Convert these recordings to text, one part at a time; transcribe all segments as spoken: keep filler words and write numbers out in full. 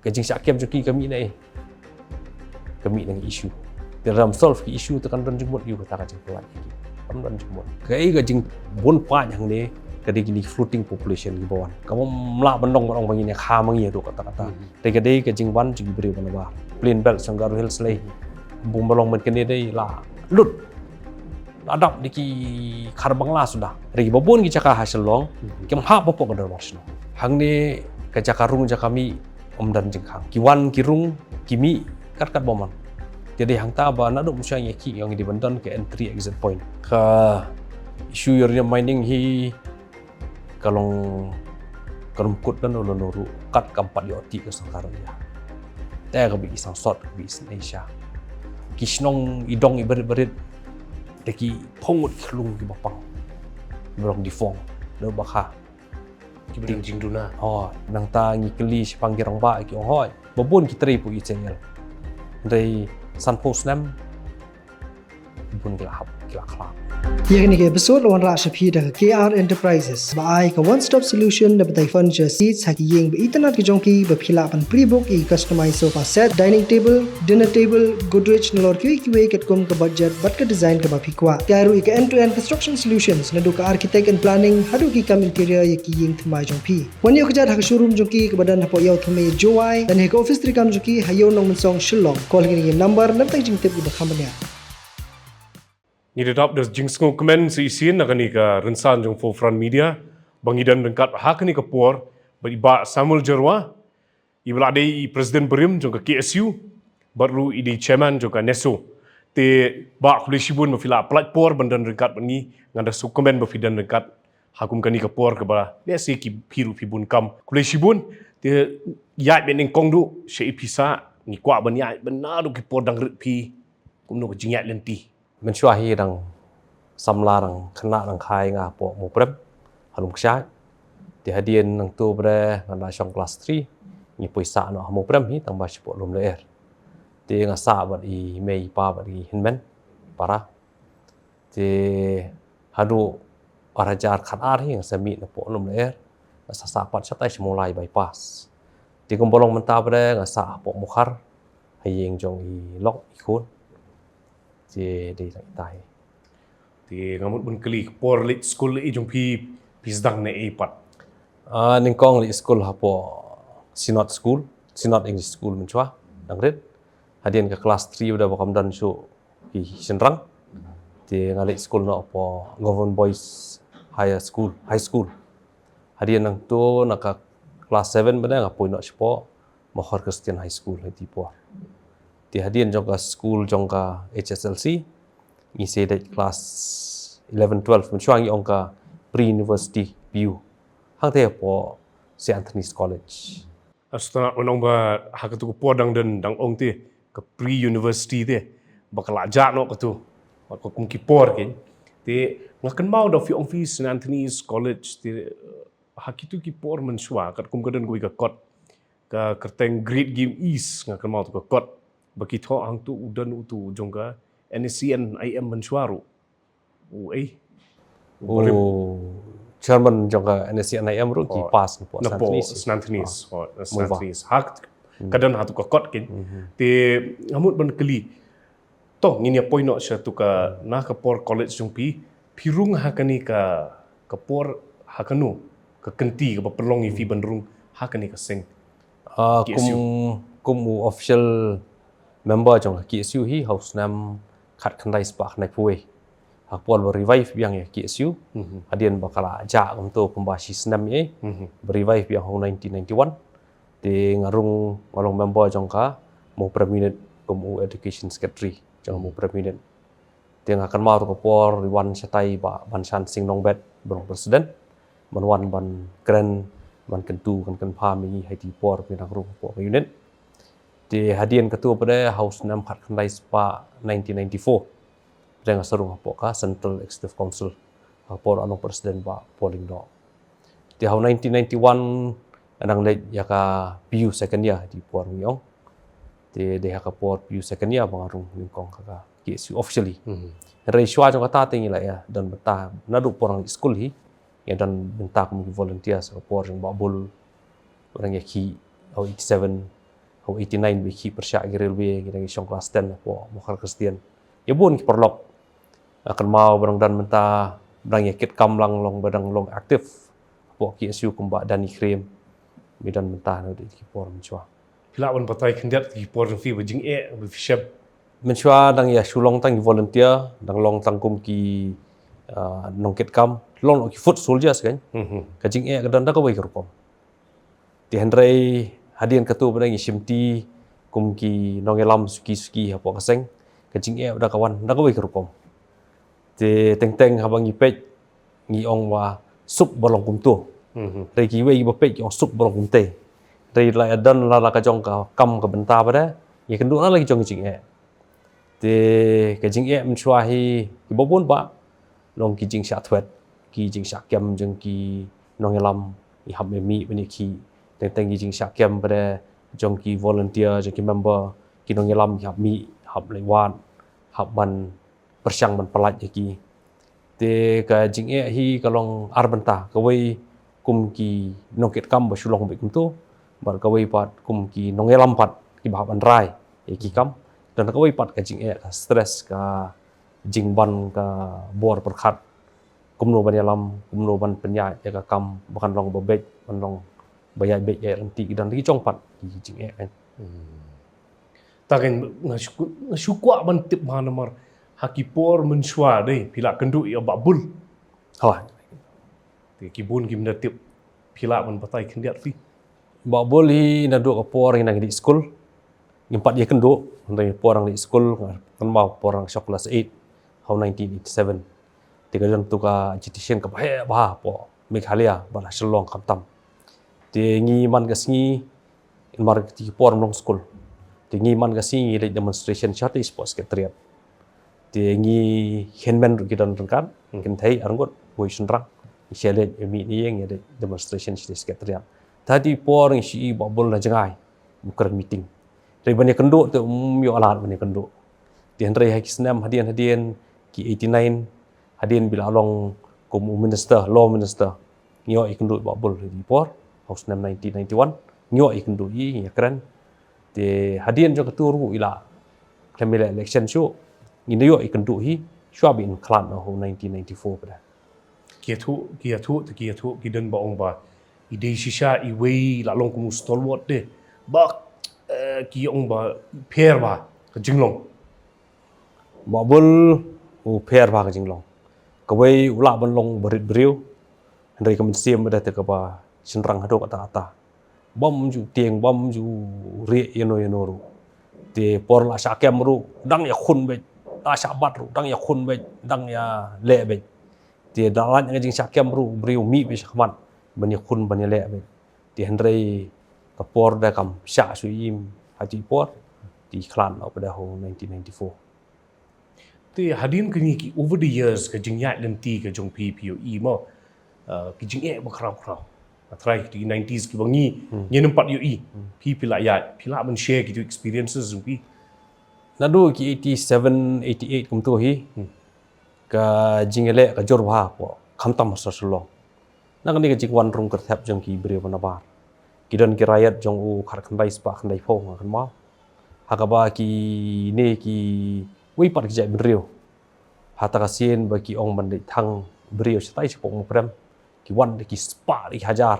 Ka jingshah kem jong ki ka mih na ei? Ka mih na issue. Te lada ym solve ki issue te kan don jingmut ïa kata ka jingpyllait ïa ki. Kam don jingmut. Kaei ka jingbun paid hangne ka dei kine ki floating population kiba wan. Kam lah ban long ban ong ba ngin ïa kha ma ngi haduh katta katta. Te ka dei ka jingwan jong ki briew ba nabar. Plain belt jong Garo Hills lei. Bun ba long mynta kane dei la lut. La dap da ki khar Bangla suda. Hynrei kiba bun ki jaka ha Shillong kim hap hapoh ka dorbar shnong. Hangne ka jaka rung jaka mih ym don jingkhang. Ki wan ki rung ki mih kat kat ba mon. Te dei hangta ba naduh mynshwa ngi ïa ki ïong dei ban don ka entry exit point. Ka issue uranium mining hi ka long, ka long kut lano lano ruh kat kam pat ïoh tih ka sorkar ïa. Te kaba i sangsot kaba i sngewsih. Ki shnong i dong i barit barit. Te ki phong ngut ki khlung kiba pang. Ba long defunct. Lano ba kha. Kiba dang jingduna. Oh, nangta ngi kylli shaphang ki rangbah ki ong hooid. Ba bun ki trei hapoh H A L. Hynrei sanphew snem bun ki la hap, ki la khlad. Ïa kane ka episode la wanrah sha phi da ka K R Enterprises ba ai ka one stop solution da batai furniture seats ha ki ïing ba itynnad ki jong phi ba phi lah ban pre-book ïa ki customize sofa set, dining table, dinner table, Godrej nalor kiwei kiwei katkum ka budget bad ka design kaba phi kwah. Ki ai ruh ïa ka end to end construction solutions naduh ka architect and planning haduh ki kam interior ïa ki ïing thymmai jong phi. Wan ïoh kjat ha ka showroom jong ki kaba don hapoh Ïew Thymmai Jowai lane ha ka office treikam jong ki ha Ïew Nongmynsong Shillong. Call ha kine ki number na bynta jingtip kiba kham bniah. Ngi da dap da jingsngewkmen sa shisien na kane ka rynsan jong Forefront Media ba ngi don ryngkat ha kane ka por bad i Bah Samuel Jyrwa, iba la dei i President barim jong ka K S U bad ruh i dei Chairman jong ka NESO. Te Bah, khublei shibun ba phi la pynlait por ban don ryngkat bad ngi. Nga da sngewkmen ba phi don ryngkat ha kum kane ka por kaba lehse ki, phi ruh phi bun kam. Khublei shibun. Te ïaid bad nyngkong duh sha i pisa, ngi kwah ban ïaid bad naduh ki por dang rit phi, kumno ka jingïaid lynti. Mynshuwa hi dang samla dang khynnah dang kha ïa nga hapoh Mawprem ha Lumkshaid. Te hadien nangto pat de nga la shong class three, ngi poi sah noh ha Mawprem hi tang ba shapoh Lumlyer. Te nga sah bad i mei i pa bad i hynmen para. Te haduh ar hajar khatar hi nga sa mih napoh Lumlyer, nga sa sah pat shatai sha Mawlai bypass. Te kumba long mynta pat de nga sah hapoh Mawkhar ha ïing jong i lok i khun. Te dei tang ita hi. Te nga mut ban kylli, ka por leit skul i jong phi, phi sdang na ei pat? Ah, nyngkong leit skul hapoh Synod School, Synod English School mynshuwa, dang rit. Hadien ka class three u da ba kam don shuh ki shynrang. Te nga leit skul noh hapoh Government Boys Higher School, High School. Hadien nangto na ka class seven pat de nga poi noh shapoh Mawkhar Christian High School ha i por. Te hadien jong ka skul jong ka H S L C, ngi sa dei class eleven twelve, mynshuwa ngi ong ka pre-university, P U. Hangta hapoh Saint Anthony's College. Hangta ngan ong ba ha katu ka por dang don, dang ong te ka pre-university te ba ka la jah noh katu. Ka kum ki por kein. Te nga kynmaw da phi ong phi Saint Anthony's College te, eh, ha kitu ki por mynshuwa katkum ka don kawei ka kot, ka kyrteng Great Game East, nga kynmaw tu ka kot. Ba ki thoh hangtu u don utu jong ka N S C N I M mynshuwa ruh. U ei. U barim. U chairman jong ka N S C N I M ruh ki pass napoh Saint Anthony's. Napoh Saint Anthony's. Oh, Saint Anthony's. Hak ka don hatu ka kot kein. Te nga mut ban kylli. To, ngin ïa poi noh sha tu ka, na ka por college jong phi, phi rung ha kane ka, ka por ha kano ka kynti kaba pynlong ïa phi ban rung ha kane ka seng? Ah, kum, kum u official member jong ka K S U hi ha u snem khatkhyndai spah khyndaiphew wei. Ha ka por ba revive biang ïa ka K S U. Hadien ba ka la jah kumto kumba shi snem ïa. Ba revive biang ha u nineteen ninety-one. Te nga rung, nga long member jong ka Mawprem Unit kum u education secretary jong ka Mawprem Unit. Te nga kynmaw tu ka por i wan shatai Bah Banshan Singh Nongbet ba long president. Ban wan ban kren, ban kyntu, kan kynpham ïa ngi ha i por ba ngi dang rung hapoh ka unit. Te hadien katu pat de ha u snem khatkhyndai spah nineteen ninety-four. Pat de nga sa rung hapoh ka Central Executive Council. Ha ka por u long president Bah Paul Lyngdoh. Te ha u nineteen ninety-one nga dang leit ïa ka P U second year ha i por ngi ong. Te dei ha ka por P U second year ba nga rung nyngkong ha ka K S U officially. Hynrei shuwa jong kata te ngi la ïa don bynta naduh por ngi skul hi. Ngi don bynta kum ki volunteer ha ka por jong Bah Bull. Ba dang ïa ki ha u eighty-seven. Ka eighty nine ba i khih pyrshah ki railway, ngi dang ïa shong class ten hapoh Mawkhar Khristan. Ïa bun ki paralok. Nga kynmaw ba dang don mynta, ba dang ïa kit kam lang, long ba dang long active hapoh K S U kumba Danny Krim. Ba i don mynta naduh ki por mynshuwa. Phi lah ban batai khyndiat ki por jong phi ba jingeh ba phi shem? Mynshuwa dang ïa shu long tang ki volunteer, dang long tang kum ki, ah, nongkit kam, long noh ki foot soldiers kan. Mhm. Ka jingeh ka don da kawei ka rukom. Te hynrei hadien katto ba dang ïa shimti kum ki nongïalam suki suki hapoh ka seng, ka jingeh da ka wan da kawei ka rukom. Te teng teng haba ngi peit, ngi ong ba suk ba long kumto. Mhm. Hynrei kiwei kiba peit ki ong suk ba long kumtei. Hynrei la ïa don la la ka jong ka kam ka bynta ba da, ïa kynduh la la ki jong ki jingeh. Te ka jingeh mynshuwa hi kiba bun ba long ki jingshah thwet, ki jingshah kem jong ki nongïalam, ngi hap mih ban ïa khih. Teng teng ki jingshah kem ba da jong ki volunteer, jong ki member, ki nongïalam ki hap mih, hap leit wad, hap ban pyrshang ban pyllait ïa ki. Te ka jingeh hi ka long ar bynta, kawei kum ki nongkit kam ba shu long beit kumto, bad kawei pat kum ki nongïalam pat kiba hap ban rai ïa ki kam. Don kawei pat ka jingeh, ka stress, ka jingban ka bor pyrkhat. Kumno ban ïalam, kumno ban pynïaid ïa ka kam ba kan long ba beit, ban long ba ïaid beit ïaid ryntih, ki don ki jong pat ki jingeh kan. Hmm. Ta kan nga shu, nga shu kwah ban tip ma namar ha ki por mynshuwa dei phi la kynduh ïa Bah Bul. Hooid. Te ki bun kim da tip, phi lah ban batai khyndiat phi? Bah Bul hi naduh ka por ngi nang dih skul, ngim pat ïa kynduh. Naduh ka por nang dih skul, nga kynmaw por nang shok class eight ha u nineteen eighty seven. Te ka don tu ka agitation kaba heh bha hapoh Meghalaya bad ha Shillong khamtam. Te ngi man ka sngi, namar ki por ym long skul. Te ngi man ka sngi ngi leit demonstration shatei shapoh Secretariat. Te ngi hynmen ruh ki don ryngkat, hmm, kynthei arngut, wei shynrang. Ngi shah leit, mih ne ïeng, ngi leit demonstration shatei Secretariat. Te ha kata ka por ngi shu i Bah Bul na jngai, um kren meeting. Te ban ïa kynduh te um ïoh lad ban ïa kynduh. Te hynrei ha ki snem hadien hadien, ki eighty nine, hadien ba i la long kum u minister, law minister, ngi ïoh ïa kynduh i Bah Bul ha kata ka por, ha u snem nineteen ninety-one, ngi ïoh ïa kynduh i, ngi ïa kren. Te hadien jong kata ruh i la khlem ïaleh election shuh, ngin da ïoh ïa kynduh hi shuwa ba in khlad noh ha u nineteen ninety-four pat. Ki ïathuh, ki ïathuh, te ki ïathuh, ki don ba ong ba i dei shisha iwei i la long kum u stalwart te. Ba, eh, ki ong ba pher bha ka jinglong. Bah Bul u pher bha ka jinglong. Kawei u lah ban long barit briew, hynrei ka mynsiem ba da te kaba shynrang haduh katta katta. Bym ju tieng, bym ju rieh ïano ïano ruh. Te por la shah kem ruh dang ïakhun beit, la shah bat ruh dang ïakhun beit, dang ïaleh beit. Te da lait na ka jingshah kem ruh u briew u mih beit shakhmat ban ïakhun ban ïaleh beit. Te hynrei ka por da kam shah shuh im ha kata ka por, te i khlad noh pat ha u nineteen ninety-four. Te hadien kine ki over the years ka jingïaid lynti ka jong phi, phi ïohi mo, uh, ki jingeh ba khraw khraw. Nga tharai kito ki nineties kiba ngi, hmm, ngim pat ïohi. Hmm. Phi, phi la ïaid, phi lah ban share kito experiences jong phi? Naduh ki eighty seven, eighty eight kumto hi, hmm, ka jingïaleh ka jur bha hapoh khamtam ha sor Shillong. Na kane ka jingwan rung kyrthep jong ki briew ba nabar, ki don ki riot jong u khatkhyndai spah khyndaiphew, nga kynmaw. Ha kaba kine kiwei pat ki jaitbynriew, ha kata ka sien ba ki ong ban leit thang briew shatai shapoh Mawprem, ki wan da ki spah da ki hajar,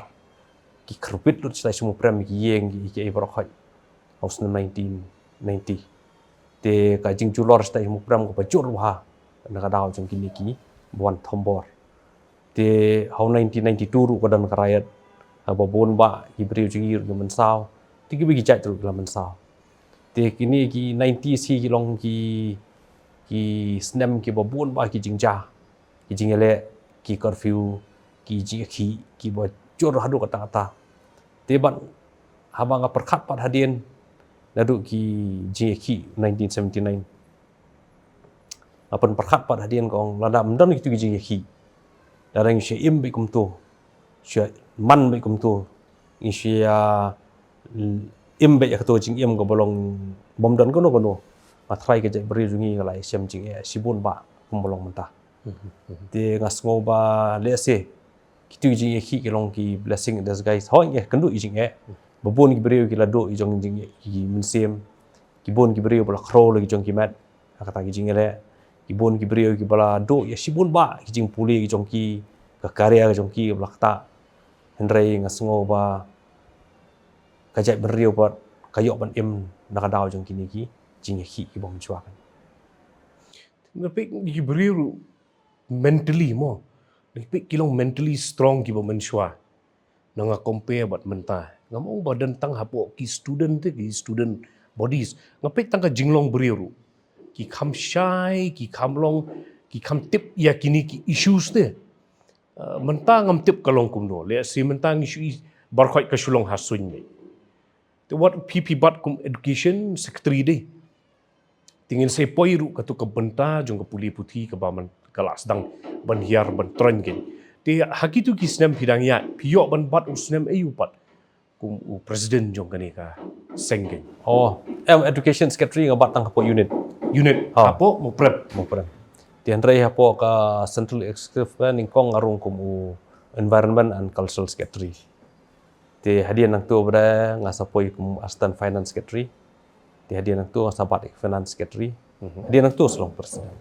ki kyrpit lut shatai sha Mawprem, ki ïeng, ki, ki ïa baroh khoit. Ha u snem nineteen ninety. Te ka jingjulor shatai sha Mawprem kaba jur bha na ka daw jong kine kiba wan thombor. Te ha u nineteen ninety-two ruh ka don ka riot, haba bun bah ki briew jong ngi ruh ki mynsaw, te kiba ki jait ruh ki la mynsaw. Te kine ki nineties hi ki long ki, ki snem kiba bun bah ki jingjia, ki jingïaleh, ki curfew, ki jingïakhih kiba jur haduh katta katta. Te ban haba nga pyrkhat pat hadien naduh ki jingïakhih nineteen seventy-nine, nga pynpyrkhat pat hadien, ka ong lada ym don kito ki jingïakhih, lada ngi shu im beit kumto, shu man beit kumto, ngi shu ïa im beit ïa kato jingim kaba long bym don kano kano, nga tharai ka jaitbynriew jong ngi ka la ïashem jingeh shibun bah kumba long mynta. Mhm, mhm. Te nga sngew ba lehse kito ki jingïakhih ki long ki blessing in disguise. Hooid, ngi ïakynduh ïa ki jingeh, Ba bun ki briew ki la duh ïa jong jing ki mynsiem. Ki bun ki briew ba la khrew la ki jong ki met ha kata ki jingïaleh. Ki bun ki briew ki ba la duh ïa shibun bah ki jingpule ki jong ki, ka career ka jong ki ba la ktah. Hynrei nga sngew ba ka jaitbynriew pat ka ïoh ban im na ka daw jong kine ki jingïakhih ki ba mynshuwa kan. Nga peit ki briew ruh mentally mo. Nga peit ki long mentally strong ki ba mynshuwa. Na nga compare bad mynta. Ngam ong ba don tang hapoh ki student te, ki student bodies. Nga peit tang ka jinglong briew ruh. Ki kham shai, ki kham long, ki kham tip ïa kine ki issues te. Uh, mynta ngam tip ka long kumno. Lehse mynta ngi shu i baroh ka shu long ha suiñ ne. Te wat phi phi bat kum education secretary de. Te ngin sa poi ruh katu ka bynta jong ka pule puthi kaba man ka la sdang ban hiar ban troiñ kein. Te ha kitu ki snem phi dang ïaid, phi ïoh ban bat u snem aïu pat kum u president jong kane ka seng kein. Oh, em education secretary nga bat tang hapoh unit. Unit, ha. Hapoh Mawprem. Mawprem. Te hynrei hapoh ka central executive nyngkong nga rung kum u environment and cultural secretary. Te hadien nangtu bad nga sa poi kum assistant finance secretary. Te hadien nangtu nga sa bat ïa ka finance secretary. Mhm. Hadien nangtu sa long president.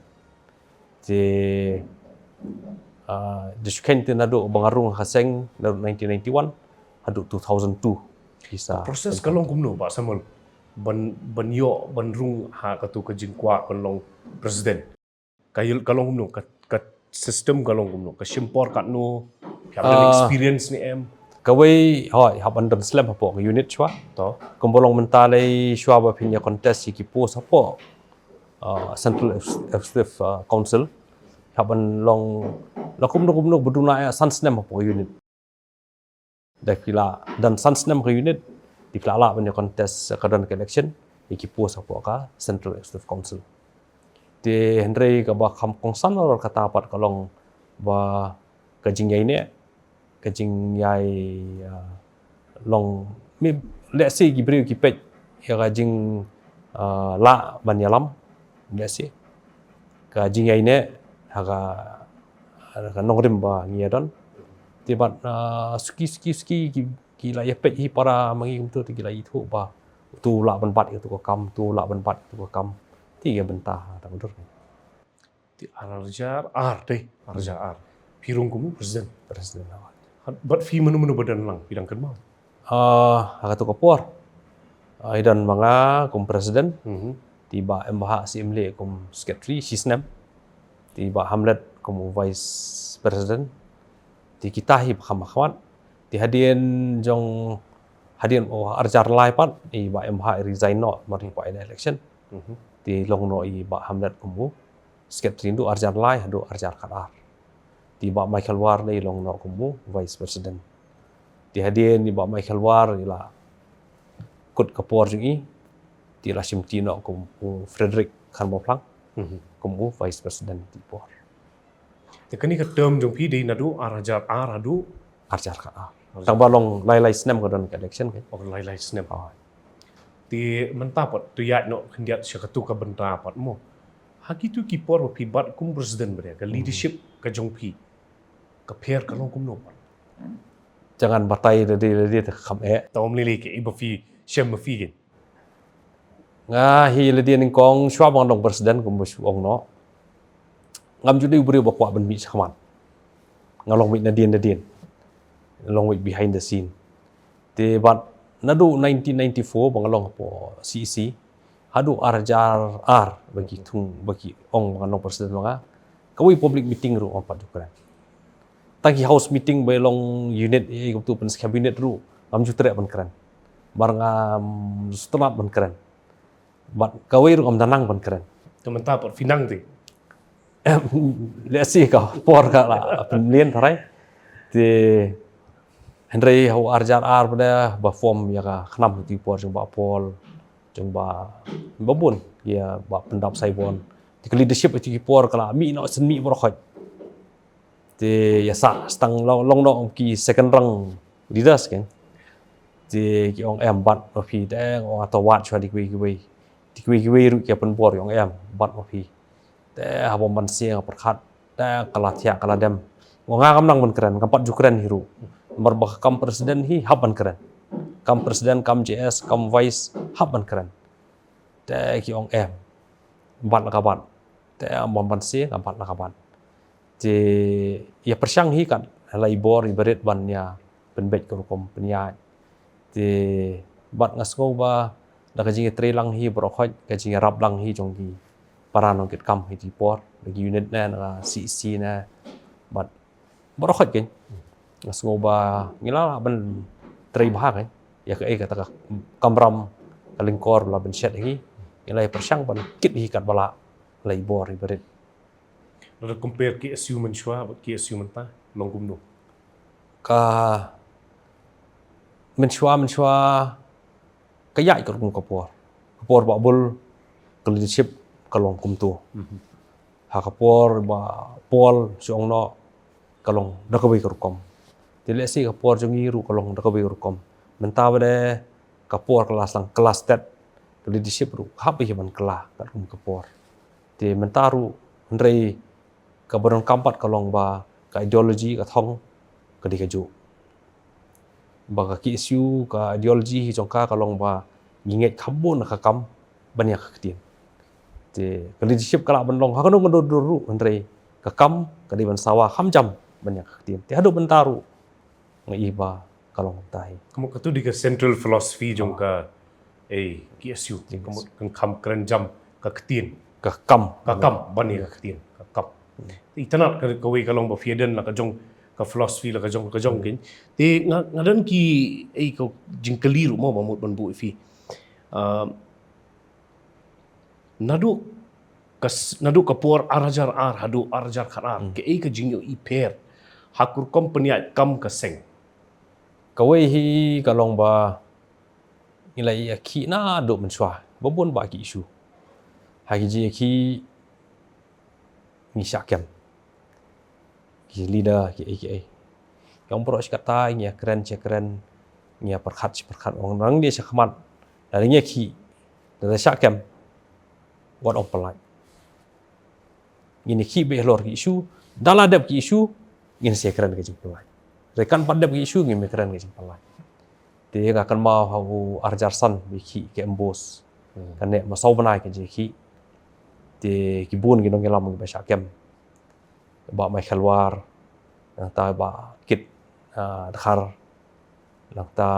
Te, ah, da shu kheiñ te naduh ba nga rung ha ka seng naduh nineteen ninety-one haduh two thousand two. Ki sa process ka long kumno Bah Samuel? Ban, ban ïoh ban rung ha katu ka jingkwah ban long president. Ka ïoh ka long kumno, ka, ka system ka long kumno, ka shim por katno, phi hap ban, ah, experience ne em? Kawei, hooid, hap ban don slem hapoh ka unit shuwa. To. Kumba long mynta lei shuwa ba phin ïa contest ïa ki post hapoh, ah, Central Ex-, Executive, ah, Council. Hap ban long, la kumno kumno ba duna ïa san snem hapoh ka unit. Da phi la don san snem ka unit, te phi la lah ban ïa contest ka don ka election ïa ki post hapoh ka Central Executive Council. Te hynrei kaba kham kongsan halor kata pat ka long ba ka jingïaineh, ka jingïai, ah, long, mi, lehse ki briew ki peit ïa ka jing, ah, lah ban ïalam, lehse ka jingïaineh ha ka, ha ka nongrim ba ngi ïa don. Te bad, ah, suki, suki, suki ki, ki la ïa peit hi para ma ngi kumtu te ki la ïathuh ba utu u lah ban bat ïa utu ka kam, utu u lah ban bat ïa utu ka kam. Te ïa bynta ha ta ka dur. Te ar hajar ar te, ar hajar ar. Phi rung kum u president. President. Bad phi mano mano ba don lang, phi dang kynmaw? Ah, ha katu ka por, ah, i don ma nga kum president. Mhm. Te i Bah M. Bahak Syiemlieh kum secretary shisnem. Te i Bah Hamlet kum u vice president. Te kita hi ba kham khmat. Te hadien jong, hadien, oh, ar hajar lai pat i Bah M. Bahak i resign noh namar i kwah ïa election. Mhm. Te long noh i Bah Hamlet kum u secretary naduh ar hajar lai haduh ar hajar khatar. Te i Bah Michael War lei long noh kum u vice president. Te hadien i Bah Michael War i la kut ka por jong i, te i la shimti noh kum u Frederick Kharmawphlang, mhm, kum u vice president te i por. Te kane ka term jong phi dei naduh ar hajar ar haduh ar hajar khatar. Ar hajar. Tang ba long lai lai snem ka don ka election kan. Oh, lai lai snem. Oh. Te mynta pat to ïaid noh khyndiat sha katu ka bynta pat mo. Ha kitu ki por ba phi bat kum president ba dei ka, hmm, leadership ka jong phi, ka pher ka long kumno pat? Jangan batai lade lade te kham eh. Tang ym lei lei ki ba phi shem ma phi kin. Nga hi lade nyngkong shuwa ba nga long president kumba shu ong noh, ngam ju dei u briew ba kwah ban mih shakhmat. Nga long mih nadien nadien. Long mih behind the scene. Te bad naduh nineteen ninety-four ba nga long hapoh C E C haduh ar hajar ar ba ki thung, ba ki ong ba nga long president ba nga, kawei public meeting ruh ngam pat ju kren. Tang ki house meeting ba long unit, eh, kumtu pynskhem unit ruh ngam ju treh ban kren. Namar ngam sngewtynnat ban kren. Bad kawei ruh ngam da nang ban kren. Te mynta pat phi nang te? Em, lehse ka por ka la pynmlien tharai. Te hynrei ha u ar hajar ar pat ba form ïa ka KHNAM ha katu ki por jong Bah Paul, jong Bah, Bah Bun, ïa Bah Pyndap Saibon. Te ka leadership ha katu ki por ka la mih noh shen mih baroh khoit. Te ïa sah sdang long, long noh ki second rank leaders kan. Te ki ong em bat ma phi, te nga ong to wad shuwa da kiwei kiwei. Te kiwei kiwei ruh ki ïa pynbor, ki ong em bat ma phi. Te haba mynta nga pyrkhat, te ka la thiah ka la dem. Nga ngam nang ban kren, ngam pat ju kren hi ruh. Namar ba ka kam president hi hap ban kren. kam president, kam J S, kam vice, hap ban kren. Te ki ong em, bat la ka bat. Te em, ban ban se, nga bat la ka bat. Te ïa pyrshang hi kat, la i bor i barit ban ïa pynbeit ka rukom pynïaid. Te bad nga sngew ba da ka jingïatreilang hi baroh khoit, ka jingïarap lang hi jong ki para nongkitkam hi ti por, da ki unit ne, na ka C E C ne, bad baroh khoit kein. Nga sngew ba ngi la lah ban trei bha kein ïa kaei kata ka kamram, ka lyngkor ba la ban shet hi. Ngi la ïa pyrshang ban kit hi kat ba lah, la i bor i barit. Lada compare K S U mynshuwa bad K S U mynta, long kumno? Ka mynshuwa, mynshuwa ka ïaid ka rukom ka por. Ka por ba bul, ka leadership ka long kumto. Mhm. Ha ka por ba Paul shu ong noh, ka long da kawei ka rukom. Te lehse ka por jong ngi ruh ka long da kawei ka rukom. Mynta ba dei ka por ka la sdang, ka la stet, ka leadership ruh hap hi ban kylla kat kum ka por. Te mynta ruh, hynrei kaba donkam pat ka long ba ka ideology, ka thong ka dei kajuh. Ba ka K S U, ka ideology hi jong ka ka long ba ngi ngeit kham bun ha ka kam ban ïa ka ktien. Te ka leadership ka lah ban long ha kano kano dur ruh, hynrei ka kam ka dei ban sawa kham jam ban ïa ka ktien. Te haduh mynta ruh nga i ba ka long kumta hi. Ka mut katu dei ka central philosophy jong ka, eh, K S U. Yes. Ka mut kan kham kren jam ka ktien. Ka kam. Ka kam, ban ïa ka ktien, ka kam. Hmm. Itynnad ka, kawei ka long ba phi ïadon la ka jong ka philosophy, la ka jong, ka jong kein. Te nga, nga don ki, eh, ka jingkylli ruh mo ba mut ban buh ïa phi. Ah, naduh ka s-, naduh ka por ar hajar ar haduh ar hajar khatar, hmm, kaei ka jingïohi pher ha ka rukom pynïaid kam ka seng? Kawei hi ka long ba ngi la ïakhih naduh mynshuwa ba bun bah ki issue. Ha ki jingïakhih ngi shah kem. Ki leader kiei kiei. Ki ong baroh shi katta ngi ïa kren shi kren, ngi ïa pyrkhat shi pyrkhat, ong nang dei sha khmat. Lada ngi ïakhih, lada shah kem, wat ong pyllait. Ngin ïakhih beit halor ki issue, da la dep ki issue, ngin sa ïakren ka jingpyllait. Hynrei kan pat dep ki issue, ngim ïakren ka jingpyllait. Te nga kynmaw ha u ar hajar san ba ïakhih ka MBOSE. Hmm. Kane ma saw bnai ka jingïakhih. Te ki bun ki nongïalam kiba shah kem. Bah Michael War, nangta Bah Kit, ah, Dkhar, nangta,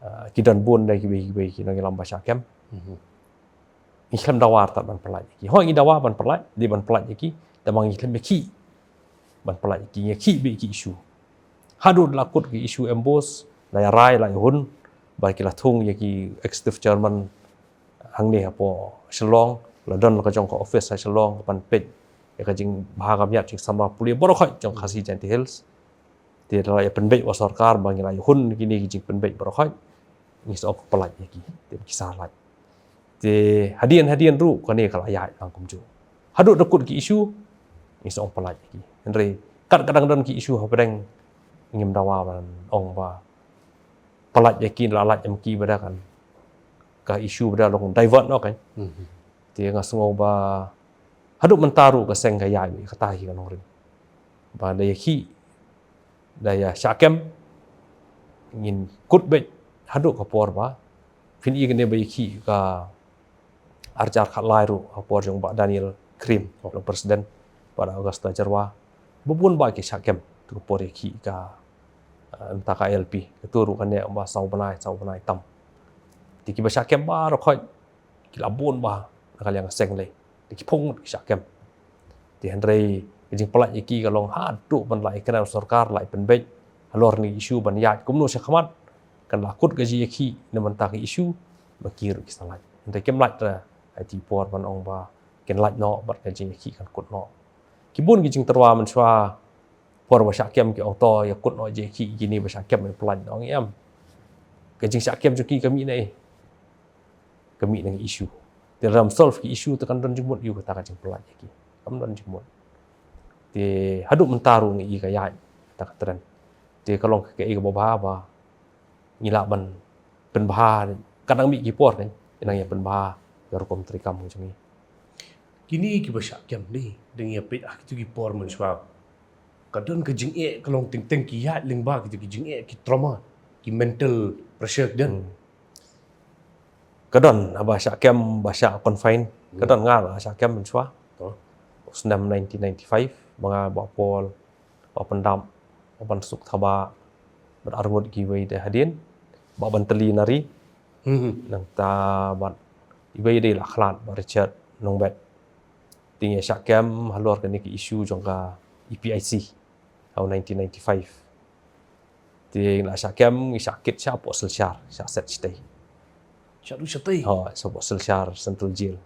ah, ki don bun de kiba, kiba, ki nongïalam ba shah kem. Mhm. Ngi khlem dawa artat ban pyllait ïa ki. Hooid ngi dawa ban pyllait, dei ban pyllait ïa ki, tangba ngi khlem ïakhih ban pyllait ïa ki, ngi ïakhih beit ki issue. Haduh la kut ki issue MBOSE, la ïa rai, la ïa hun, ba ki la thung ïa ki executive chairman hangne hapoh Shillong, la don la ka jong ka office ha Shillong, ban peit ïa ka jingbha ka miat jingsamla pule baroh khoit jong Khasi Jaintia Hills. Te la ïa pynbeit wa sorkar ba ngi la ïa hun kine ki jingpynbeit baroh khoit, ngi sa ong pyllait ïa ki, te ki sa lait. Te hadien hadien ruh kane ka la ïaid lang kumjuh. Haduh da kut ki issue, ngi sa ong pyllait ïa ki. Hynrei kat ka dang don ki issue hapdeng, ngim dawa ban ong ba pyllait ïa ki, la lait em ki ba da kan, ka issue ba da long divert noh kan. Mhm. Te nga sngew ba haduh mynta ruh ka seng ka ïaid beit kata hi ka nongrim. Ba da ïakhih, da ïa shah kem, ngin kut beit haduh ka por ba phin i kane ba ïakhih ka ar hajar khatlai ruh ha por jong Bah Daniel Krim, oh, long president, Bah Augusta Jyrwa. Ba bun bah ki shah kem tu ka por ïakhih ka, ah, mynta ka ILP. Katu ruh kane ba saw bnai, saw bnai tam. Te kiba shah kem baroh khoit ki la bun bah na ka liang ka seng lei. Te ki phong ngut ki shah kem. Te hynrei ka jingpyllait ïa ki ka long haduh ban la ïakren sorkar, la ïa pynbeit halor kine ki issue ban ïaid kumno sha khmat. Kan la kut ka jingïakhih na bynta ki issue, ba ki ruh ki sa lait. Hynrei kim lait re ha ti por ban ong ba kin lait noh bad ka jingïakhih kan kut noh. Ki bun ki jingtyrwa mynshuwa, por ba shah kem ki ong to ïa kut noh jingïakhih, kine ba shah kem ïa pyllait noh, ong em. Ka jingshah kem jong ki ka mih na ei? Ka mih na ka issue. Te lada ym solve ki issue te kan don jingmut aiu kata ka jingpyllait ïa ki? Kam don jingmut. Te haduh mynta ruh ngi i ka ïaid kata ka trend. Te ka long kaei kaba bha ba ngi lah ban pynbha, ka dang mih ki por kan, ngi nang ïa pynbha ka rukom treikam jong ngi. Kine kiba shah kem, dang ïa peit ha kitu ki por mynshuwa, ka don ka jingeh ka long teng teng, ki ïaid lyngba kitu ki jingeh, ki trauma. ki mental pressure ki don? Hmm. Ka don, haba shah kem, ba shah confine. Ka don nga la shah kem mynshuwa. Oh. Snem nineteen ninety-five, ba nga, Bah Paul, Bah Pyndap, Bah Bansuk Thabah, bad arngut kiwei de hadien, Bah Bantali Nari. Hmm. Nangta bad iwei de la khlad, Bah Richard Nongbet. Te ngi shah kem halor kane ka issue jong ka E P I C ha u nineteen ninety-five. Te ngi la shah kem, ngi shah kit shapoh Silchar, shah set shatei. Shah du shatei? Ha, shapoh Silchar Central Jail.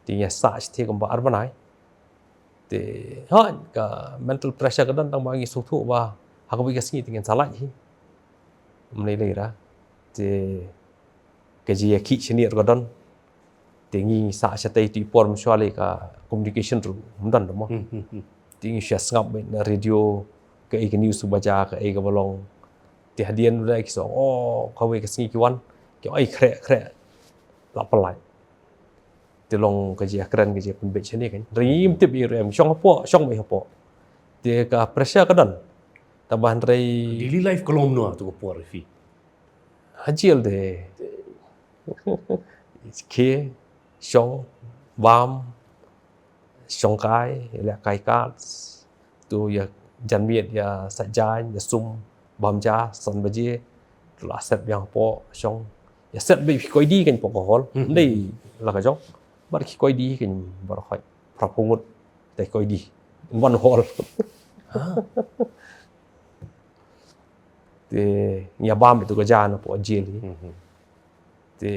Te ngi sah shatei kumba ar bnai. Te, ha, ka mental pressure ka don tang ba ngi sngewthuh ba ha kawei ka sngi te ngin sa lait hi. Ym lei lei ra. Te ka jingïakhih shaniah ruh ka don. Te ngi sah shatei, te i por mynshuwa lei ka communication ruh ym don ruh mo. Hmm, hmm, hmm. Te ngi shu sngap beit na radio, kaei ka news ba jia, kaei kaba long. Te hadien ruh ki sa ong, oh, kawei ka sngi ki wan, ki ong, ai, khreh, khreh, la pyllait. Te long ka jingïakren, ka jingpynbeit shane kan. Hynrei ngim tip ïa ruh, em, shong hapoh, shong beit hapoh. Te ka pressure ka don. Tangba hynrei daily life ka long kumno ha tu ka por phi? Ha jail de. Khie, shong, bam, shong kai, leh kai cards. Tu ïa janmiet, ïa sait jaiñ, ïa sum, bam ja, san baje. Tu la set biang hapoh, shong. Ïa set beit phi koidi kan hapoh ka hall. Hmm. Ndei la ka jong. Bad ki koidi kan baroh khoit phra phew ngut. Te koidi. In one hall. Ha. Te ngi ïa bam beit tu ka ja napoh jail hi. Mhm. Te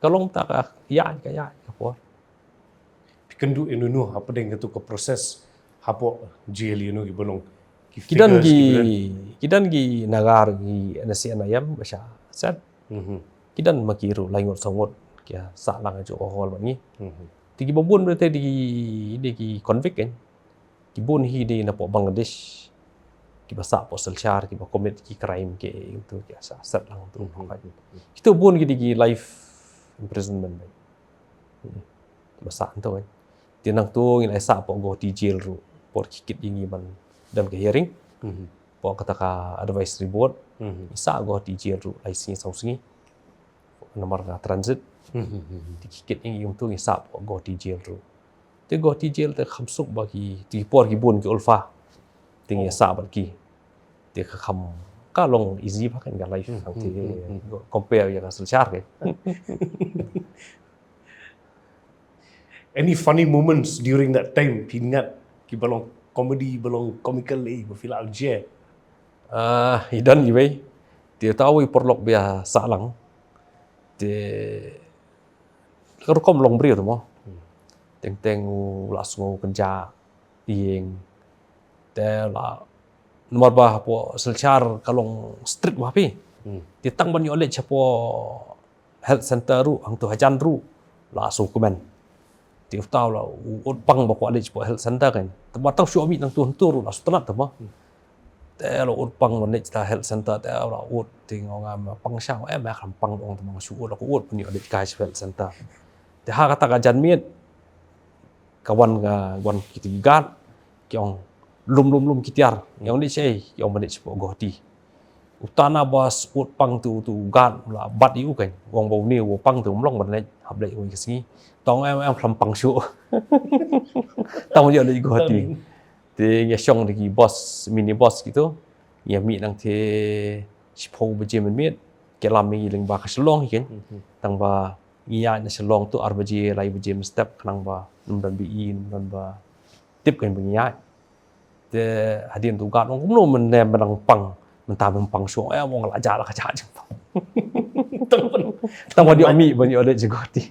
ka long ta ka ïaid ka ïaid ka por. Phi kynduh ïano ïano hapdeng katu ka process hapoh jail, ïano kiba long ki figures, ki don ki, ki don ki nagar, ki N S C N I M ba shah set. Mhm. Ki don ma ki ruh lai ngut saw ngut ki ïa sah lang ha juh ka hall bad ngi. Mhm. Te kiba bun bha te dei ki, dei ki convict kan. Ki bun hi dei napoh Bangladesh. Kiba sah hapoh Silchar, kiba commit ki crime ki, tu ki ïa sah set lang tu. Mhm. Kitu bun ki dei ki life imprisonment. Hmm. Ba sah tu kan. Te nangtu ngi la sah hapoh Guwahati jail ruh. Por ki kit ïa ngi ban don ka hearing. Mhm. Hapoh kata ka advisory board. Mhm. Ngi sah Guwahati jail ruh lai sngi saw sngi. Namar nga transit. Mhm. Te ki kit ïa ngi kumtu ngi sah hapoh Guwahati jail ruh. Te Guwahati jail te kham suk ba ki, te ki por ki bun ki Ulfa. Te ngi sah bad ki. Te ka kham, ka long easy bha kan ka life. Hmm, hangte, hmm, hmm, hmm, compare ïa ka Silchar kan. Any funny moments during that time, phi ngat, kiba long comedy, ba long comical, eh, ba phi la jia? Ah, i don iwei. Te uta uwei u paralok ba ïa sah lang. Te ka rukom long briew te mo. Hmm. Teng teng u la sngew kynjah ïing. Te la, namar ba hapoh Silchar ka long strict bha phi. Hmm. Te tang ban ïoh leit shapoh health center ruh, hangtu hajan ruh la shu kmen. Te uta u la, u ut pang ba kwah leit shapoh health center kan. Te ba tang shu mih nangtu hangtu ruh la shu tynnat te mo. Hmm. Te la ut pang ban leit sha health center, te la ut, te nga ong, em, pang sha, em, em, pang, ong te mo, shu ut, la ka ut ban ïoh leit kai sha health center. Te ha kata ka janmiet ka wan, ka wan kiti ki guard, ki ong, lum lum lum ki tiar. Ki ong, leit shaei? Ki ong, ban leit shapoh Guwahati. Uta na ba shu ut pang te, te u guard la bat ïa u kan. U ong ba une u pang te um long ban leit, hap leit kawei ka sngi. Te ong, em, em, khlem pang shuh. Tang ïoh leit Guwahati. Te ngi ïa shong da ki bus, minibus kitu. Ngi ïa mih nangtei shiphew baje mynmiet. Ki lam ïa ngi lyngba ka Shillong hi kan. Mhm. Tang ba ngi ïaid na Shillong tu ar baje, lai baje mynstep, khnang ba ym don ba ïohi, ym don ba tip kan ba ngi ïaid. Te hadien tu guard u ong, kumno mynne men nang pang, mynta men pang shuh? Eh, u ong, la jah, la ka jah jingpang. Tang ban, tang ban ïoh mih ban ïoh leit sha Guwahati.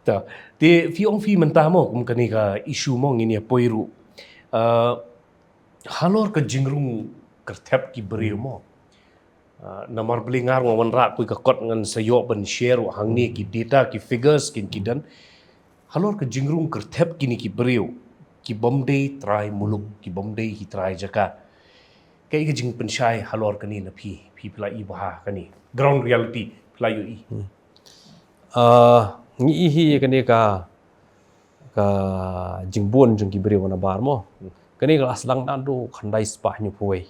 Ta, te phi ong phi mynta mo, kum kane ka issue mo ngin ïa poi ruh. Ah, halor ka jingrung kyrthep ki briew mo. Ah, namar balei nga ruh nga wanrah kawei ka kot ngan sa ïoh ban share ruh hangne ki data, ki figures kin ki don. Halor ka jingrung kyrthep kine ki briew, ki bym dei trai muluk, ki bym dei ki trai jaka. Kaei ka jingpynshai halor kane na phi, phi phi la i bha kane. Ground reality, phi la ïohi. Hmm. Ah, ngi i hi kane ka, ka jingbun jong ki briew na bar mo. Hmm. Kane ka la sdang naduh khyndai spah hynñiewphew wei.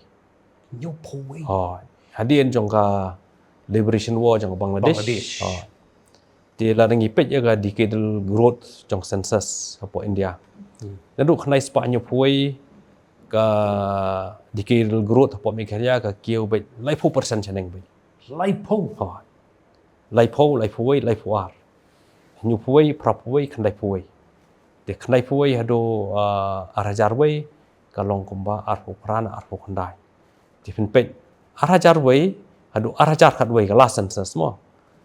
Hynñiewphew wei. Oh, hadien jong ka Liberation War jong ka Bangladesh. Bangladesh. Oh. Te lada ngi peit ïa ka decadal growth jong census hapoh India. Hmm. Naduh khyndai spah hynñiewphew wei ka decadal growth hapoh Meghalaya ka kiew beit laiphew percent shaneng beit. Laiphew. Oh. Laiphew, laiphew wei, laiphew ar. Hynñiewphew wei, phraphew wei, khyndaiphew wei. Te khyndaiphew wei haduh, ah, ar hajar wei, ka long kumba arphew phra na arphew khyndai. Te phin peit, ar hajar wei haduh ar hajar khatwei ka last census mo.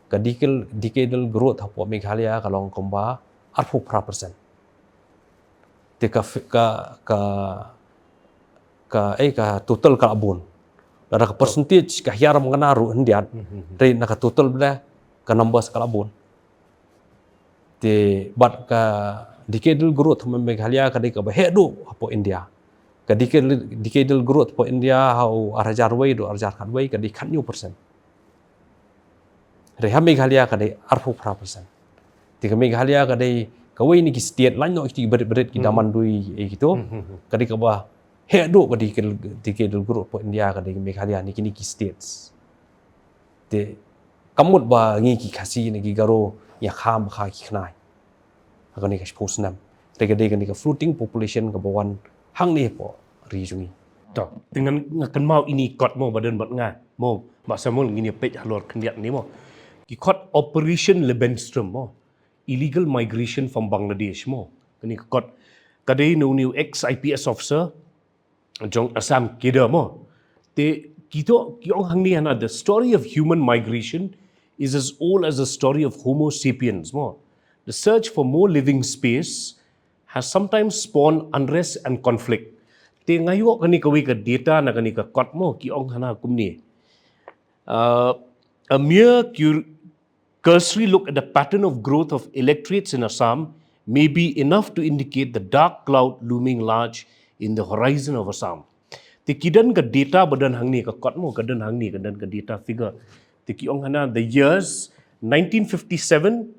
Ka decadal, decadal growth hapoh Meghalaya ka long kumba arphew phra percent. Te ka fi-, ka, ka, ka, eh, ka total ka la bun. Lada ka percentage ka hiar mangana ruh hyndiat. Mhm. Te na ka total bla ka numbers ka la bun. Te bad ka decadal growth ha Meghalaya ka dei kaba heh duh hapoh India. Ka decadal, decadal growth hapoh India ha u ar hajar wei haduh ar hajar khatwei ka dei khathynñiew percent. Hynrei ha Meghalaya ka dei arphew phra percent. Te ka Meghalaya ka dei kawei na ki state, laiñ noh ki bret bret ki Hmm. Daman Dui, eh, kito. Hmm, hmm, hmm. Ka dei kaba heh duh ka decadal, decadal growth hapoh India ka dei ka Meghalaya na kine ki states. Te ka mut ba ngi ki Khasi ne ki Garo ngi ïa kha ba kha ki khnai ha kane ka shiphew snem. Te ka dei kane ka floating population kaba wan hangne hapoh ri jong ngi. To, te ngan, nga kynmaw ine i kot mo ba don bad nga mo, Bah Samuel, ngin ïa peit halor khyndiat ne mo. Ki kot Operation Lebensborn mo, illegal migration from Bangladesh mo. Kane ka kot ka dei na une u ex I P S officer jong Assam cadre mo. Te kito ki ong hangne hana, the story of human migration is as old as the story of Homo sapiens mo. The search for more living space has sometimes spawned unrest and conflict. Te nga ïoh kane kawei ka data na kane ka kot mo, ki ong hana kumne. Uh, a mere cur-, cursory look at the pattern of growth of electorates in Assam may be enough to indicate the dark cloud looming large in the horizon of Assam. Te ki don ka data ba don hangne ka kot mo, ka don hangne, ka don ka data figure. Te ki ong hana, the years nineteen fifty-seven,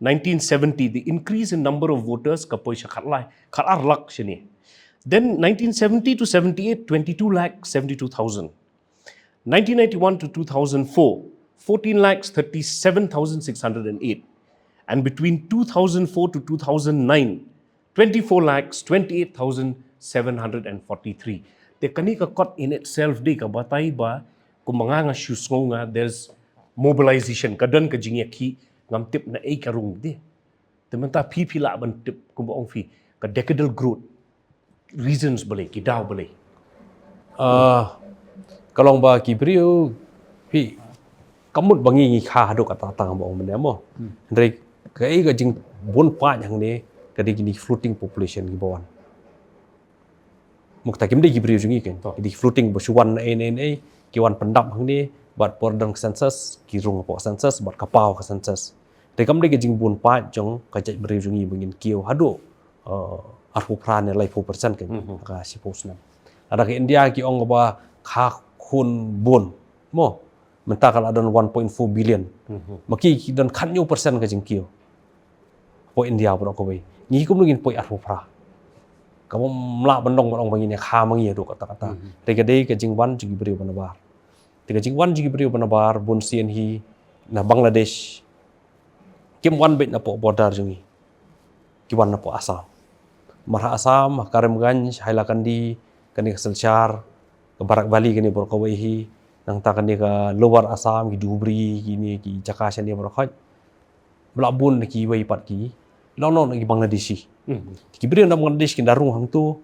nineteen seventy, the increase in number of voters ka poi sha khatlai, khatar lak shane. Then nineteen seventy to seventy-eight, twenty-two lakh seventy-two thousand. Nineteen ninety-one to two thousand four, fourteen lakhs thirty-seven thousand six hundred and eight. And between two thousand four to two thousand nine, twenty-four lakhs twenty-eight thousand seven hundred and forty-three. Te kane ka kot in itself dei ka batai ba, kumba nga nga shu sngew nga, there's mobilization, ka don ka jingïakhih, ngam tip na ei ka rung dei. Te mynta phi phi lah ban tip kumba ong phi, ka decadal growth. Reasons balei, ki daw balei? Ah, ka long ba ki briew, phi, ka mut ba ngi ngi kha haduh katta katta ba ong mynne mo. Hmm. Hynrei kaei ka jingbun paid hangne, ka dei kine floating population kiba wan. Mo kata kim dei ki briew jong ngi kein. To. Ki dei floating ba shu wan na ei na ei na ei, ki wan pyndap hangne, bad por don census, ki rung hapoh census, bad ka paw ka census. Te kam dei ka jingbun paid jong ka jaitbynriew jong ngi ba ngin kiew haduh, eh, arphew phra ne laiphew percent kein, Mhm. ha ka shiphew snem. Lada ka India ki ong ba kha khun bun. Mo, mynta ka la don one point four billion. Mhm. Ma ki ki don khathynñiew percent ka jingkiew. Hapoh India baroh kawei. Ngi kumno ngin poi arphew phra. Ka bym lah ban long ban ong ba ngin ïa kha ma ngi haduh katta katta. Mhm. Te ka dei ka jingwan jong ki briew ba nabar. Te ka jingwan jong ki briew ba nabar, bun sien hi na Bangladesh. Kim wan beit napoh border jong ngi. Ki wan napoh Assam. Mar ha Assam, ha Karimganj, Hailakandi, kane ka Silchar, ka Barak Valley kane baroh kawei hi, nangta kane ka Lower Assam, ki Dhubri, kine ki jaka shane baroh khoit. Ba la bun na kiwei pat ki, long long na ki Bangladeshi. Hmm. Ki briew na Bangladesh ki da rung hangto,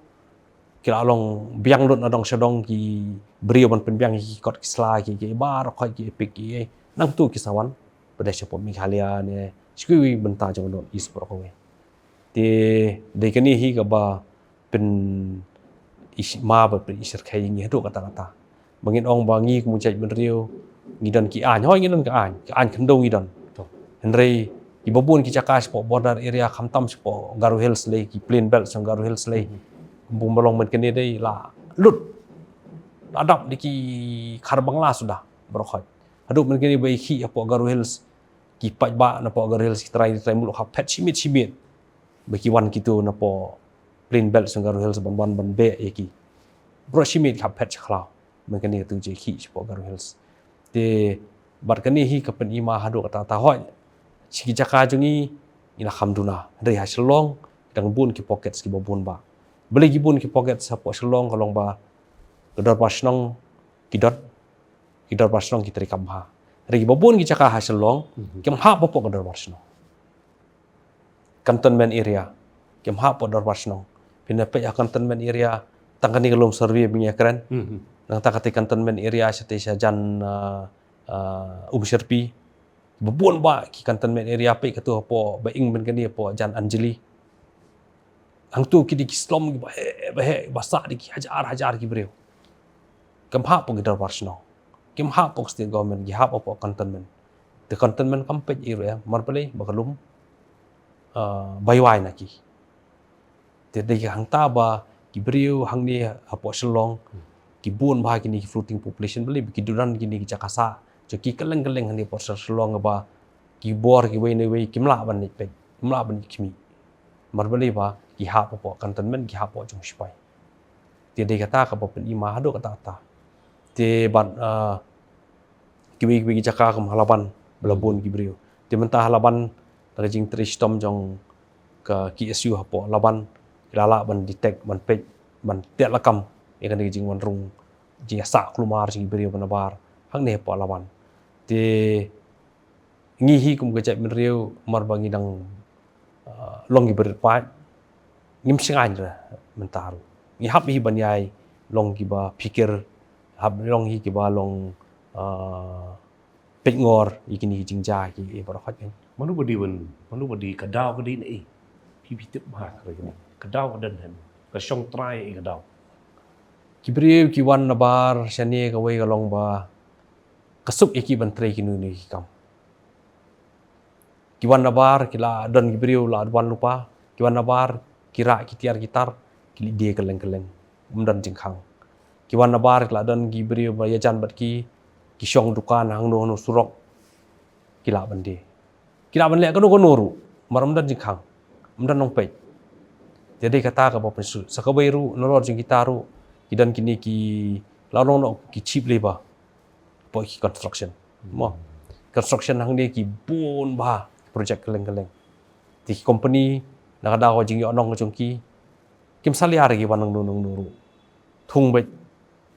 ki la long biang lut na dong sha dong ki briew ban pynbiang ki kot ki sla ki, ki baroh khoit ki epik ki, eh. Nangto ki sa wan, pdeng shapoh Meghalaya ne, sha kiwei bynta jong North East baroh kawei. Te, dei kane hi kaba pyn-i-, ma ba pyn-i-, shyrkhei ngi haduh katta katta. Ba ngin ong ba ngi kum u jaitbynriew, ngi don ki aiñ, hooid ngi don ki aiñ, ki aiñ khyndew ngi don. To. Hynrei, kiba bun ki jaka shapoh border area khamtam shapoh Garo Hills lei, ki plain belt jong Garo Hills lei. Mhm. Kum ba long mynta kane dei la lut. La dap da ki khar Bangla suda, baroh khoit. Haduh mynta kane ba i khih hapoh Garo Hills, ki paidbah napoh Garo Hills ki trai, trai muluk ha phet shimiet shimiet. Ba ki wan kito napoh plain belt jong Garo Hills ban wan ban beh ïa ki. Baroh shimiet ki hap phet sha khlaw. mynta kane ka tu je ki shapoh Garo Hills. Te bad kane hi ka pyni ma haduh katta katta hoi. Shi ki jaka jong ngi, ngi la kham duna. Hynrei ha Shillong, dang bun ki pockets kiba bun ba. Balei ki bun ki pockets hapoh Shillong ka long ba ka dorbar shnong ki don, ki dorbar shnong ki trei kam bha. Hynrei kiba bun ki jaka ha Shillong, kim hap hapoh ka dorbar shnong. Cantonment area, kim hap hapoh dorbar shnong. Phin da peit ha cantonment area, tang kane ka lum survey ba ngi ïa kren. Nangta kata cantonment area shatei shajan, ah, ah, Umshyrpi. Ba bun ba ki cantonment area, peit katu hapoh ba ing mynta kane hapoh jan Anjali. Hangtu ki dei ki slum kiba heh, ba heh, ba sah dei ki hajar hajar ki briew. Kim hap hapoh ki dorbar shnong. Kim hap hapoh state government, ki hap hapoh cantonment. Te cantonment kam peit ei ruh, eh, namar balei, ba ka lum, ah, bai wai na ki. Te dei hangta ba ki briew hangne hapoh Shillong, ki bun ba kine ki floating population, balei ba ki dudan kine ki jaka sah jong ki kylleng kylleng hangne hapoh Shillong ba ki bor kiwei na kiwei kim lah ban leit peit, kim lah ban leit khmih. Namar balei ba ki hap hapoh cantonment, ki hap hapoh jong sipai. Te dei kata kaba pyni ma haduh katta katta. Te bad, ah, kiwei kiwei ki jaka kum ha Laban ba la bun ki briew. Te mynta ha Laban, da ka jingtrei shitom jong ka K S U hapoh Laban, ki la lah ban detect, ban peit, ban teh lakam ïa kane ka jingwan rung, jingïasah kulmar jong ki briew ba nabar hangne hapoh Laban. Te ngi hi kum ka jaitbynriew, namar ba ngi dang, ah, long kiba rit paid, ngim shngaiñ re mynta ruh. Ngi hap hi ban ïai long kiba phikir, hap long hi kiba long, ah, peitngor ïa kine ki jingjia ki, eh, baroh khoit kan. Mano ba dei ban, mano ba dei ka daw ka dei na ei? Phi, phi tip bha ka dei kane. Ka daw ka don hynrei ka shong trai ei ka daw? Ki briew ki wan nabar shane, kawei ka long ba ka suk ïa ki ban trei kino kino ki kam. Ki wan nabar, ki la don ki briew la wan lypa, ki wan nabar, ki rah ki tiar ki tar, ki leit die kylleng kylleng, ym don jingkhang. Ki wan nabar, ki la don ki briew ba ïajan bad ki, ki shong dukan hangno hangno surok, ki lah ban die. Ki lah ban leh kano kano ruh, namar ym don jingkhang, ym don nongpeit. Te dei kata kaba pynsngewsih. Sa kawei ruh, nalor jong kita ruh, ki don kine ki, la long noh ki cheap labor hapoh ki construction. Mo. Construction hangne ki bun bha project kylleng kylleng. Te ki company, na ka daw ka jingïohnong ka jong ki, kim salia re ki wan nangno nangno ruh. Thung beit,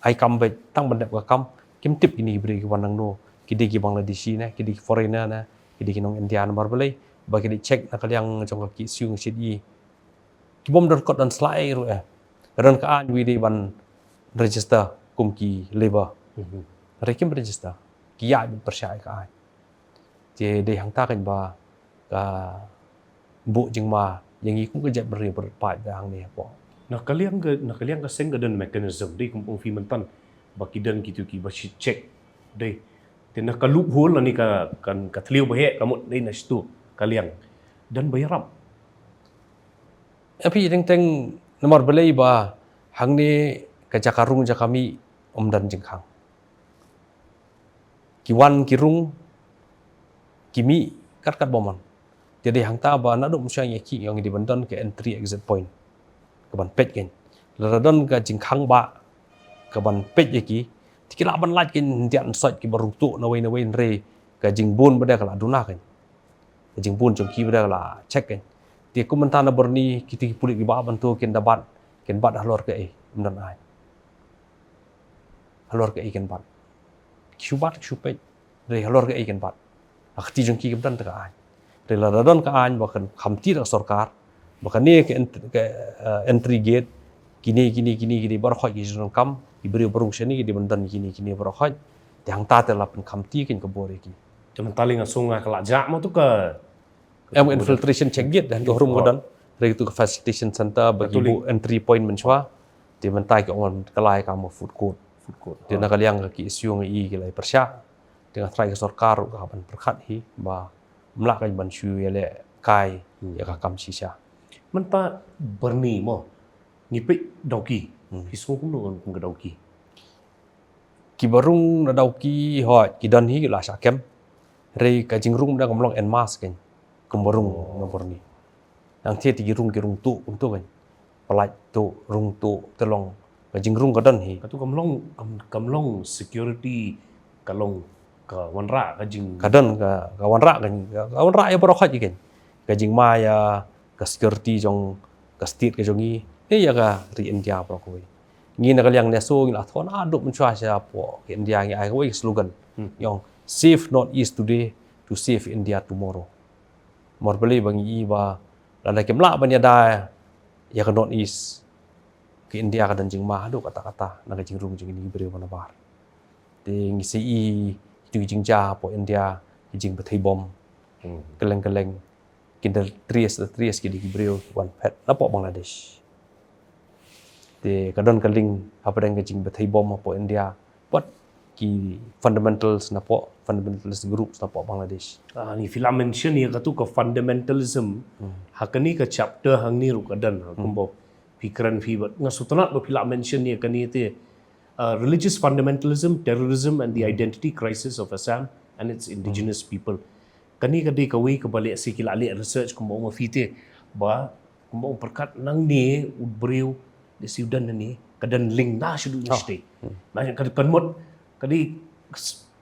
ai kam beit, tang ban dep ka kam, kim tip kine ki briew ki wan nangno, ki dei ki Bangladeshi ne, ki dei ki foreigner ne, ki dei ki nong India, namar balei ba ki dei check na ka liang jong ka K S U, nga shait ïohi. Ki bym don kot don sla ei ruh, eh. Ka don ka aiñ ba dei ban register kum ki labor. Hynrei kim register. Ki ïaid beit pyrshah ïa ka aiñ. Te dei hangta kan ba ka buh jingma ïa ngi kum ka jaitbynriew ba rit paid da hangne hapoh. Na ka liang ka, na ka liang ka seng ka don mechanism, dei kum ong phi mynta ba ki don kitu kiba shait check. Dei. Te na ka loophole lane ka, ka, ka thliew ba heh ka mut dei na shitu ka liang. Don ba ïarap. Ïa phi, teng teng namar balei ba hangne ka jaka rung jaka mih ym don jingkhang. Ki wan ki rung, ki mih kat kat ba mon. Te dei hangta ba naduh mynshwa ïa ki, ïa ngi dei ban don ka entry exit point, ka ban peit kan. Lada don ka jingkhang ba ka ban peit ïa ki, te ki lah ban lait kan, hyndiat hynsoit kiba rung tuh nawei nawei, hynrei ka jingbun ba dei ka la duna kan. Ka jingbun jong ki ba dei ka la check kan. Te kum mynta na Byrni, kiti ki pulit kiba ap ban tuh kin da bat, kin bat halor kaei? Ym don aiñ. Halor kaei kin bat? Ki shu bat, ki shu peit. Hynrei halor kaei kin bat? Ha kti jong ki kim don te ka aiñ. Hynrei lada don ka aiñ ba kan khamti da ka sorkar ba kane ka ent-, ka, eh, entry gate, kine, kine, kine, kine baroh khoit ki jingdonkam, ki briew ba rung shane ki dei ban don kine, kine baroh khoit. Te hangta te la pynkhamti kan ka bor ïa ki. Te mynta lei nga sngew nga ka la jah mo tu ka Em, infiltration check gate, dan ka hrum ka don. Hynrei tu ka facilitation center ba ki buh entry point mynshwa. Te mynta ki ong ka la ïa ka mo food court. Food court. Te na ka liang ka K S U nga i ki la ïa pyrshah. Te nga tharai ka sorkar ruh ka hap ban pyrkhat hi ba ym lah ka ban shu ïalehkai ïa ka kam shisha. Mynta Byrni mo, ngi peit Dawki. Ki sngew kumno kum ka Dawki? Kiba rung na Dawki, hooid, ki don hi, ki la shah kem. Hynrei ka jingrung ba dang kam long en mass kan, kumba rung na Byrni. Nangta te ki rung, ki rung tuh kumto kan. Pyllait tuh, rung tuh, te long Ka jingrung ka don hi. Katu kam long, kam, kam long security, ka long ka wanrah ka jing- Ka don ka, ka wanrah ka, ka wanrah ïa baroh kat ïa ka. Ka jingma ïa ka security jong ka state ka jong ngi. Ïa ka ri India baroh kawei. Ngi na ka liang NESO ngi la thon haduh mynshuwa sha pdeng ka India ngi ai kawei ka slogan. Hmm. Ïong, "Save North East today to save India tomorrow." Namar balei ba ngi i ba lada kim lah ban ïada ïa ka North East, ka India ka don jingma haduh katta katta na ka jingrung jong ngi ki briew ba nabar. Te ngi sa i itu ki jingjia hapoh India, ki jingbthei bom. Hmm. Kylleng kylleng. Kin da trace, da trace ki dei ki briew wan phet napoh Bangladesh. Te ka don ka link hapdeng ka jingbthei bom hapoh India bad ki fundamentals napoh, fundamentalist groups napoh Bangladesh. Ah, ngi phi la mention ïa katu ka fundamentalism. Hmm. Ha kane ka chapter hangne ruh ka don, ha, hmm, kumba phi kren phi bad nga sngewtynnat ba phi la mention ïa kane te, uh, religious fundamentalism, terrorism and the, hmm, identity crisis of Assam and its indigenous, hmm, people. Kane ka dei kawei kaba leh shi ki la leh research kumba ong ma phi te ba kumba ong pyrkhat nangne u briew da shi u don nangne ka don link na shu du, oh, state. Hmm. Na ka, ka mut ka dei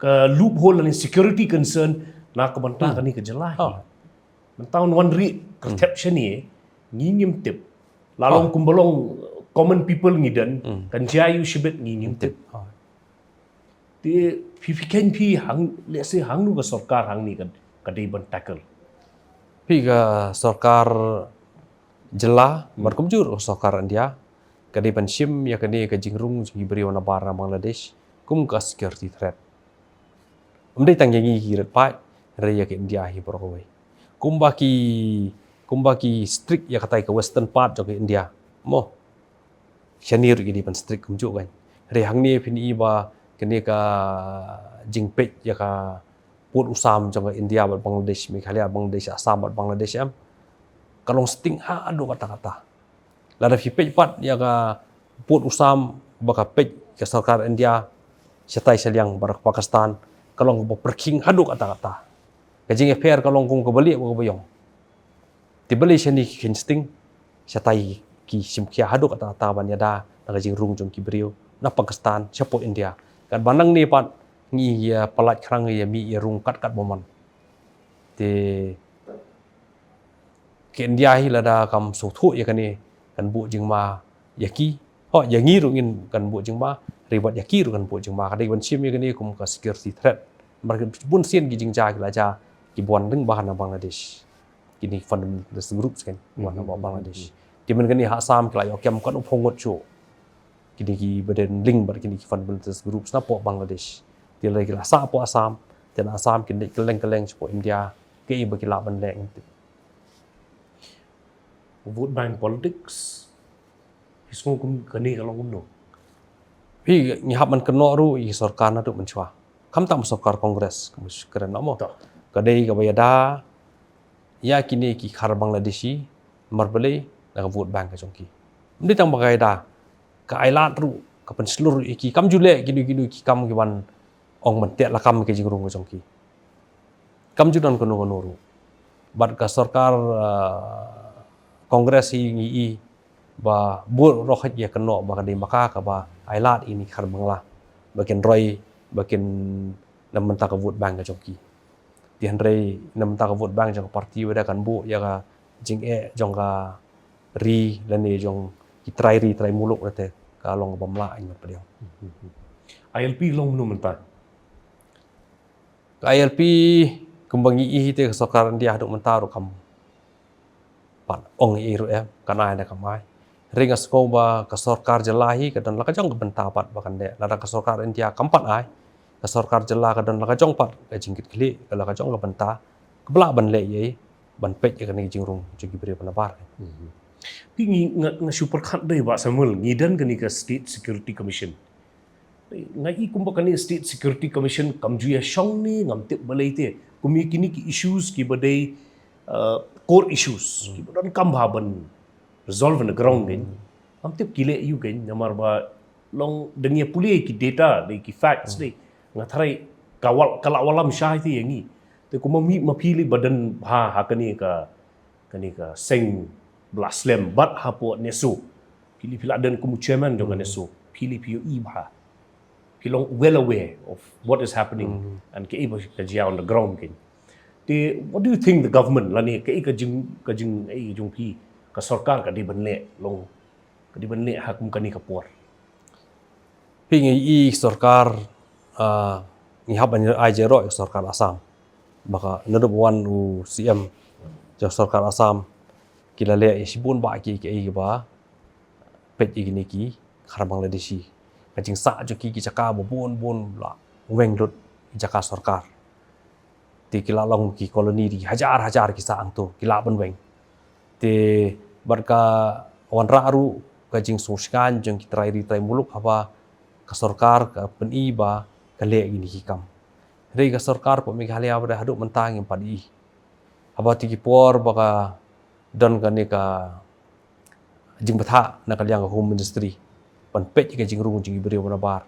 ka loophole lane security concern na ka bynta, hmm, kane ka jylla. Oh. Mynta un wan ri, hmm, kyrthep shane ngi ngim tip. La long, oh, kumba long common people ngi don, hmm, kan jia ïa u shibit ngi ngim tip. Oh. Te phi, phi khein phi hang, lehse hangno ka sorkar hangne ka, ka dei ban tackle? Phi, ka sorkar jylla, hmm, bad kumjuh ka sorkar India ka dei ban shim ïa kane ka jingrung jong ki briew nabar na Bangladesh kum ka security threat. Ym dei tang ïa ngi ki rit paid, hynrei ïa ka India hi baroh kawei. Kumba ki, kumba ki strict ïa katai ka western part jong ka India, mo. Shane ruh ki dei ban strict kumjuh kan. Hynrei hangne phin i ba kane ka jingpeit ïa ka pud u sam jong ka India bad Bangladesh, Meghalaya, Bangladesh, Assam bad Bangladesh, em, ka long sting haduh katta katta. Lada phi peit pat ïa ka pud u sam ba ka peit ka sorkar India shatai shaliang bad ka Pakistan, ka long kaba pyrkhing haduh katta katta. Ka jingïapher ka long kum kaba lieh bad kaba ïong. Te balei shane ki khein sting, shatai ki shim khia haduh katta katta ban ïada na ka jingrung jong ki briew na Pakistan shapoh India. Katba nangne pat ngi ïa palat khrang ïa mih ïa rung kat kat ba mon. Te ka India hi lada kam sngewthuh ïa kane kan buh jingma ïa ki. Ho, ïa ngi ruh ngin kan buh jingma, hynrei bad ïa ki ruh kan buh jingma. Ka dei ban shim ïa kane kum ka security threat. Namar ki bun sien ki jingjia ki la jia, ki wan lyngba na Bangladesh. Kine fundamentalist groups kan wan, hmm, na Bangladesh. Te mynta kane ha Assam ki la ïoh kem katno phew ngut shuh. Kine kiba don link bad kine ki fundamentalist groups napoh Bangladesh. Te lada ki la sah hapoh Assam, te na Assam kin leit kylleng kylleng shapoh India, kaei ba ki lah ban leh. Vote bank politics. Phi sngew kum kane ka long kumno? Phi, ngi hap ban kynnoh ruh ïa ki sorkar naduh mynshuwa. Khamtam sorkar Congress, kumba shu kren noh mo. To. Ka dei kaba ïada ïa kine ki khar Bangladeshi, namar balei, na ka vote bank ka jong ki. Ym dei tang ba ka ïada, ka ailad ruh, ka pynshlur ruh ïa ki, kam ju leh kino kino ki kam kiban ong ban teh lakam ïa ka jingrung ka jong ki. Kam ju don kano kano ruh. Bad ka sorkar, ah, Congress hi ngi i ba bun ruh ïa kynnoh ba ka dei ma ka kaba ailad ïa kine ki khar Bangla ba kin roi, ba kin, na bynta ka vote bank ka jong ki. Te hynrei na bynta ka vote bank jong ka party, wada kan buh ïa ka jingeh jong ka ri lane jong ki trai ri trai muluk, te ka long kaba mlien ïa ngi pdiang. I L P long kumno mynta? Ka I L P kumba ngi i hi te ka sorkar India haduh mynta ruh kam pat ong ei ruh, em, kan ai ne kam ai. Hynrei nga sngew ba ka sorkar jylla hi ka don la ka jong ka bynta pat ba kan leh. Lada ka sorkar India kam pat ai, ka sorkar jylla ka don la ka jong pat ka jingkitkhlieh, ka la ka jong ka bynta kaba lah ban leh ei ei ban peit ïa kane ka jingrung jong ki briew ba nabar. Mhm. Phi, ngi, nga, nga shu pyrkhat dei, Bah Samuel, ngi don kane ka State Security Commission. Nga i kumba kane State Security Commission kam ju ïa shong ne ngam tip balei te. Kum ïa kine ki issues kiba dei, uh, core issues, hmm, kiba donkam bha ban resolve on the ground, hmm, dei. Ngam tip ki leh aiu kein, namar ba long dang ïa pule ki data dei, ki facts, hmm, dei. Nga tharai ka wal, ka la wallam shai te ïa ngi. Te kumba mih ma phi lei ba don bha ha kane ka, kane ka seng ba la slem bad hapoh NESO. Phi lei phi la don kum u chairman jong ka, hmm, NESO. ki leh phi ïohi bha. Ki long well aware of what is happening and kaei ba ka jia on the ground kein. Te, what do you think the government, lane kaei ka jing, ka jing, ei jong phi, ka sorkar ka dei ban leh, long, ka dei ban leh ha kum kane ka por? Phi, ngi i sorkar, ah, ngi hap ban ai jero i sorkar Assam. Ba ka naduh ba wan u C M jong sorkar Assam, ki la leh ïa shibun bah ki, ki, kiba peit ïa kine ki khar Bangladeshi. Ka jingsah jong ki, ki jaka ba bun bun la weng lut jaka sorkar. Te ki la long ki colony, ki hajar hajar ki sah hangto, ki lah ban weng. Te bad ka wanrah ruh ka jingsngewsngaiñ jong ki trai ri trai muluk haba ka sorkar ka pyni ba ka leh ïa kine ki kam. Hynrei ka sorkar pdeng Meghalaya pat haduh mynta ngim pat ïohi. Haba te ki por ba ka don kane ka jingbthah na ka liang ka Home Ministry ban peit ïa ka jingrung jong ki briew ba nabar,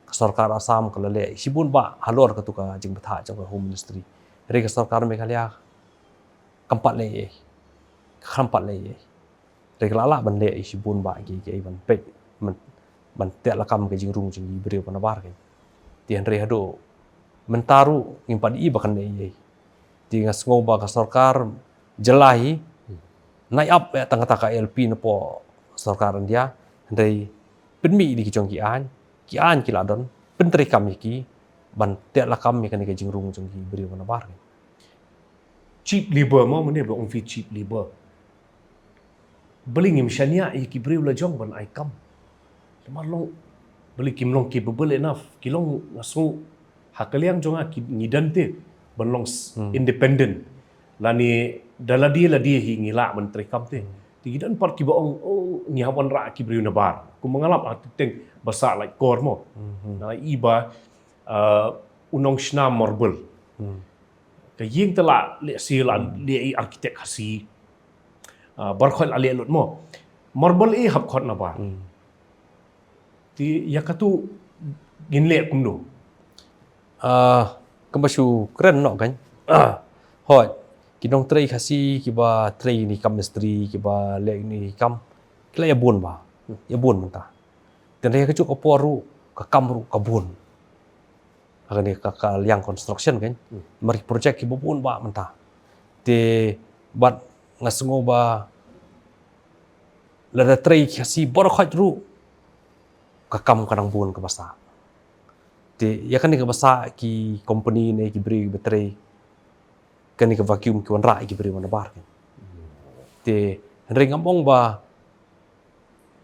ka sorkar Assam ka la leh shibun bah halor katu ka jingbthah jong ka Home Ministry. Hynrei ka sorkar Meghalaya kam pat leh ei ei, kam pat leh ei ei. Hynrei ka la lah ban leh shibun bah ki, ki ban peit, ban, ban teh lakam ka jingrung jong ki briew ba nabar kein. Te hynrei haduh mynta ruh ngim pat ïohi ba kan leh ei ei. Te nga sngew ba ka sorkar jylla hi nai ap ïa tang kata ka I L P napoh sorkar India, hynrei pynmih ïa ki jong ki aiñ, ki aiñ ki la don, pyntreikam ïa ki ban teh lakam ïa kane ka jingrung jong ki briew ba nabar. Cheap labor mo, mane ba ong phi cheap labor. Balei ngim shaniah ïa ki briew la jong ban ai kam? Namar long, balei kim long capable enough? Ki long, nga sngew ha ka liang jong nga, ki, ngi don te ban long s-, independent. Lane da lade lade hi ngi lah ban treikam te. Te ki don pat kiba ong, oh, ngi hap wanrah ki briew nabar. Kumba nga lap ha teng ba sah Laitkor mo. Nga i ba, uh, u nongshna marble. Ka ïing te la leh, si la leh i architect Khasi. Ah, baroh khoit la leh lut mo. Marble i hap khot nabar. Te ïa katu ngin leh kumno? Ah, kumba shu kren noh kein. Ah, hooid, ki nongtrei Khasi kiba trei ïa kine ki kam mistri, kiba leh ïa kine ki kam, ki la ïa bun bah, ïa bun mynta. Te hynrei ha kajuh ka por ruh ka kam ruh ka bun. Ha kane ka, ka liang construction kein. Namar ki project kiba bun bah mynta. Te bad nga sngew ba lada trei Khasi baroh khoit ruh, ka kam ka dang bun kaba sah. Te ïa kane kaba sah ki company ne ki briew kiba trei kane ka vacuum ki wanrah ïa ki briew ba nabar kein. Te hynrei ngam ong ba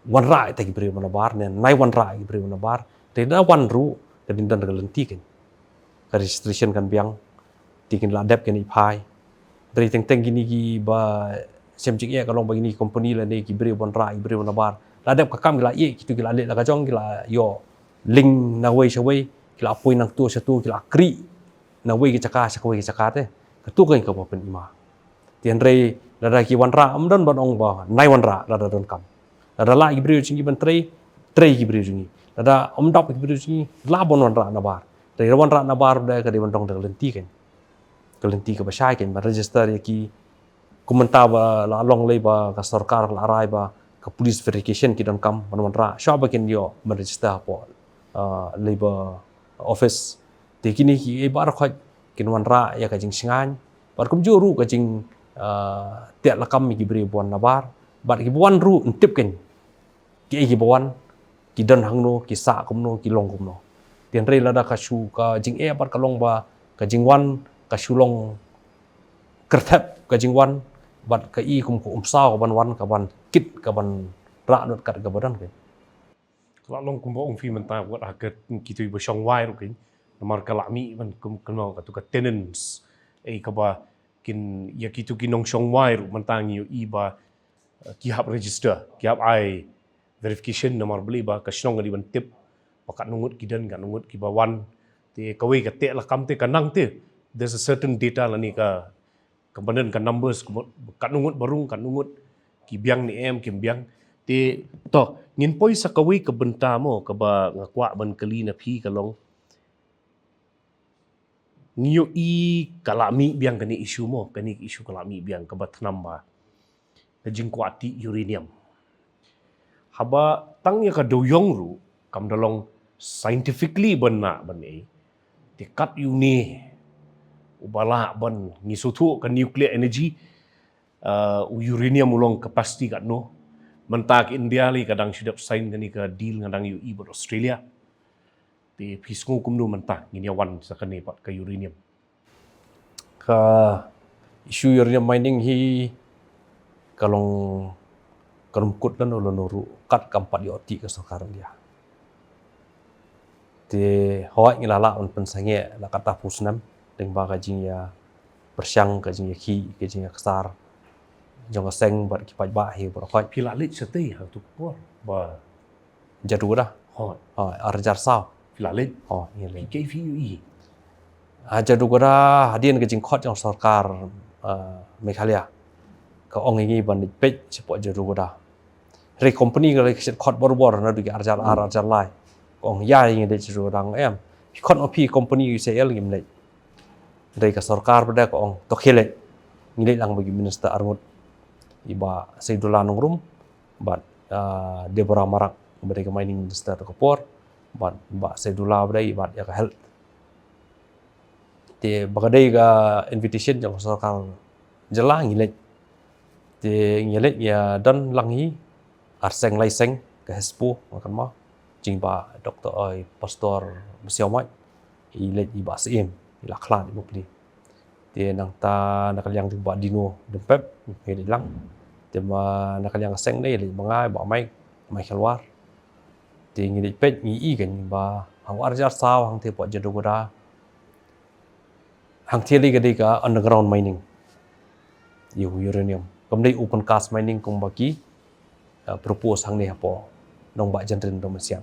wanrah ïa kita ki briew ba nabar, ne nai wanrah ïa ki briew ba nabar. Te da wan ruh, ka dei ban don ka lynti kein. Ka registration kan biang, te kin la dep kane i phai. Hynrei teng teng kine kiba shem jingeh ka long ba kine ki company lane ki briew ba wanrah ïa ki briew ba nabar, la dep ka kam ki la ïeh, kitu ki la leh la ka jong, ki la ïoh link na wei sha wei, ki la poi nangtu sha tu, ki la khrih na wei ka jaka sha kawei ka jaka te. Katu kein kaba pynim. Te hynrei lada ki wanrah, ym don ban ong ba nai wanrah lada don kam. Lada lah ki briew jong ngi ban trei, trei ki briew jong ngi. Lada ym dap ki briew jong ngi, lah ban wanrah nabar. Te lada wanrah nabar, da ka dei ban don da ka lynti kein. Ka lynti kaba shai kein, ban register ïa ki. Kumta ba la long lei ba ka sorkar la rai ba ka police verification ki donkam ban wanrah. Shuwa ba kin ïoh ban register hapoh, ah, Labour Office. Te kine kiei baroh khoit kin wanrah ïa ka jingshngaiñ. Bad kumjuh ruh ka jing, ah, teh lakam ïa ki briew ba wan nabar. Bad kiba wan ruh yn tip kein kiei kiba wan, ki don hangno, ki sah kumno, ki long kumno. Te hynrei lada ka shu ka jingeh bad ka long ba ka jingwan ka shu long kyrthep ka jingwan, bad ka i kum ka umsaw ka ban wan, ka ban kit, ka ban rah lut kat kaba don kein. Ka la long kumba ong phi mynta, wat ha ka, kitu ba shong wai ruh kein. Namar ka la mih ban kum, kumno, katu ka tenants. Ei kaba kin, ïa kitu ki nongshong wai ruh mynta ngi ïohi ba, eh, ki hap register, ki hap ai verification, namar balei ba ka shnong ka dei ban tip ba katno ngut ki don, katno ngut kiba wan. Te kawei ka teh lakam te ka nang te, there's a certain data lane ka, ka banan ka numbers, ka mut katno ngut ba rung, katno ngut ki biang ne em, kim biang. Te to, ngin poi sa kawei ka bynta mo, kaba nga kwah ban kylli na phi ka long, ngi ïohi ka la mih biang kane issue mo, kane issue ka la mih biang kaba thnam ba ka jingkwah tih uranium. Haba tang ïa ka dewïong ruh, kam da long scientifically ban na ban ei. Te kat ïa une uba lah ban ngi sngewthuh ka nuclear energy, uh, u uranium u long capacity katno. Mynta ka India lei ka dang shu dep sign kane ka deal nga dang ïohi bad Australia. Te phi sngew kumno mynta ngin ïa wan sa kane pat ka uranium? Ka issue uranium mining hi ka long ka long kut lano lano ruh kat kam pat ïoh ti ka sorkar India. Te hoi ngi la lah ban pynsangeh la kata phew snem lyngba ka jingïa pyrshang, ka jingïa khih, ka jingïa ksar jong ka seng bad ki paidbah hi baroh khoit. Phi la leit shatei ha tu por ba Jadugada. Hoi. Hoi, ar hajar saw. Phi la leit. Hoi, ngi leit. Phi kei phi ïohi? Ha Jadugada hadien ka jingkhot jong sorkar, ah, Meghalaya ka ong ïa ngi ban leit peit shapoh Jadugada. Hynrei company ka leit ka shet khot bor bor naduh ki ar hajar ar, ar hajar lai. Ka ong ïa ngi leit Jadugada, nga ong em. Phi khot ma phi company U C I L, ngim leit. Hynrei ka sorkar pat de ka ong to khie leit. Ngi leit lang bad ki minister arngut, i Bah Saidullah Nongrum bad, ah, Deborah Marak ba dei ka mining minister ka por, bad Bah Saidullah ba dei bad ïa ka health. Te ba ka dei ka invitation jong ka sorkar jylla, ngi leit. Te ngi leit, ïa don lang hi ar seng lai seng ka HESPO, nga kynmaw, jong i Bah Doktor, oi, Pastor Masiawmait, i leit i Bah Syiem, i la khlad i bapli. Te nangta na ka liang jong Bah Dino Dympep, ngi leit lang. Te ma na ka liang ka seng ne leit ma nga, Bah Mike, Mike Khelwar. Te ngi leit peit, ngi i kan ba hang u ar hajar saw hangte hapoh Jadugada. Hangte lei ka dei ka underground mining ïa u uranium, kam dei open cast mining kumba ki, uh, propose hangne hapoh Nongbah Jyndrin Dong Mynsiem.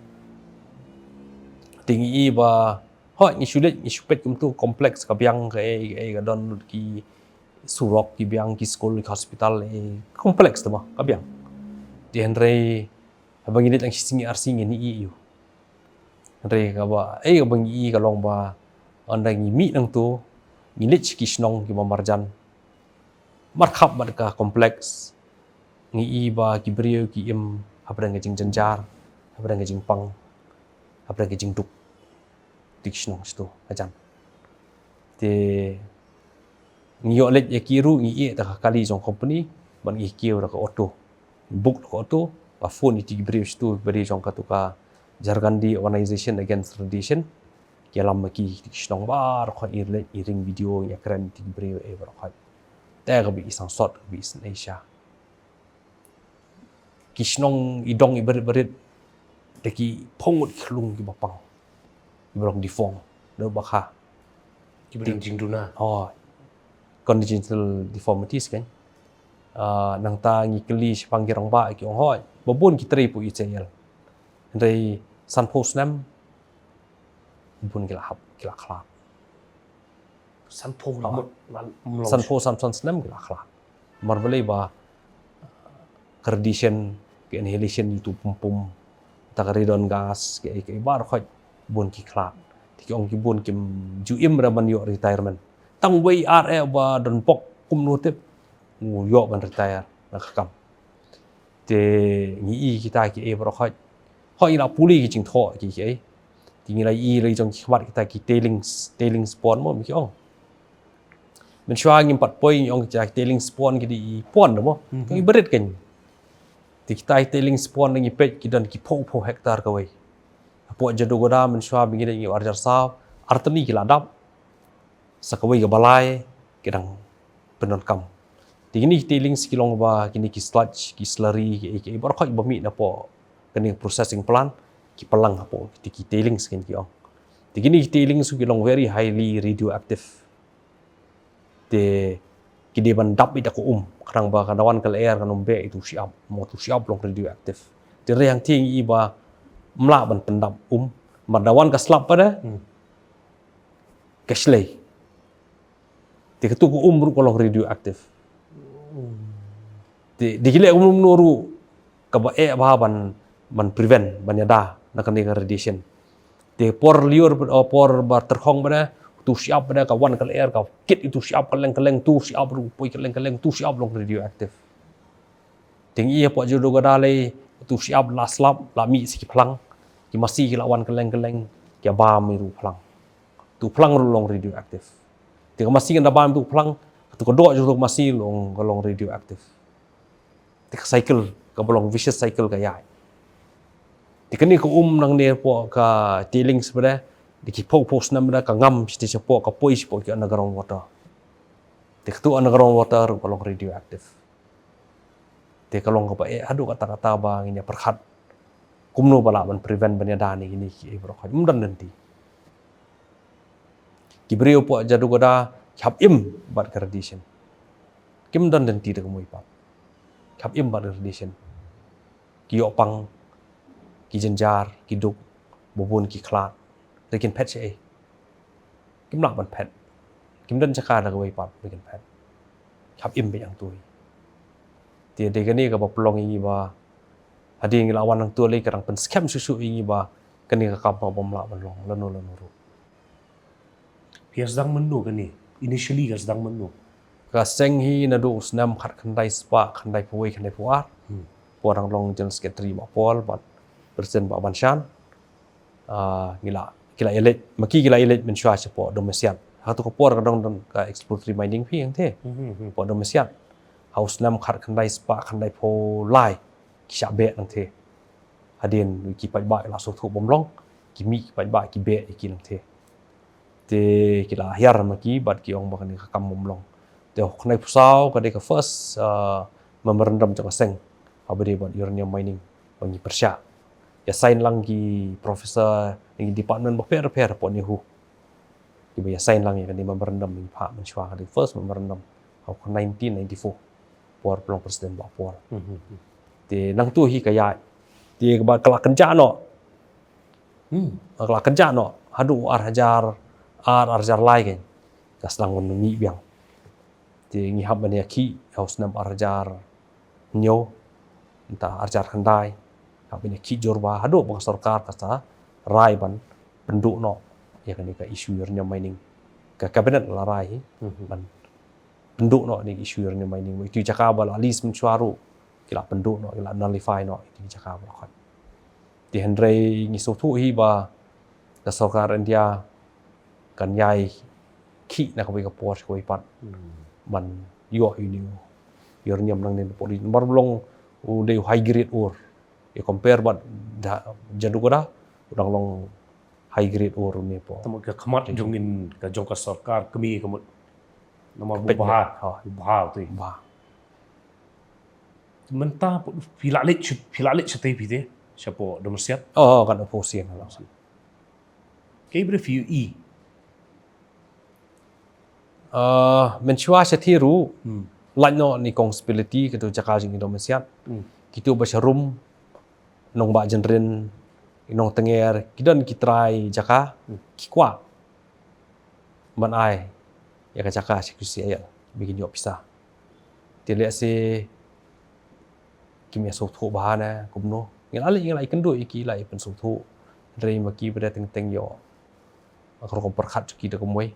Te ngi i ba hoi ngi shu leit, ngi shu peit kumtu complex, ka biang ka ei ka ei, ka don ki surok, ki biang, ki skul, ki hospital, ei complex te ma ka biang. Te hynrei haba ngi leit lang shi sngi ar sngi ngi i ïa u. Hynrei kaba ei kaba ngi i ka long ba ynda ngi mih nangto, ngi leit sha ki shnong kiba marjan, markhap bad ka complex, ngi i ba ki briew ki im hapdeng ka jingjynjar, hapdeng ka jingpang, hapdeng ka jingduk. Te ki shnong shatu hajan. Te ngi ïoh leit ïa ki ruh, ngi ïeh da ka kali jong company bad ngi kiew da ka auto, book da ka auto, ba phone ïa ki briew shatu, briew jong katu ka Jharkhandi Organization Against Radiation. Ki ïalam ma ki, ki shnong baroh khoit, ngi leit, ngi ring video, ngi ïakren ïa ki briew, eh, baroh khoit. Te kaba i sangsot, kaba i sngewsih. Ki shnong i dong i barit barit da ki phew ngut ki khyllung kiba pang, kiba long deform, da ba kha, kiba don jingduna. Oh, congenital deformities kan. Ah, nangta ngi kylli shaphang ki rangbah, ki ong hoi ba bun ki trei poi U C I L. Hynrei sanphew snem bun ki la hap, ki la khlad. Sanphew, ah, la mut, la mlong. Sanphew, san, san snem ki la khlad. Namar balei ba ka radiation, ka inhalation itu pum pum, ta ka radon gas, ka ei ka ei, baroh khoit bun ki khlad. Te ki ong ki bun kim ju im re ban ïoh retirement. Tang wei ar eh ba don pok kumno tip, u ïoh ban retire na ka kam. Te ngi i kita ki ei baroh khoit. Hoi ngi la pule ki jingthoh ki, ki ei. Te ngi la i la jong ki khmat kita ki tailings, tailings pond mo, ki ong. Mynshuwa ngim pat poi ngi ong kita ki tailings pond ki dei i pond mo. Mhm. Ngi barit kan. Te kita ki tailings pond ngi peit ki don ki phew phew hektar kawei. Hapoh Jadugada mynshuwa ba ngi dei ngi ar hajar saw, artylli ki la dap. Sa kawei kaba lai ki dang pyndonkam. Te kine ki tailings ki long ba kine ki sludge, ki slurry, ki, ki, baroh khoit ba mih napoh kane processing plant, ki pynlang hapoh kine ki tailings, kine ki ong. Te kine ki tailings ki long very highly radioactive. Te ki dei ban dap ïa ka um, khnang ba ka wan ka lyer kan ym beh ïa uto u shyiap, mo uto u shyiap long radioactive. Te hynrei hangta ngi i ba ym lah ban pyndap um, namar da wan ka slap pat de, hmm, ka shlei. Te katu ka um ruh ka long radioactive. Te dei ki leh kumno kumno ruh kaba eh bha ban, ban prevent, ban ïada na kane ka radiation. Te por lyiur, eh, por ba tyrkhong pat de, uto u shyiap pat de ka wan ka lyer ka kit ïa uto u shyiap kylleng kylleng, uto u shyiap ruh poi kylleng kylleng, uto u shyiap long radioactive. Te ngi i hapoh Jadugada lei, uto u shyiap la slap, la mih sha ki phlang. Ki masi ki la wan kylleng kylleng, ki bam ïa u phlang. Te u phlang ruh long radioactive. Te ka masi kan da bam ïa u phlang, te ka doh jong ka masi long, ka long radioactive. Te ka cycle, kaba long vicious cycle ka ïaid. Te kane ka um nangne hapoh ka tailings bad, da ki phew phew snem bad, ka ngam shatei shapoh, ka poi shapoh ki underground water. Te katu underground water ruh ka long radioactive. Te ka long kaba eh haduh katta katta ba ngin ïa pyrkhat kumno ba lah ban prevent ban ïada ïa kine kiei baroh khoit. Ym don lynti. Ki briew hapoh Jadugoda ki hap im bad ka radiation. Kim don lynti da kumwei pat. Ki hap im bad ka radiation. Ki ïoh pang, ki jynjar, ki duk, ba bun ki khlad. Hynrei kin phet shaei? Kim lah ban phet. Kim don jaka da kawei pat ba kin phet. Ki hap im beit hangto hi. Te dei kane kaba pynlong ïa ngi ba hadien ngi la wan hangto lei, ka dang pynskhem shuh shuh ïa ngi ba kane ka kam hap bym lah ban long lano lano ruh. Phi ïa sdang mynno kane? Initially ka sdang mynno? Ka seng hi naduh u snem khatkhyndai spah khyndaiphew wei khyndaiphew ar. Hmm. Por dang long General Secretary Bah Paul bad President Bah Banshan. Ah, ngi la, ki la ïaleit, ma ki ki la ïaleit mynshuwa shapoh Dong Mysiat. Hato ka por ka dang don ka exploratory mining phi hangtei? Hmm, hmm, hmm. Hapoh Dong Mysiat. Ha u snem khatkhyndai spah khyndaiphew lai ki shah beh hangtei. Hadien ki paidbah ki la sngewthuh bym long, ki mih ki paidbah ki beh ïa ki hangtei. Te ki la hiar ma ki bad ki ong ba kane ka kam bym long. Te u khyndaiphew saw ka dei ka first, ah, memorandum jong ka seng haba ïadei bad uranium mining ba ngi pyrshah. Ïa sign lang ki professor na ki department bapher bapher hapoh NEHU. Kiba ïa sign lang ïa kane memorandum, ngi phah mynshuwa, ka dei first memorandum ha u nineteen ninety-four. Por pynlong President Bah Paul. Mhm. Te nangto hi ka ïaid. Te kaba ka la kynjah noh. Hmm. Ka la kynjah noh haduh ar hajar ar, ar hajar lai kan. Ka sdang ban mih biang. Te ngi hap ban ïakhih ha u snem ar hajar hynñiew, mynta ar hajar khyndai, hap ban ïakhih jur bha haduh ba ka sorkar ka sa rai ban pynduh noh ïa kane ka issue uranium mining. Ka cabinet la rai hi, mhm, ban pynduh noh ïa kane ka issue uranium mining. Ïa kito ki jaka ba la lease mynshuwa ruh ki la pynduh noh, ki la nullify noh ïa kito ki jaka baroh khoit. Te hynrei ngi sngewthuh hi ba ka sorkar India kan ïai khih na kawei ka por sha kawei pat. Hmm. Ban ïoh ïa une u uranium nangne napoh ri. Namar u long u dei u high grade ore. Ïa compare bad Jadugoda, u dang long high grade ore une hapoh. Te mut ka khmat jong ngin, ka jong ka sorkar kmie ka mut. Namar u bha, ha, u bha te. Bha. Mynta phi la leit sha-, phi la leit shatei phi te, shapoh Dong Mysiat? Oh, kan phew sien la. Kaei ba phi ïohi? Ah, mynshuwa shatei ruh, hmm, lait noh na Kong Spility, kato jaka jong i Dong Mysiat. Hmm. Kito ba sharum, Nongbah Jynrin, Nongtnger, ki don ki trai jaka, hmm, ki kwah ban ai ïa ka jaka sha ki C I L ba kin ïoh pisa. Te lehse kim ïa sngewthuh bha ne kumno. Ngi la leh, ngi la ïakynduh ïa ki, la ïa pynsngewthuh. Hynrei ma ki ba dei teng teng ïoh ka rukom pyrkhat jong ki da kumwei.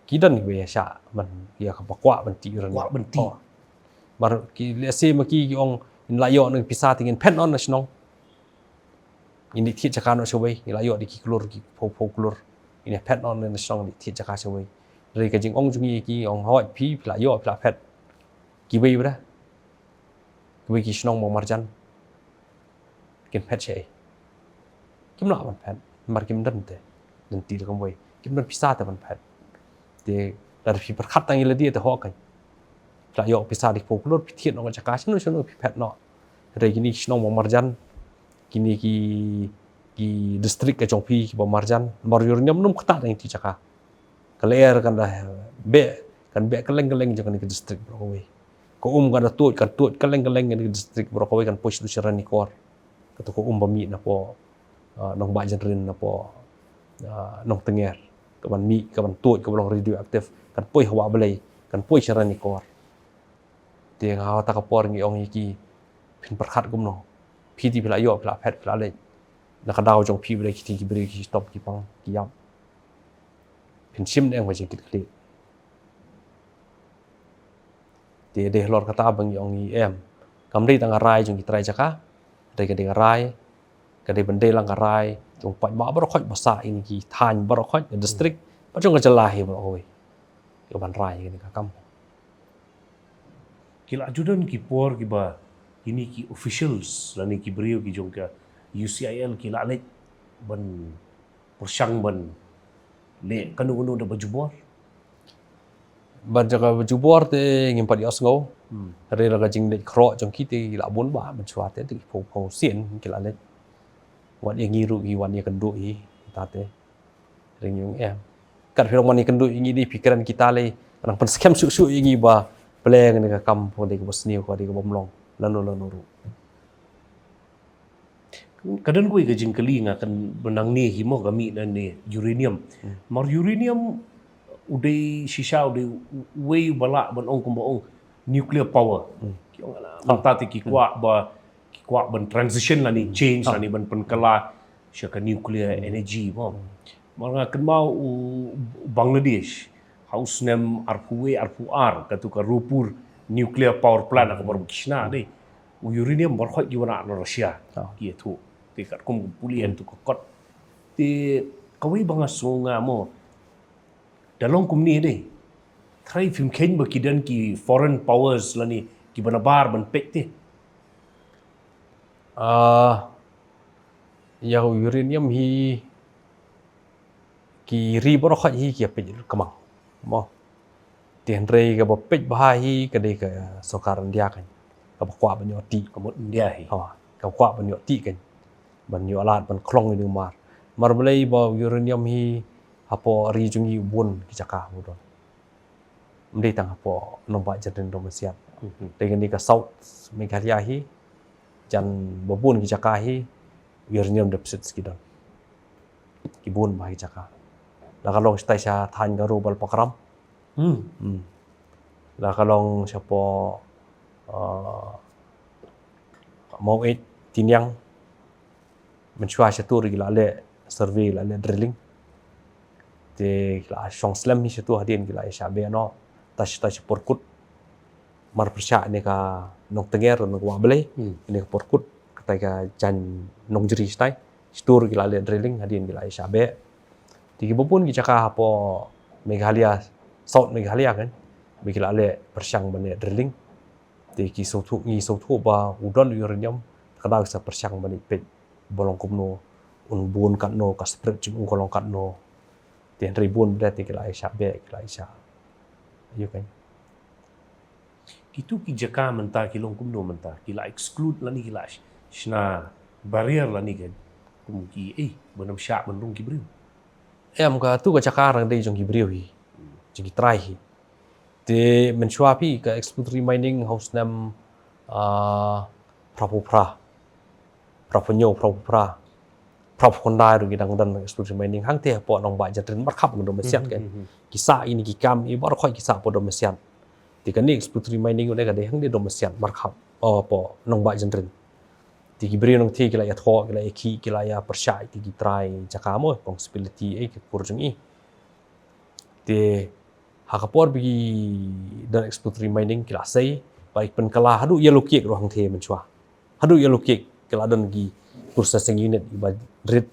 Ki don kiba ïa shah ban, ïa kaba kwah ban tih ïa u. Kwah ban tih. Oh. Namar ki lehse ma ki ki ong, ngin la ïoh na pisa te ngin phet noh na shnong. Ngin ïa thied jaka noh shawei, ngi la ïoh da ki klur, ki phew phew klur. Ngin ïa phet noh na shnong, ïa thied jaka shawei. Hynrei ka jingong jong ngi ki ong hooid phi, phi la ïoh, phi la phet. Kiwei ba da, kiwei ki shnong ba marjan kin phet shaei? Kim lah ban phet namar kim don te lynti da kumwei, kim don pisa te ban phet. Te lada phi pyrkhat tang ïa lade te hok kein. Phi la ïoh pisa da ki phew klur, phi thied noh ka jaka shano shano, phi phet noh. Hynrei kine ki shnong ba marjan, kine ki, ki district ka jong phi kiba marjan, namar uranium ym ktah tang ïa kito ki jaka. Ka lyer kan da beh, kan beh kylleng kylleng jong kane ka district baroh kawei. Ka um kan da tuid, kan tuid kylleng kylleng kane ka district baroh kawei, kan poi shaduh Sharanikor. Kato ka um ba mih napoh, ah, Nongbah Jynrin, napoh, ah, Nongtnger. Kaban mih, kaban tuid, kaba long radioactive, kan poi ha Wah Blei, kan poi Sharanikor. Te nga ha kata ka por ngi ong ïa ki, phin pyrkhat kumno? Phi te phi la ïoh, phi la phet, phi la leit. Na ka daw jong phi ba dei kiti ki briew ki stop ki pang ki ïap. Phin shim ne em ka jingkitkhlieh? Te dei halor kata ba ngi ong ïa em. Kam dei tang ka rai jong ki trai jaka, dei ka dei ka rai Ka dei ban dei lang ka rai jong paidbah baroh khoit ba sah ïa kine ki thaiñ baroh khoit, ka district, bad jong ka jylla hi baroh kawei. Ka ban rai ïa kane ka kam. Ki la ju don ki por kiba kine ki officials lane ki briew ki jong ka U C I L ki la leit ban pyrshang ban leh kano kano da ba jubor. Bad jaka ba jubor te ngim pat ïohsngew. Hmm. Hynrei la ka jingleit khroh jong ki te la bun ba mynshuwa te ki phew phew sien ki la leit. Wat ïa ngi ruh ngi wan ïakynduh hi kita te. Ring yung em. Kat phi long wan ïakynduh ïa ngi dei phi kren kita lei. Nang pynskhem shuh shuh ïa ngi ba pleng ne ka kam pho dei ka ba sniew ka dei ka bym long. Lano lano ruh. Ka don kawei ka jingkylli nga kan ba nangne hi mo ka mih nangne uranium. Hmm. Mar uranium u dei shisha u dei u-, uwei ba lah ban ong kumba ong nuclear power. Hmm. Ki ong la, ah, mynta te ki kwah ba, ki kwah ban transition lane change, ah, lane ban pynkylla sha ka nuclear, hmm, energy mo. Hmm. Mar nga kynmaw u Bangladesh ha u snem arphew wei arphew ar katu ka Rupur nuclear power plant, hmm, ka bor ba ki shna dei. U uranium baroh khoit ki wanrah na Russia. Oh. Ki ïathuh. Te katkum ka pule, hmm, tu ka kot. Te kawei ba nga sngew nga mo. Da long kumne dei. Trai phim kheiñ ba ki don ki foreign powers lane kiba nabar ban peit te. Ah, ïa u uranium hi ki ri baroh khoit hi ki ïa peit kamang. Mo. Te hynrei kaba peit bha hi ka dei ka sorkar India kan. Kaba kwah ban ïoh tih. Ka mut India hi. Ha, kaba kwah ban ïoh tih kan. Ban ïoh lad ban khlong ïa u mar. Mar balei ba uranium hi hapoh ri jong ngi u bun ki jaka u don. Ym dei tang hapoh Nongbah Jyndrin Dongmasiat. Mhm. Dei kane ka South Meghalaya hi, jan ba bun ki jaka hi, uranium deposit ki don. Ki bun bha ki jaka. La ka long shatai sha thaiñ Garo Balpakram. Hmm. Hmm. La ka long shapoh, uh, Maweit, Tiniang. Mynshuwa shatu ruh ki la leh survey, la leh drilling. Te ki la shong slem hi shatu hadien ki la ïa shah beh noh. Tang shatai sha Porkut. Mar pyrshah ne ka Nongtnger, Nongwahblei. Hmm. Ne ka Porkut. Katai ka jaiñ Nongjri shatai. Shatu ruh ki la leh drilling, hadien ki la ïa shah beh. Te kiba bun ki jaka hapoh Meghalaya, South Meghalaya kan. Ba ki la leh pyrshang ban leh drilling. Te ki sngewthuh, ngi sngewthuh ba u don uranium, ka dei sa pyrshang ban ïa peit ba long kumno, un bun katno, ka spread jong u ka long katno. Te hynrei bun ba te ki la ïa shah beh, ki la ïa shah. Ïa kan. Kitu ki jaka mynta ki long kumno mynta, ki la exclude lane ki la sh-, shna barrier lane kan. Kum ki, eh, ban ym shah ban rung ki briew. Em, katu ka jaka rang dei jong ki briew hi. Jong ki trai hi. Te mynshuwa phi ka exploratory mining ha u snem, ah, phra phew phra. Phra phew hynñiew, phra phew phra. Phra phew khyndai ruh ki dang don exploratory mining. Hangte hapoh Nongbah Jyndrin markhap ngi Dongmasiat kan. Hmm, hmm, hmm. Ki sah ïa kine ki kam, ïa baroh khoit ki sah hapoh Dongmasiat. Te kane exploratory mining u dei ka dei hangne Dongmasiat markhap, oh, hapoh Nongbah Jyndrin. Te ki briew nangta ki la ïathoh, ki la ïakhih, ki la ïa pyrshah ïa ki trai jaka mo, kong Spility, eh, ki kur jong i. Te ha ka por ba ki don exploratory mining ki la sei, ba ki pynkylla haduh Yellow Cake ruh hangthie mynshuwa. Haduh Yellow Cake ki la don ki processing unit ba rit.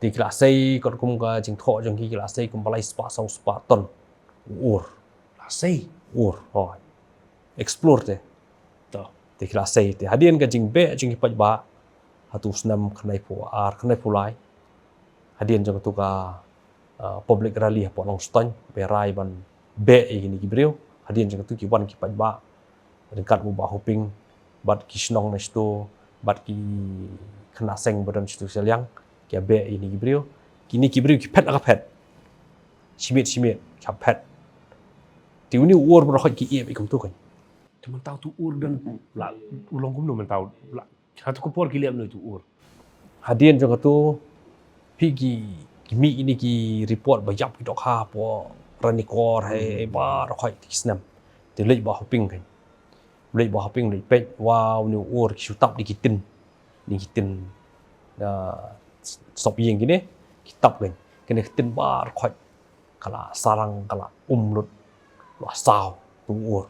Te ki la sei, katkum ka jingthoh jong ki, ki la sei kumba lai spah saw spah ton ur. La sei ur, hooid. Explore te. To. Te ki la sei te. Hadien ka jingbeh jong ki paidbah, hatu snem khyndai phew ar, khyndai phew lai. Hadien jong katu ka, ah, public rally hapoh Nongstoiñ, ba rai ban beh ïa kine ki briew. Hadien jong katu ki wan ki paidbah. Ryngkat u Bah Hoping, bad ki shnong na shatu, bad ki khynnah seng ba don shatu sha liang, ki ïa beh ïa kine ki briew. Kine ki briew ki phet la ka phet. Shimiet shimiet, ki ïa phet. Te une u ur baroh khoit ki ïeh beit kumtu kan. Te mynta utu u ur don, la, u long kumno mynta u, la, hatu ka por ki leh kumno utu u ur. Hadien jong katu, phi ki, ki mih ïa kine ki report ba ïap ki dohkha hapoh Ranikor, hei, hei, baroh khoit te ki snem. Te u leit Bah Hoping kan. U leit Bah Hoping u leit peit, wow, une u ur ki shu tap da ki tin. Ïa ki tin, ah, sop ïing kine, ki tap kan. Kane ka tin baroh khoit ka la sarang, ka la um lut, la saw, utu u ur.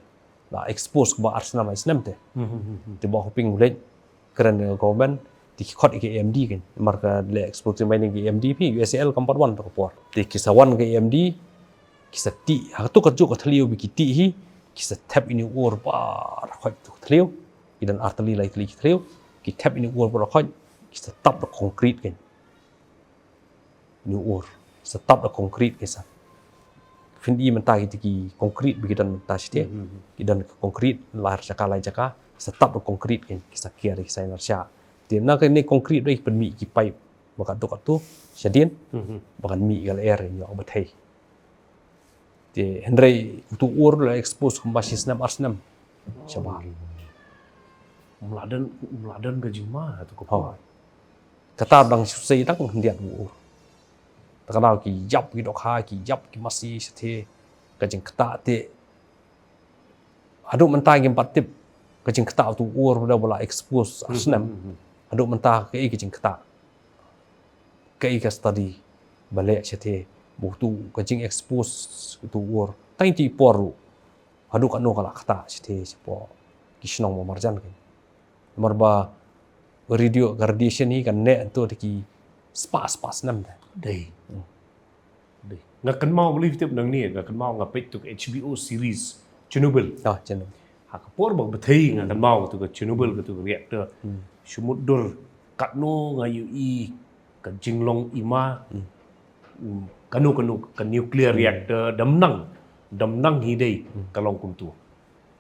La expose kumba ar snem, lai snem te. Hmm, hmm, hmm, hmm. Te Bah Hoping u leit kren ïa ka government, Te ki khot ïa ka A M D kein. Mar ka leh exploratory mining ka A M D phi, U S A L kam pat wan ha kato ka por. Te ki sa wan ka A M D, ki sa tih ha kato ka juh ka thliew ba ki tih hi, ki sa thep ïa une u ur baroh khoit ha kato ka thliew. Ki don ar tylli lai tylli ki thliew, ki thep ïa une u ur baroh khoit, ki sa tap da concrete kein. Une u ur. Sa tap da concrete kein sa. Phin i mynta kita ki concrete ba ki don mynta shiteng. Mhm. Ki don ka concrete, lai jaka lai jaka. Sa tap da concrete kein, ki sa kiar, ki sa ïa nyrshah. Te na kane ka concrete ruh ki pynmih ki pipe ba katto katto shadien. Mhm. Ba kan mih ïa ka lyer ïa ka bthei. Te hynrei uto u ur la expose kumba shi snem ar snem shabar. Mladen, mladen ka jingma tu ka. Hooid. Kata dang shu sei tang khyndiat u ur. Te ka daw ki ïap ki dohkha, ki ïap ki masi shatei, ka jingktah te. Haduh mynta ngim pat tip ka jingktah uto u ur ba la expose ar snem. Hmm, hmm, hmm. Haduh mynta kaei ka jingktah, kaei ka study ba leh shatei ba uto ka jingexpose uto u ur, tang ïa ki por ruh haduh katno ka la ktah shatei shapoh ki shnong ba marjan kein. Namar ba radio, ka radiation hi kan neh hangto da ki spah spah snem te. Dei. Hmm. Dei. Nga kynmaw, believe tip nangne, nga kynmaw nga peit tu ka H B O series Chernobyl. Ah, Chernobyl. Ha ka por ba bthei nga kynmaw tu ka Chernobyl, katu ka reactor. Hmm. Shu mutdur katno nga ïohi ka jinglong ima. Hmm. Hmm, kano kano ka nuclear reactor dang nang, dang nang hi dei ka long kumtu.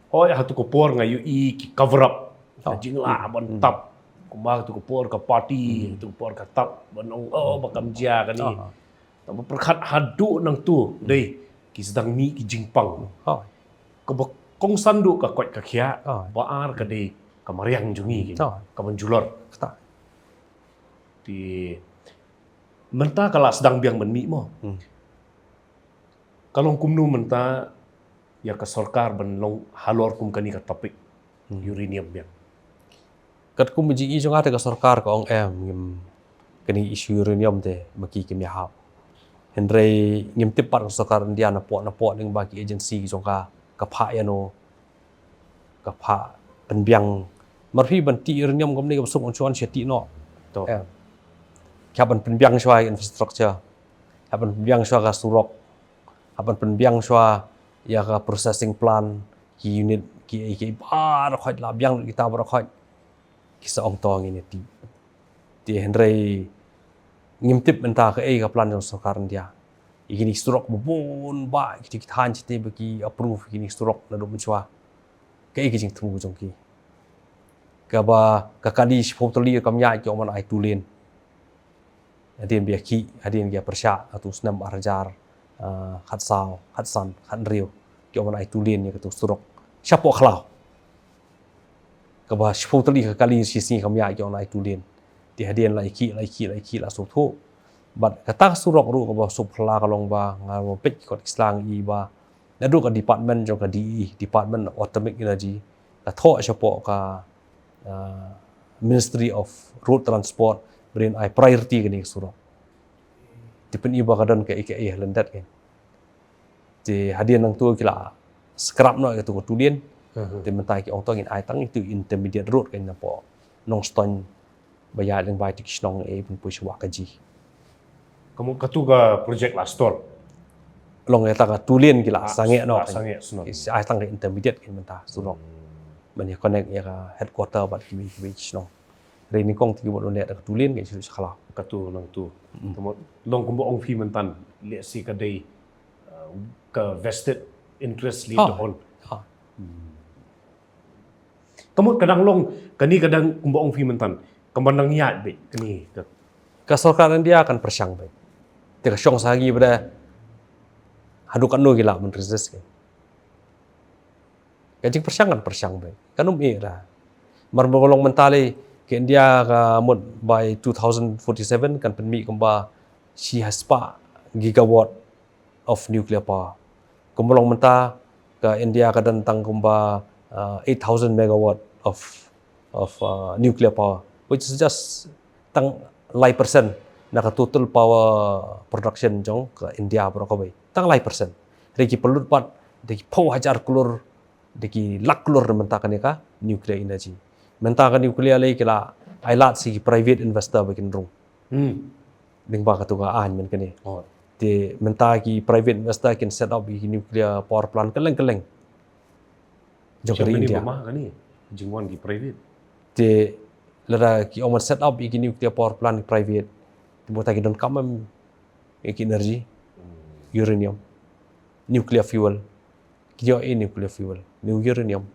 Hooid, ha tu ka por nga ïohi ki cover up. Ka jinglah ban tap. Kumba tu ka por ka party, tu ka por ka tap ban ong, oh, ba kam jia kane. Ah. Tang ba pyrkhat haduh nangtu dei ki sdang mih ki jingpang. Hooid. Kaba kongsan duh ka koit ka khiah, ba ar ka dei ka mariang jong ngi, ka ban julor. Kata. Te mynta ka la sdang biang ban mih mo. Hmm. Ka long kumno mynta ïa ka sorkar ban long halor kum kane ka topic uranium biang? Katkum ka jingïohi jong nga te ka sorkar ka ong em, ngim, kane issue uranium te ma ki kim ïahap. Hynrei ngim tip pat ka sorkar India napoh napoh lyngba ki agency jong ka, ka phah ïano, ka phah pynbiang. Mar phi ban tih uranium kumne kaba suk ong shuh sha tih noh. Em. Ki hap ban pynbiang shuwa infrastructure. Hap ban pynbiang shuwa ka surok. Hap ban pynbiang shuwa ïa ka processing plant, ki unit, ki, ki baroh khoit la biang kita baroh khoit. Ki sa ong to ngin ïa tih. Te hynrei ngim tip mynta kaei ka plan jong sorkar India. Ïa kine ki surok ba bun ba kiti ki thaiñ shatei ba ki approve kine ki surok naduh mynshuwa. Kaei ka jingthmu jong ki? Kaba ka kali shiphew tylli kam ïaid ki ong ban ai two lane. Hadien ba ïa ki, hadien ki ïa pyrshah ha tu snem ar hajar, ah, khatsaw, khatsan, khathynriew, ki ong ban ai two lane ïa katu surok shapoh khlaw. Kaba shiphew tylli ka kali shi sngi kam ïaid ki ong ban ai two lane. Te hadien la ïa ki, la ïa ki, la ïa ki la sngewthuh. Bad kata ka surok ruh kaba sngewthuh phylla ka long ba nga ruh peit ki kot ki sla i ba naduh ka department jong ka D E, Department of Atomic Energy, ka thoh shapoh ka, ah, Ministry of Road Transport, ba kin ai priority kane ka surok. Te pyn-i ba ka don kaei kaei ha lyndet kein. Te hadien nangtu ki la scrap noh ïa katu ka two lane. Te mynta ki ong to ngin ai tang ïa katu intermediate road kein napoh Nongstoiñ ba ïaid lyngba ïa katu ki shnong, eh, ban poi sha Wahkaji. Ka mut katu ka project la stall. Long ïa kata ka two lane ki la sangeh noh. La sangeh shnong. Ki sa ai tang ka intermediate kein mynta surok. Hmm. Ban ïa connect ïa ka headquarter bad kiwei kiwei ki shnong. Hynrei nyngkong te ki mut ban leh da ka two lane kein sha khlaw. Katu nangtu. Hmm. Ka mut long kumba ong phi mynta, lehse ka dei, uh, ka vested interest later on. Hmm. Ka mut ka dang long, kane ka dang kumba ong phi mynta, ka dang ïaid beit kane ka. Ka sorkar India kan pyrshang beit. Te ka shong sha ki ba dei haduh katno ki lah ban resist kein. Ka jingpyrshang kan pyrshang beit. Kan ym eh da. Mar ba ka long mynta lei ka India ka mut by two thousand forty-seven kan pynmih kumba shi haspah gigawatt of nuclear power. Kumba long mynta ka India ka don tang kumba, uh, eight thousand megawatt of, of, uh, nuclear power, which is just tang lai percent na ka total power production jong ka India baroh kawei. Tang lai percent. Hynrei ki pynlut pat da ki phew hajar klur, da ki lak klur na mynta kane ka nuclear energy. Mynta ka nuclear lei ki la ai lad sa ki private investor ba kin rung. Hmm. Lyngba katu ka aiñ mynta kane. Oh. Te mynta ki private investor kin set up ïa ki nuclear power plant kylleng kylleng. Jong ka ri India. Ba ma kane jingwan ki private. Te lada ki ong ban set up ïa ki nuclear power plant private. Te mynta ki donkam em ïa ki energy. Hmm. Uranium. Nuclear fuel. Ki ïoh ïa nuclear fuel. Ni uranium.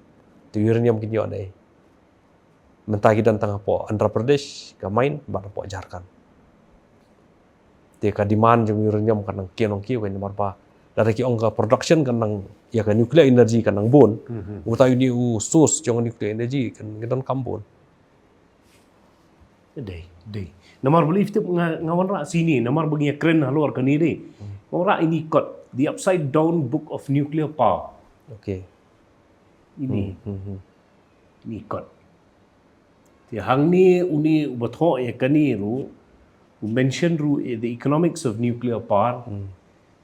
Te uranium ki ïoh na ei. Mynta ki don tang hapoh Andhra Pradesh, ka mine, bad hapoh Jharkhand. Te ka demand jong uranium ka nang kiew nang kiew ka namar ba. Lada ki ong ka production ka nang, ïa ka nuclear energy ka nang bun. Mhm. Uta uni u source jong nuclear energy kan, kan donkam bun. Dei, dei. Namar balei tip nga, nga wanrah sini, namar ba ngi kren halor kane dei. Hmm. Nga wanrah ini kot, The Upside Down Book of Nuclear Power. Okay. Ini. Hmm, hmm, hmm. Ini kot. Te hangne uni u ba thoh ïa kane ruh, u mention ruh, eh, the economics of nuclear power. Hmm.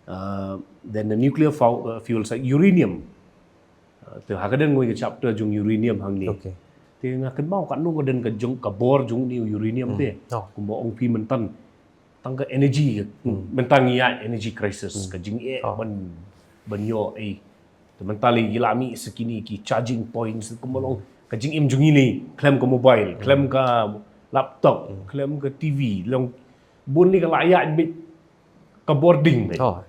Uh, then the nuclear fou-, uh, fuels like uranium. Uh, te ha ka don kawei ka chapter jong uranium hangne. Okay. Te nga kynmaw katno ka don ka jong, ka bor jong uni u uranium. Hmm. Te. Oh. Kumba ong phi mynta. Tang ka energy, hmm, mynta ngi ïa energy crisis, hmm, ka jingeh, oh, ban, ban ïoh, eh. Te mynta lei ki la mih sa kine ki charging points, kumba long, ka jingim jong ngi lei, khlem ka mobile, hmm, khlem ka laptop, hmm, khlem ka T V, long bun lei ka la ïa bit ka bording bit. Oh.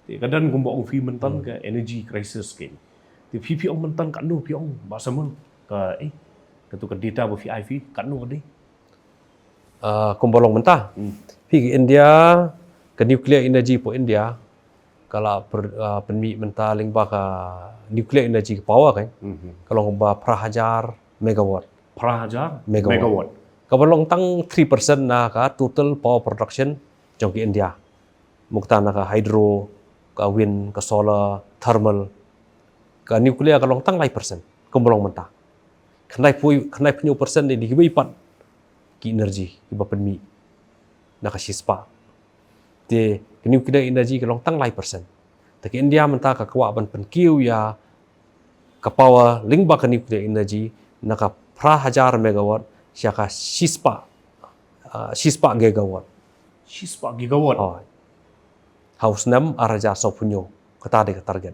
Te ka don kumba ong phi mynta, hmm, ka energy crisis kein. Te phi phi ong mynta katno phi ong ba sa mul ka, eh, katu ka data ba phi ai phi katno ka dei. Ah, kumba long mynta. Hmm. Phi ka India, ka nuclear energy hapoh India, ka la per-, ah, pynmih mynta lyngba ka nuclear energy ka power kan. Mhm. Ka long kumba phra hajar megawatt. Phra hajar megawatt. Megawatt. Kaba long tang three percent na ka total power production jong ka India. Mynta na ka hydro, ka wind, ka solar, thermal, ka nuclear ka long tang lai percent, kumba long mynta. Khyndai phew, khyndai phew hynñiew percent dei kiwei pat ki energy, kiba pynmih na ka shispah. Te ka nuclear energy ka long tang lai percent. Te ka India mynta ka kwah ban pynkiew ïa ka power lyngba ka nuclear energy na ka phra hajar megawatt sha ka shispah, ah, shispah gigawatt. Shispah gigawatt. Oh. Ha u snem ar hajar sawphew hynñiew, kata dei ka target.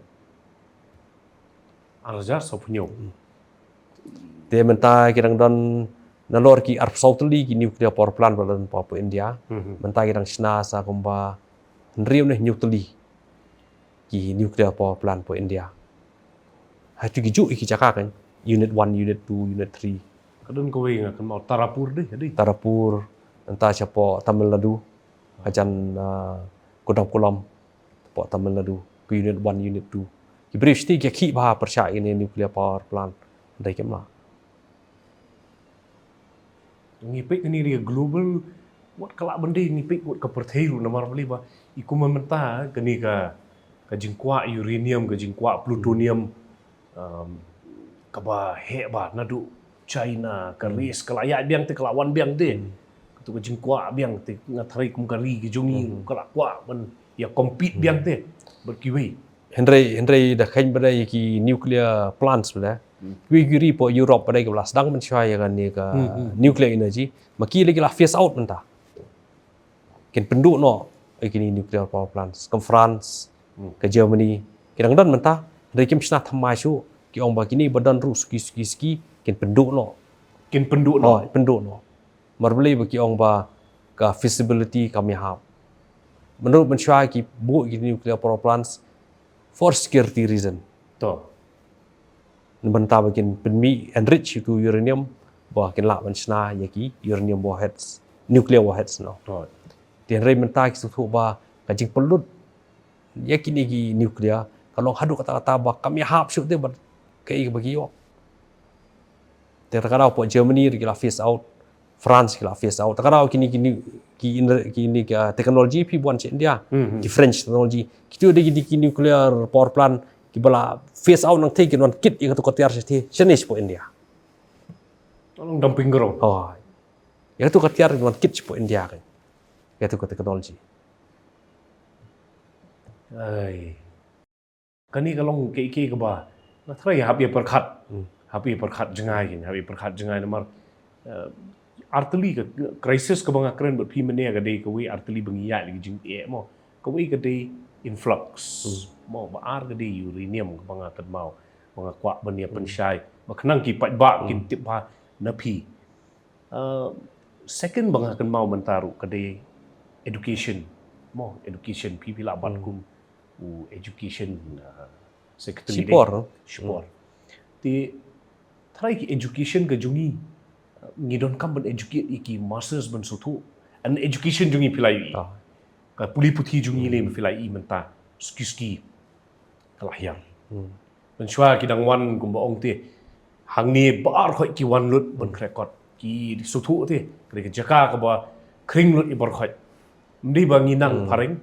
Ar hajar sawphew hynñiew. Hmm. Te mynta ki dang don nalor ki arphew saw tylli ki nuclear power plant ba la don hapoh India. Mhm. Mynta ki dang shna sa kumba hynriew ne hynñiew tylli ki nuclear power plant hapoh India. Ha tu ki ju ki jaka kan, unit one, unit two, unit three. Ka don kawei nga kynmaw Tarapur dei, dei. Tarapur, mynta shapoh Tamil Nadu, hajan, ah, Kudankulam, hapoh Tamil Nadu, ka unit one, unit two. Ki briew shi tylli ki khih bha pyrshah ïa kine nuclear power plant. Dei kim lah. Ngi peit kane ri global, wat ka lah ban dei ngi peit wat ka pyrthei ruh namar balei ba i kumba mynta kane ka, ka jingkwah uranium, ka jingkwah plutonium, um, kaba heh bha naduh China, ka, hmm, race ka la ïaid biang te, ka la wan biang te. Hmm. Katu ka jingkwah biang te, nga tharai kum ka ri ka jong ngi, hmm, ka la kwah ban ïa compete, hmm, biang te bad kiwei. Hynrei, hynrei da kheiñ ba dei ki nuclear plants ba dei. Hmm. Kiwei ki ri hapoh Europe ba dei ki ba la sdang mynshuwa ïa kane ka, hmm, hmm, nuclear energy. Ma ki lei ki la phase out mynta. Kin pynduh noh ïa kine nuclear power plants. Ka France, hmm, ka Germany, ki dang don mynta. Hynrei kim shna thymmai shuh, ki ong ba kine ba don ruh suki suki suki, kin pynduh noh. Kin pynduh noh. Oh, pynduh noh. Namar balei ba ki ong ba ka feasibility kam ïahap. Mynta mynshuwa ki buh ïa ki nuclear power plants for security reason. To. Namar ba kin pynmih enrich ïa u uranium ba kin lah ban shna ïa ki uranium warheads, nuclear warheads noh. To. Te hynrei mynta ki sngewthuh ba ka jingpynlut ïa kine ki nuclear ka long haduh katta katta ba kam ïahap shuh te bad kaei kaba ki ïoh. Te ka daw hapoh Germany ruh ki la phase out, France ki la phase out. Ka daw kine, kine, ki in-, kine ki, ah, technology phi wan sha India, hmm, hmm, ki French technology. Kito dei kine ki nuclear power plant kiba la phase out nangta kin wan kit ïa kato ka tiar shatei, shane shapoh India. Long dumping ground. Oh. Ïa kato ka tiar kin wan kit shapoh India kan. Ïa kato ka technology. Ai. Kane ka long kaei kaei kaba nga tharai hap ïa pyrkhat. Hmm. Hap ïa pyrkhat jngai kine, hap ïa pyrkhat jngai namar, eh, artylli ka crisis kaba nga kren bad phi mynne ka dei kawei artylli ba ngi ïaid la ki jingeh mo. Kawei ka dei influx. Mo, ba ar ka dei uranium kaba nga kynmaw. Ba nga kwah ban ïa pynshai. Ba khnang ki paidbah kin tip bha na phi. Uh, second ba nga kynmaw mynta ruh ka dei education. Mo, education phi phi lah bat kum u education uh, secretary dei. Shipor, no? Shipor. Te tharai ki education ka jong ngi, uh, ngi donkam ban educate ïa ki masters ban sngewthuh. An education jong ngi phi la ïohi. Ka pule puthi jong ngi lei phi la ïohi mynta. Suki suki ka la hiar. Mynshuwa ki dang wan kumba ong te. Hangne baroh ki wan lut ban khreh kot. Ki sngewthuh te. Ka dei ka jaka kaba khring lut ïa baroh. Ym dei ba ngi nang phareng.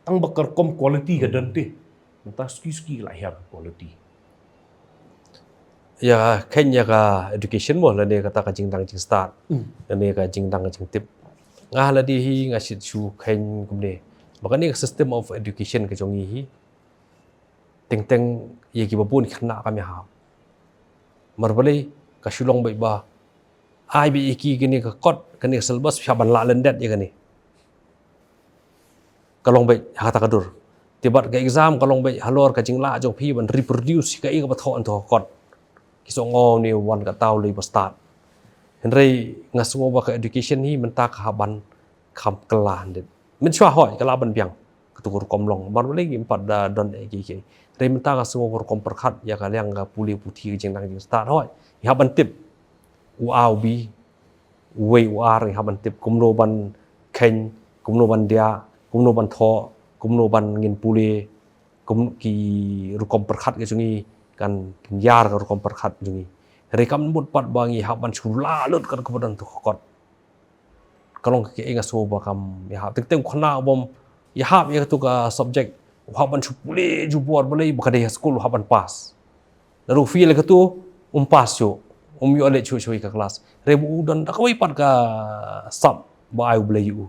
Tang ba ka rukom quality ka don te. Mynta suki suki ka la hiar quality. Ïa, kheiñ ïa ka education mo lane kata ka jingdang jingstad. Lane ka jingdang jingtip. Nga lade hi nga shit shu kheiñ kumne. Ba kane ka system of education ka jong ngi hi. Teng teng ïa kiba bun ki khynnah kam ïahap. Namar balei ka shu long beit ba ai beit ïa ki kane ka kot, kane ka syllabus, phi hap ban lah lyndet ïa kane. Ka long beit ha kata ka dur. Te bad ka exam ka long beit halor ka jinglah jong phi ban reproduce ïa kaei kaba thoh hangto ha kot. Ki sngew ong ne wan kata u lei ba stad. Hynrei nga sngew ba ka education hi mynta ka hap ban kham kylla hynrei. Mynshuwa hooid ka lah ban biang. Katu ka rukom long. Namar balei ngim pat da don eh ki ki. Hynrei mynta nga sngew ka rukom pyrkhat ïa ka liang ka pule puthi ka jingdang jingstad hooid. Ngi hap ban tip. U A u B. Uwei u ar ngi hap ban tip. Kumno ban kheiñ. Kumno ban diah. Kumno ban thoh. Kumno ban ngin pule. Kum ki rukom pyrkhat ka jong ngi kan ïar ka rukom pyrkhat jong ngi. Hynrei kam mut pat ba ngi hap ban shu lah lut kat kaba don tu ka kot. Ka long ka ei nga sngew ba kam ïahap. Teng teng u khynnah u bym ïahap ïa katu ka subject u hap ban shu pule jubor balei ba ka dei ha skul u hap ban pass. Lada u fail ïa katu um pass shuh. Um ïoh leit shuh shuh ïa ka klas. Hynrei ba u don da kawei pat ka sap ba ai U Blei ïa u.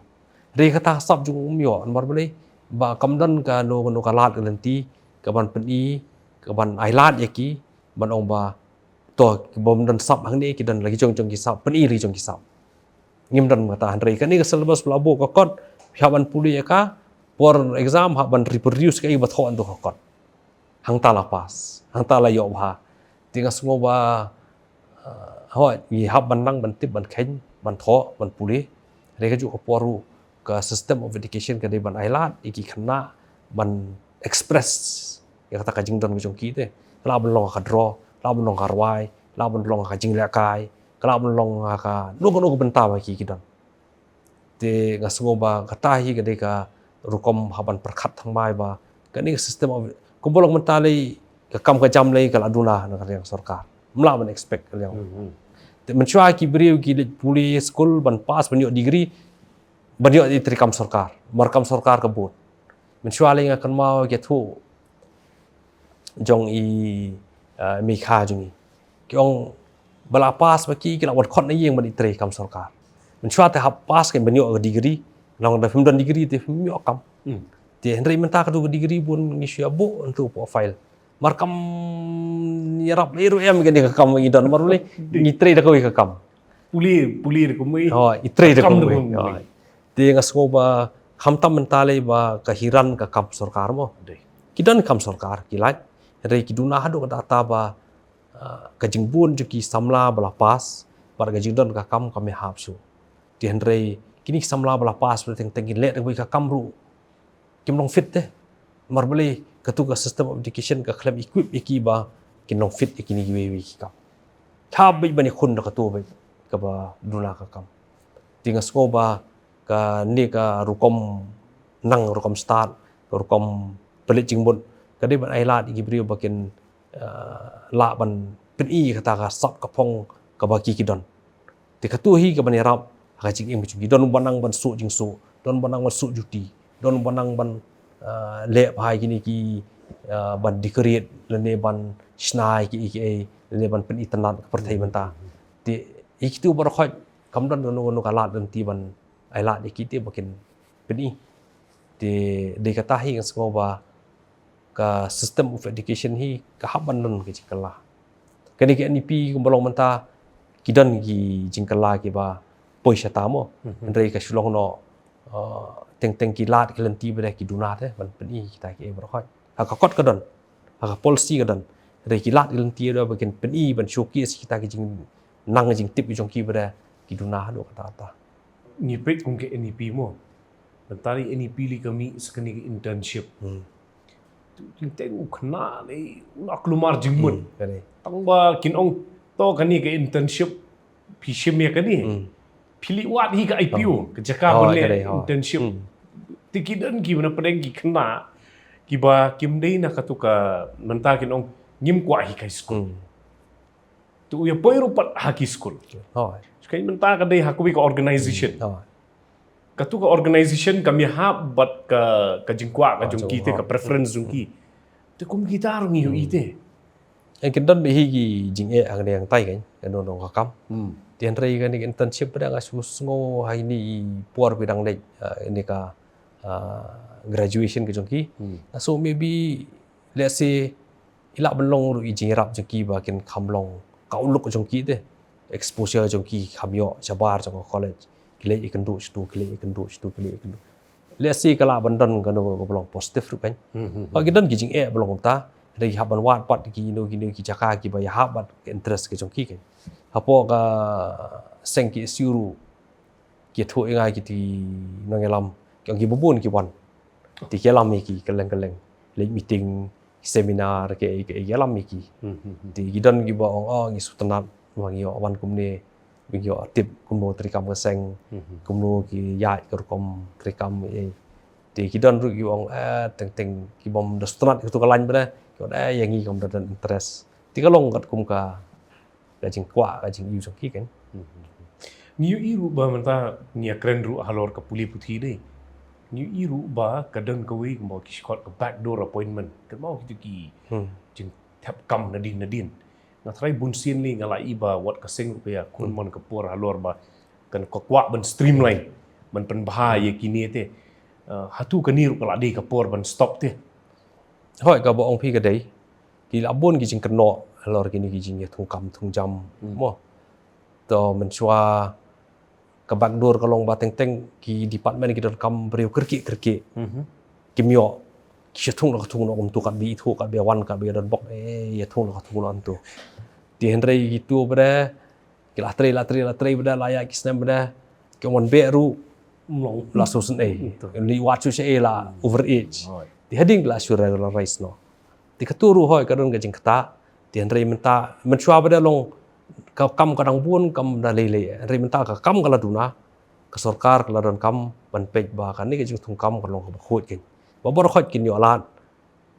Hynrei kata ka sap jong u um ïoh namar balei ba kam don kano kano ka lad ka lynti ka ban pyni ka ban ai lad ïa ki ban ong ba to ki bym don sap hangne ki don la ki jong jong ki sap pyni la ki jong ki sap. Ngim don kata hynrei kane ka syllabus ba la buh ka kot phi hap ban pule ïa ka por exam hap ban reproduce kaei ba thoh hangto ha kot. Hangta la pass, hangta la ïoh bha. Te nga sngew ba uh, hooid ngi hap ban nang ban tip ban kheiñ ban thoh ban pule. Hynrei kajuh ka por ruh ka system of education ka dei ban ai lad ïa ki khynnah ban express ïa kata ka jingdon ka jong ki te. Ka lah ban long ha ka draw, ka lah ban long ha ka rwai, ka lah ban long ha ka jinglehkai, ka lah ban long ha kano kano ka bynta ba ki ki don. Te nga sngew ba kata hi ka dei ka rukom hap ban pyrkhat thymmai ba kane ka system of kumba long mynta lei ka kam ka jam lei ka la duna na ka liang sorkar. Ym lah ban expect ka liang. Te mynshuwa ki briew ki leit pule skul ban pass ban ïoh degree ban ïoh ïa trei kam sorkar. Namar kam sorkar ka bud. Mynshuwa lei nga kynmaw ki thuh jong i uh, Mei Kha jong i. Ki ong ba la pass ba ki ki la wan khot na ïing ban ïa trei kam sorkar. Mynshuwa te hap pass kan ban ïoh ka degree. Long da phim don degree te phim ïoh kam. Te hynrei mynta katu ka degree bun ngi shu ïa buh hangto profile. Mar kam ïarap lei ruh em kane ka kam ngi don mar lei ngi trei da kawei ka kam. Pule pule da kumwei. Hooid, i trei da kumwei. Te nga sngew ba khamtam mynta lei ba ka hiran ka kam sorkar mo. Ki don kam sorkar ki lait. Hynrei ki duna haduh katta ba uh, ka jingbun jong ki samla ba la pass bad ka jingdon ka kam kam ïahap shuh. Te hynrei kine ki samla ba la pass ba teng teng kin leh da kawei ka kam ruh kim long fit te. Namar balei katu ka system of education ka khlem equip ïa ki ba kin long fit ïa kine kiwei kiwei ki kam. Hap beit ban ïakhun da katu beit kaba duna ka kam. Te nga sngew ba kane ka rukom nang rukom stad ka rukom pynleit jingmut ka dei ban ai lad ïa ki briew ba kin uh, lah ban pyni kata ka sap ka phong kaba ki ki don. Te katu hi ka ban ïarap ha ka jingim ka jong ki don ba nang ban suh jingsuh, don ba nang ban suh juti, don ba nang ban uh, leh bha ïa kine ki uh, ban decorate lane ban shna ïa ki ïa ki ei lane ban pyni tynat ka pyrthei mynta. Te ïa kitu baroh khoit kam don kano kano ka lad lynti ban ai lad ïa ki te ba kin pyni. Te dei kata hi nga sngew ba ka system of education hi ka hap ban don ka jingkylla. Kane ka N E P kumba long mynta ki don ki jingkylla kiba poi shata mo. Mhm. Hynrei ka shu long noh, uh, teng teng ki lad ki lynti ba dei ki duna te ban pyni kita ki ei baroh khoit. Ha ka kot ka don, ha ka policy ka don. Hynrei ki lad ki lynti ba kin pyni ban showcase kita ki jingnang jingtip ki jong ki ba dei ki duna haduh katta katta. Ngi peit kum ka N E P mo. Mynta ri N E P lei ka mih sa kane ka internship. Hmm. Tu teng teng u khynnah lei u la kulmar jingmut. Hmm, ka dei. Tang ba kin ong to kane ka internship phi shim ïa kane. Hmm. Phi leit wad hi ka I P O, oh, ka jaka, oh, ban leh, ka dei, oh, internship. Hmm. Te ki don kiba na pdeng ki khynnah kiba kim dei na katu ka, mynta kin ong ngim kwah hi ka skul. Hmm. Tu u ïa poi ruh pat ha ki skul. Oh. Skei mynta ka dei ha kawei ka organization. Hmm. Oh. Katu ka organization kam ïahap bad ka, ka jingkwah ka, ah, jong ki te, ka preference jong ki. Hmm. Te kum kita ruh ngi ïohi te. Hmm. Eh, kin don bha hi ki jingeh hangne hangtai kan, ka don ka kam. Hmm. Te hynrei kane ka internship ba dang nga shu sngew ha kine ki por ba dang leit, ah, kane ka, ah, graduation ka jong ki. Hmm. So maybe, let's say, i lah ban long ruh i jingïarap jong ki ba kin kham long ka outlook jong ki te. Exposure jong ki kham ïoh shabar jong ka college. Ki leit ïakynduh shitu, ki leit ïakynduh shitu, ki leit ïakynduh. Let's say ka lah ban don kano kano kaba long positive ruh kan. Hmm, hmm, hmm. Ba ki don ki jingeh ba long kumta. Hynrei ki hap ban wad pat kino kino ki jaka kiba ïahap bad ka interest ka jong ki kan. Hapoh ka seng K S U ruh ki ïathuh ïa nga kiti nongïalam, ki ong kiba bun ki wan. Te ki ïalam ïa ki kylleng kylleng. Leit meeting, seminar, ki, ki, ki ïalam ïa ki. Hmm, hmm, hmm. Te ki don kiba ong, oh, ngi sngewtynnat ba ngi ïoh wan kumne, ba ngi ïoh tip kumno treikam ka seng, hmm, hmm, kumno ki ïaid ka rukom treikam, eh. Te ki don ruh kiba ong, eh, teng teng kibym da sngewtynnat ïa katu ka line ba dei, ki ong, eh, ïa ngi kam da don interest. Te ka long katkum ka ka jingkwah, ka jingïohi jong ki kan. Hmm. Ngi ïohi ruh ba mynta ngi ïakren ruh halor ka pule puthi dei. Ngi ïohi ruh ba ka don kawei kumba ki shakri ka backdoor appointment. Kynmaw kito ki, hmm, jingthep kam nadien nadien. Nga tharai bunsien lei nga la ïohi ba wat ka seng ruh ka ïakhun, hmm, man ka por halor ba kan ka kwah ban streamline, ban pynbha, hmm, ïa kine te. Uh, hato kane ruh ka la dei ka por ban stop te? Hooid, kaba ong phi ka dei. Ki la bun ki jingkynnoh halor kine ki jingïathung kam thung jam, hmm, mo. To mynshuwa ka backdoor ka long ba teng teng ki department ki donkam briew kyrkieh kyrkieh. Mhm. Kim ïoh, ki shu thung la ka thung noh kumto, katba ithuh, katba wan, katba don bok, eh, ïathung la ka thung noh kumto. Te hynrei kito ba dei ki la trei, la trei, la trei ba dei, la ïaid ki snem ba dei, ki wan beh ruh, mm, la shu sngewsih. Betul. Leit wad shuh sha ei la, mm, overage. Hooid. Te hadien ki la shu regularize noh. Te kato ruh hooid ka don ka jingktah. Te hynrei mynta, mynshuwa ba dei long ka kam ka dang bun, kam da lei lei. Hynrei mynta ka kam ka la duna, ka sorkar ka la donkam ban peit ba kane ka jingthung kam ka long kaba khuid kein. Ba baroh khoit kin ïoh lad.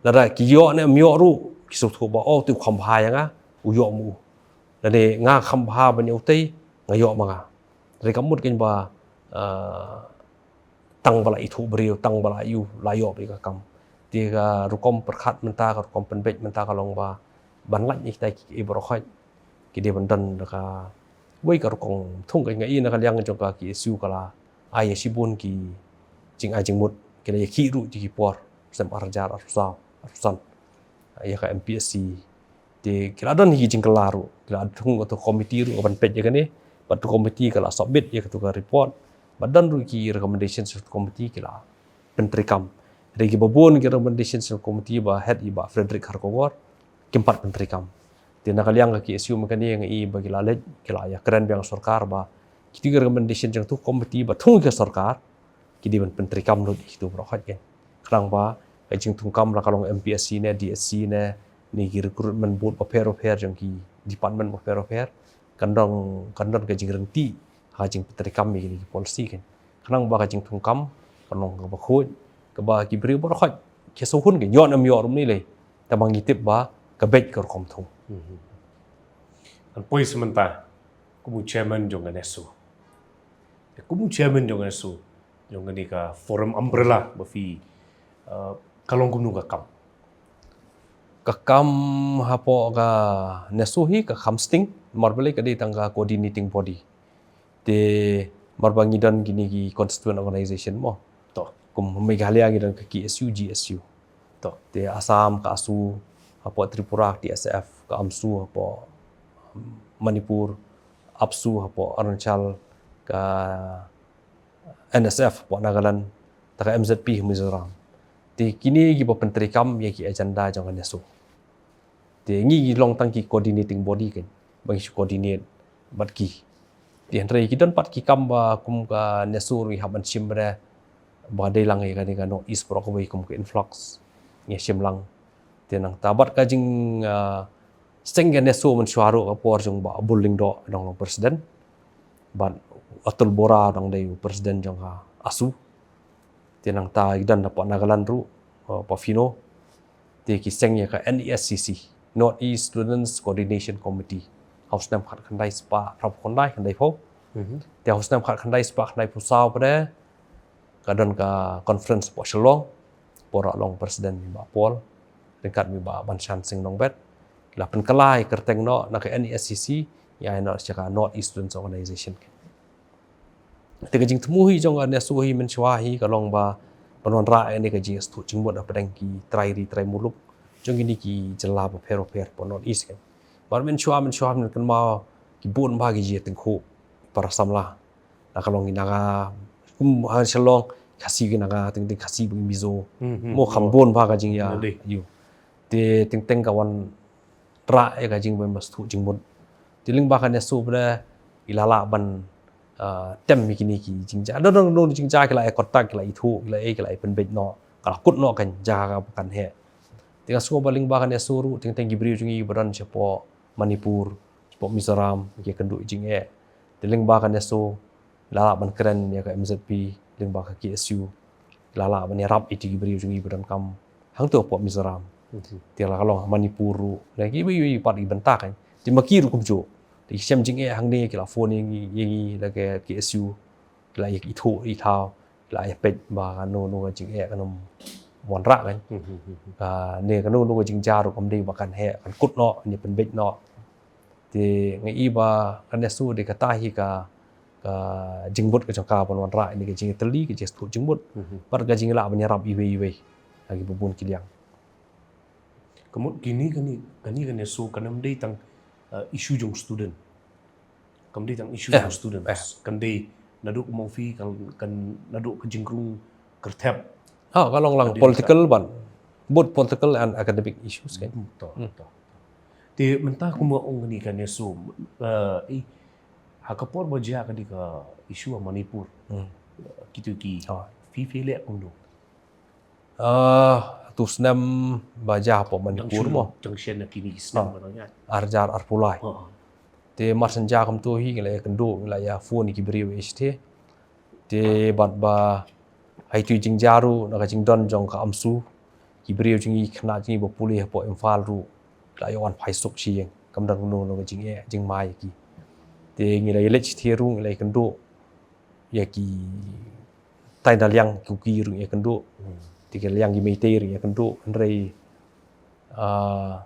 Lada ki ïoh ne ym ïoh ruh, ki sngewthuh ba, oh, te u kham bha ïa nga, u ïoh ma u. Lane nga kham bha ban ïa utei, nga ïoh ma nga. Hynrei kam mut kein ba, ah, tang ba la ithuh briew, tang ba la ïoh, la ïoh beit ka kam. Te ka rukom pyrkhat mynta, ka rukom pynbeit mynta ka long ba ban lait ïa kita kiei baroh khoit ki dei ban don da kawei ka rukom thung. Ka nga ïohi na ka liang jong ka K S U ka la ai ïa shibun ki jingai jingmut, ki la ïakhih ruh ïa ki por snem ar hajar arphew saw, arphew san ïa ka M P S C. Te ki la don hi ki jingkylla ruh, ki la thung kato ka komiti ruh ka ban peit ïa kane, bad kato ka komiti ka la submit ïa kato ka report, bad don ruh ki recommendation sha kato ka komiti, ki la pyntreikam. Hynrei kiba bun ki recommendation sha kato ka komiti ba head i Bah Frederick Kharkongor, kim pat pyntreikam. Te na ka liang ka K S U mynta ka sngi nga ïohi ba ki la leit, ki la ïakren biang sorkar ba kito ki recommendation jong kato ka komiti ba thung ïa ka sorkar, ki dei ban pyntreikam lut ïa kito baroh khoit kein. Khnang ba ka jingthung kam la ka long M P S C ne, D S C ne, ne ki recruitment board bapher bapher jong ki department bapher bapher, kan don, kan don ka jingryntih ha ka jingpyntreikam ïa kine ki policy kein. Khnang ba ka jingthung kam kan long kaba khuid, kaba ki briew baroh khoit ki sngewhun kein, ïoh ne ym ïoh ruh mynne lei, tangba ngi tip ba ka beit ka rukom thung. Mhm. Kan poi sa mynta kum u chairman jong ka NESO. Kum u chairman jong ka NESO, jong kane ka forum umbrella ba phi, uh, ka long kumno ka kam? Ka kam hapoh ka NESO hi ka kham sting, namar balei ka dei tang ka coordinating body. Te namar ba ngi don kine ki constituent organization mo. To. Kum Meghalaya ngi don ka K S U, G S U. To. Te Assam ka ASU, hapoh Tripura T S F, ka AMSU hapoh, um, Manipur, APSU hapoh Arunachal, ka N S F hapoh Nagaland, ta ka M Z P Mizoram. Te kine kiba pyntreikam ïa ki agenda jong ka NESO. Te ngi ki long tang ki coordinating body kein, ba ngi shu coordinate bad ki. Te hynrei ki don pat ki kam ba kum ka NESO ruh i hap ban shim re, ba dei lang ïa kane ka North East baroh kawei kum ka influx ngi shim lang. Te nangta bad ka jing, ah, seng ka NESO mynshuwa ruh ka por jong Bah Abul Lyngdoh dang long president, bad Atul Bora dang dei u president jong ka ASU. Te nangta i don hapoh Nagaland ruh, uh, hapoh Fino. Te ki seng ïa ka N E S C C, North East Students Coordination Committee. Ha u snem khatkhyndai spah arphew khyndai, khyndaiphew. Mhm. Te ha u snem khatkhyndai spah khyndaiphew saw pat de ka don ka conference hapoh Shillong. Por ruh long president i Bah Paul, ryngkat bad i Bah Banshan Singh Nongbet. La pynkylla ïa kyrteng noh na ka N E S C C ïa noh sha ka North East Students Organization. Te ka jingthmu hi jong ka NESO hi mynshuwa hi ka long ba ban wanrah ïa kane ka jingsngewthuh jingmut hapdeng ki trai ri trai muluk jong kine ki jylla bapher bapher hapoh North East kein. Bad mynshuwa mynshuwa men kynmaw ki bun bha ki jingïatyngkhuh para samla. La ka long ki Naga, kum ha Shillong, Khasi ki Naga, teng teng Khasi bad ki Mizo. Mhm. Mo kham bun bha ka jingïa. Te teng teng ka wan rah ïa ka jingmut, sngewthuh jingmut. Te lyngba ka NESO pat de i la lah ban, ah, tem ïa kine ki jingjia. Don don don jingjia ki la ïa contact, ki la ïathuh, ki la ïa, ki la ïa pynbeit noh, ka la kut noh kein jaka kaba kan heh. Te nga sngew ba lyngba ka NESO ruh teng teng ki briew jong ngi ba don shapoh Manipur, shapoh Mizoram, ki ïakynduh jingeh. Te lyngba ka NESO la lah ban kren ïa ka M Z P, lyngba ka K S U la lah ban ïarap ïa ki briew jong ngi ba donkam hangto hapoh Mizoram. Mhm. Te la ka long Manipur ruh, la ki briew pat ki bynta kein. Te ma ki ruh kumjuh, te ki shem jingeh hangne ki la phone ïa ngi, ïa ngi la ka K S U, ki la ïa ithuh ithaw, ki la ïa peit ba kano kano ka jingeh kan ym wanrah kein. Mhm. Ka ne kano kano ka jingjia ruh kam dei ba kan heh, kan kut noh, ne pynbeit noh. Te nga i ba ka NESO dei kata hi ka, ka jingmut ka jong ka ban wanrah ïa kane ka jingïatylli, ka jingsngewthuh jingmut. Mhm. Bad ka jinglah ban ïarap iwei iwei ha kiba bun ki liang. Ka mut kine kane, kane ka NESO kan ym dei tang, uh, issue jong student. Kam dei tang issue jong student. Kan dei naduh ka mawphi, kan, kan naduh ka jingrung kyrthep. Ha, ka long lang political bad, both political and academic issues kein. Hmm, to, to. Te mynta kumba ong kane ka NESO, eh, i, ha ka por ba jia kane ka issue ha Manipur. Hmm. Kito ki, phi phi leh kumno? Ah, tu snem ba jia hapoh Manipur mo. Jong shen na kine ki snem ba nang ïa. Arjar arpulai. Te mar shen jia kumto hi ngi la ïakynduh, ngi la ïa phone ïa ki briew ïa shisha. Te bad ba ha itu i jingjia ruh na ka jingdon jong ka AMSU, ki briew jong ngi, khynnah jong ngi ba pule hapoh Imphal ruh la ïa wan phai suk shi ïing, kam don kano kano ka jingeh jingma ïa ki. Te ngi la ïa leit shisha ruh, ngi la ïakynduh ïa ki tai na liang, ki Kuki ruh ngi ïakynduh. Hmm. Te ki liang ki Meitei ruh ngi ïakynduh, hynrei, ah,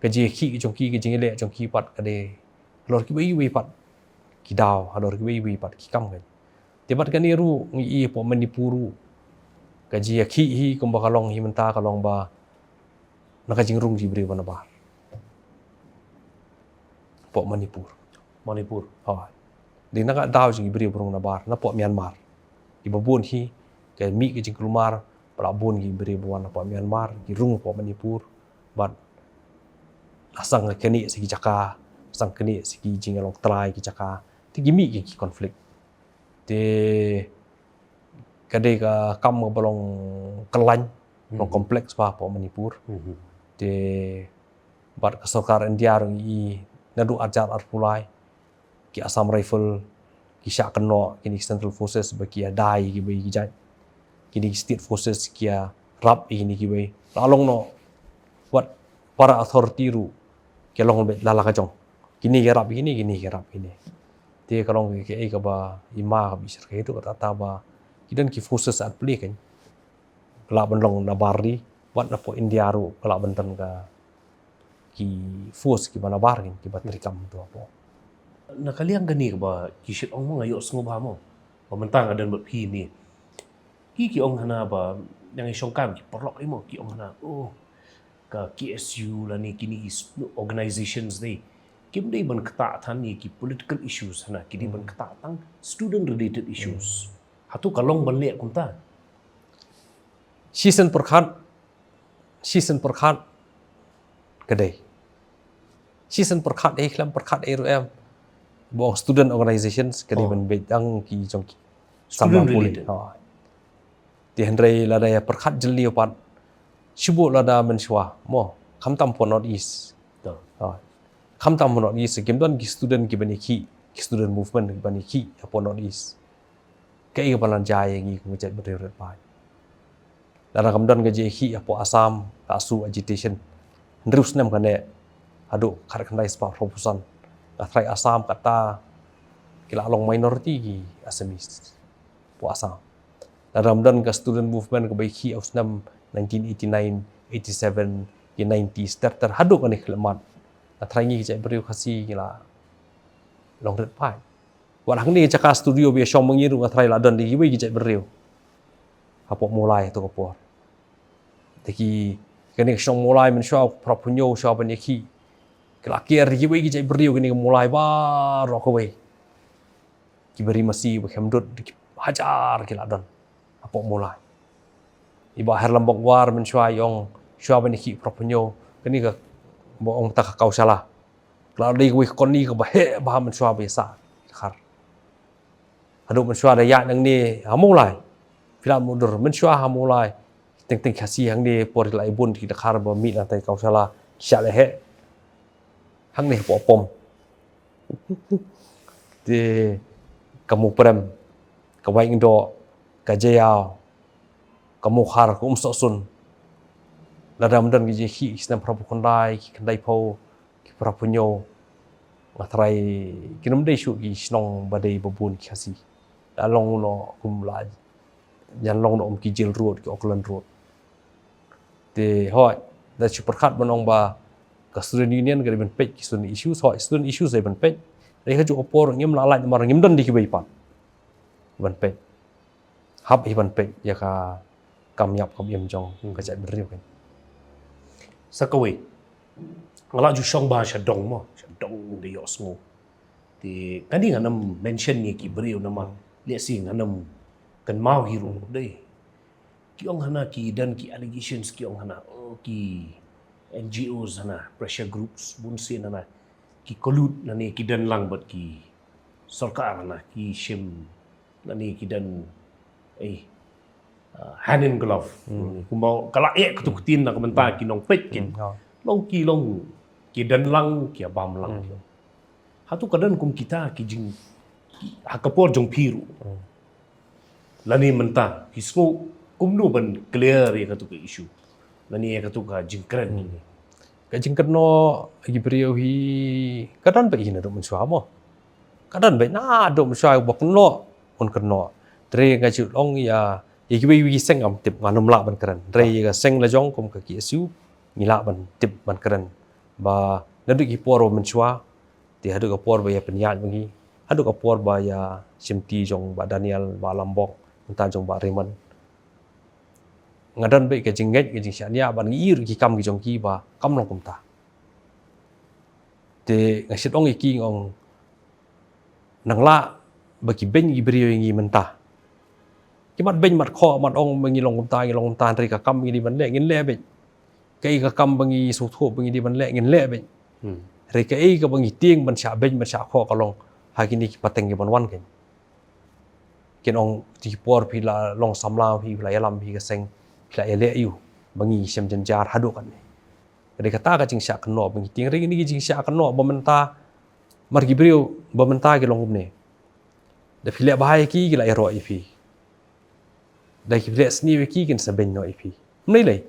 ka jingïakhih jong ki, ka jingïaleh jong ki pat ka dei halor kiwei kiwei pat ki daw, halor kiwei kiwei pat ki kam kein. Te bad kane ruh ngi i hapoh Manipur ruh ka jingïakhih hi kumba ka long hi mynta ka long ba na ka jingrung jingbriew ba nabar. Hapoh Manipur. Manipur. Hooid. Dei na ka daw jong ki briew ba rung nabar napoh Myanmar. Kiba bun hi ka mih ka jingkulmar ba la bun ki briew ba wan napoh Myanmar ki rung hapoh Manipur. Bad la sdang kane sa ki jaka, sdang kane sa ki jingïalong trai ki jaka, te ki mih ki, ki conflict. Te ka dei ka kam kaba long kyllain, long complex bha hapoh Manipur. Mhm. Te bad ka sorkar India ruh ngi i naduh arjar arpulai ki Assam Rifle ki shah kynnoh kine ki Central Forces ba ki ïa dai kiba ïa ki jait. Kine ki State Forces ki ïarap ïa kine kiwei. La long noh wat para authority ruh ki long beit la la ka jong. Kine ki ïarap ïa kine, kine ki ïarap ïa kine. Te ka long ka, kaei kaba i ma ka bishar ka hi ruh kata ba ki don ki forces at play kein. Ka lah ban long nabar ri, wat napoh India ruh ka lah ban don ka ki force kiba nabar kein kiba treikam to hapoh. Na ka liang kane kaba ki shait ong mo nga ïohsngew bha mo. Ba mynta nga don bad phi ne. Ki ki ong hana ba nang i shongkam ki paralok i mo ki ong hana. Oh, ka K S U lane kine ki s-, organizations dei Kim dei ban ktah than ïa ki political issues hana, ki dei ban ktah tang student related issues. Hato ka long ban leh kumta? Shisien pyrkhat, shisien pyrkhat ka dei. Shisien pyrkhat ei khlem pyrkhat ei ruh em. Ba ong student organizations ka dei ban beit dang ki jong ki student samla pule. Related. Te hynrei lada ïa pyrkhat jylliew pat, shu buh lada mynshuwa mo, khamtam hapoh North East. Khamtam hapoh North East, kim don ki student kiban ïakhih, ki student movement kiban ïakhih hapoh North East. Kaei kaba la jia ïa ngi kum ka jaitbynriew Rit Paid? Lada kam don ka jingïakhih hapoh Assam, ka ASU agitation, hynriew snem kane, haduh khatkhyndai spah phraphew san, nga tharai Assam kata ki la long minority ki Assamese hapoh Assam. Lada kam don ka student movement kaba ïakhih ha u snem nineteen eighty-nine, eighty-seven, ki nineties, ter ter haduh kane khyllipmat, nga tharai ngi ki jaitbynriew Khasi ngi la long Rit Paid. Wat hangne ka jaka studio ba ïa shong ma ngi ruh nga tharai la don da kiwei ki jaitbynriew hapoh Mawlai ha kato ka por. Da ki, kane ka shnong Mawlai mynshuwa phraphew hynñiew shuwa ban ïakhih, ki la kiar da kiwei ki jaitbynriew kane ka Mawlai baroh kawei. Kiba ri masi ba khemdut da ki hajar ki la don hapoh Mawlai. I Bah Herlambok War mynshuwa i ong shuwa ban ïakhih phraphew hynñiew, kane kaba ong mynta ka Kaushala, ka la dei kawei ka koni kaba heh bha mynshuwa ba ïa sah ki dkhar. Haduh mynshuwa da ïaid nangne ha Mawlai, phi lah ban mutdur mynshuwa ha Mawlai, teng teng Khasi hangne por ki la ïa bun ki dkhar ba mih na tai Kaushala, ki shah lehheh hangne hapoh pom. Te ka Mawprem, ka Waiïingdoh, ka Jaïaw, ka Mawkhar, ka Umsohsun, lada ym don ka jingïakhih ki snem phraphew khyndai, ki khyndaiphew, ki phraphew hynñiew, nga tharai kin ym dei shuh ki shnong ba dei ba bun ki Khasi. La long noh kum la jan long noh kum ki Jail Road, ki Auckland Road. Te hooid, da shu pyrkhat ban ong ba ka student union ka dei ban peit ki student issues, hooid student issues dei ban peit. Dei kajuh ka por ngim lah lait namar ngim don da kiwei pat ban peit. Hap hi ban peit ïa ka kam ïap kam im jong ka jaitbynriew kan. Sa kawei, nga la ju shong bha sha dong mo, sha dong da ïohsngew. Te kane ngan ym mention ïa ki briew namar lehse ngan ym kynmaw hi ruh dei. Ki ong hana ki don ki allegations, ki ong hana, oh, ki N G Os hana, pressure groups, bun sien hana, ki collude lane ki don lang bad ki sorkar hana, ki shim lane ki don, eh, uh, hand in glove. Kumba ka la eh katu ktien na ka bynta ki nongpeit kin. Long ki long ki don lang, ki bam lang. Hato ka don kum kita ki jing, ki, ha ka por jong phi ruh lane mynta, phi sngew kumno ban clear ïa katu ka issue lane ïa katu ka jingkren? Ka jingkynnoh ki briew hi ka don beit hi naduh mynshuwa mo. Ka don beit naduh mynshuwa, ba kynnoh un kynnoh. Hynrei nga ju ong ïa, ïa kiwei kiwei ki seng ngam tip, ngan ym lah ban kren. Hynrei ïa ka seng la jong kum ka K S U ngi lah ban tip ban kren ba naduh ki por ba mynshuwa, te haduh ka por ba ïa pynïaid ma ngi, haduh ka por ba ïa shimti jong Bah Daniel, Bah Lambok, mynta jong Bah Raymond, nga don beit ka jingngeit, ka jingshaniah, bad ngi ïohi ruh ki kam ki jong ki ba kam long kumta. Te nga shait ong ïa ki, nga ong nang lah ba ki beiñ ki briew ïa ngi mynta. Ki mat beiñ mat khoh, mat ong ba ngi long kumta, ngi long kumta, hynrei ka kam ngi dei ban leh, ngin leh beit. Kaei ka kam ba ngi sngewthuh ba ngi dei ban leh, ngin leh beit. Hynrei kaei kaba ngi tieng ban shah beiñ ban shah khoh ka long ha kine ki pateng kiban wan kein. Kin ong, tu ki por phi la long samla, phi la ïalam, phi ka seng, phi la ïaleh ïa u ba ngi shem jynjar haduh katne. Ka dei kata ka jingshah kynnoh ba ngi tieng. Hynrei kine ki jingshah kynnoh ba mynta, mar ki briew ba mynta ki long kumne. Da phi leh bha ïa ki, ki la ïaroh ïa phi. Da phi leh sniew ïa ki, kin sa beiñ noh ïa phi. Ym lei lei.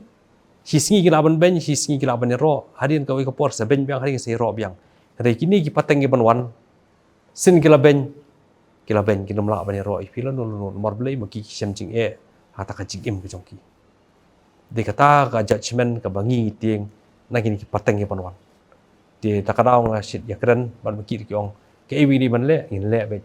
Shi sngi ki lah ban beiñ, shi sngi ki lah ban ïaroh. Hadien kawei ka por sa beiñ biang, hadien sa ïaroh biang. Hynrei kine ki pateng kiban wan, sien ki la beiñ, ki la beiñ, kin ym lah ban ïaroh ïa phi lano lano. Namar balei? Ma ki ki shem jingeh ha kata ka jingim ka jong ki. Dei kata ka judgment kaba ngi ngi tieng na kine ki pateng kiban wan. Te ta ka daw nga shait ïakren bad ma ki, ki ong kaei ba ngi dei ban leh, ngin leh beit.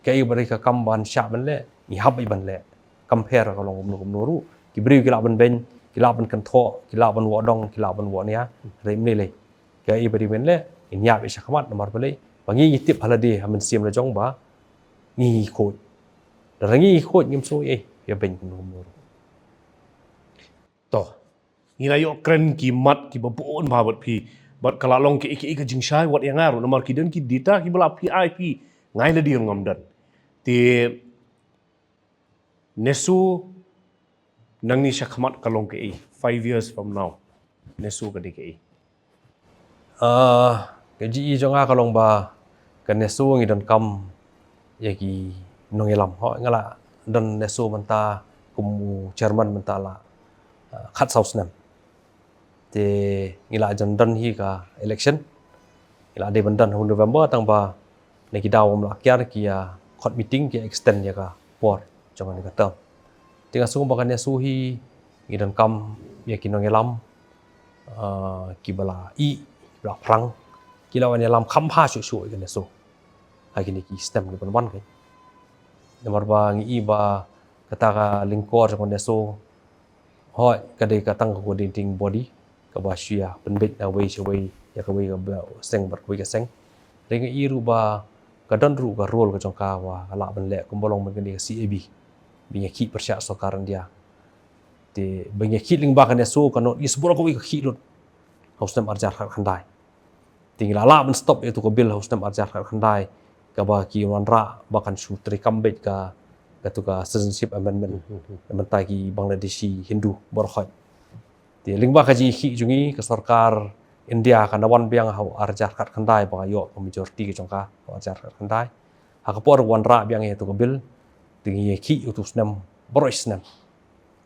Kaei ba dei ka kam ban shah ban leh, ngi hap beit ban leh. Kam pher ka long kumno kumno ruh. Ki briew ki lah ban beiñ, ki lah ban kynthoh, ki lah ban wad dong, ki lah ban wad nia, hynrei ym lei lei. Kaei ba dei ban leh, Ngin ïap ïa shakhmat namar balei ba ngi ngi tip ha lade ha mynsiem la jong ba ngi ngi khuid. Lada ngi ngi khuid ngim sngew ei ïa beiñ kumno kumno. To, ngi la ïoh kren ki mat kiba bun bha bad phi, bad ka la long ki ki ka jingshai wat ïa nga ruh namar ki don ki data kiba la phi ai phi, ngai lade ruh ngam don. Te NESO nangne shakhmat ka long kaei, five years from now NESO ka dei kaei? Ah, ka jingïohi jong nga ka long ba ka NESO ngi donkam ïa ki nongïalam. Hooid nga la don NESO mynta kum u chairman mynta la ah, khatsaw snem. Te ngi la jan don hi ka election. Ngi la dei ban don ha u November tang ba na ki daw ym lah kiar ki ïa khot meeting ki extend ïa ka por jong kane ka term. Te nga sngew ba ka NESO hi ngi donkam ïa ki nongïalam ah, kiba la ïeh, kiba la phrang, ki la wan ïalam kham bha shuh shuh ïa ka NESO ha kine ki snem ki ban wan. Namar ba ngi i ba kata ka lyngkor jong ka NESO hooid ka dei ka tang ka coordinating body kaba shu ïa pynbeit na wei sha wei ïa kawei ka seng bad kawei ka seng. Hynrei nga i ruh ba ka don ruh ka role ka jong ka ba ka lah ban leh kumba long ban kane ka CAB. Ba ngi ïa khih pyrshah sorkar India. Te ba ngi ïa khih lyngba ka NESO ka North East baroh kawei ka khih lut ha u snem arhajar khatkhyndai. Te ngi la lah ban stop ïa tu ka bill ha u snem arhajar khatkhyndai kaba ki wanrah ba kan shu treikam beit ka, katu ka Citizenship Amendment. Mynta ki Bangladeshi Hindu baroh hooid. Te lyngba ka jingïakhih jong ngi ka sorkar India ka na wan biang ha u arhajar khatkhyndai ba ka ïoh ka majority ka jong ka ha u arhajar khatkhyndai. Ha ka por wanrah biang ïa tu ka bill te ngi ïakhih ïa tu snem baroh snem.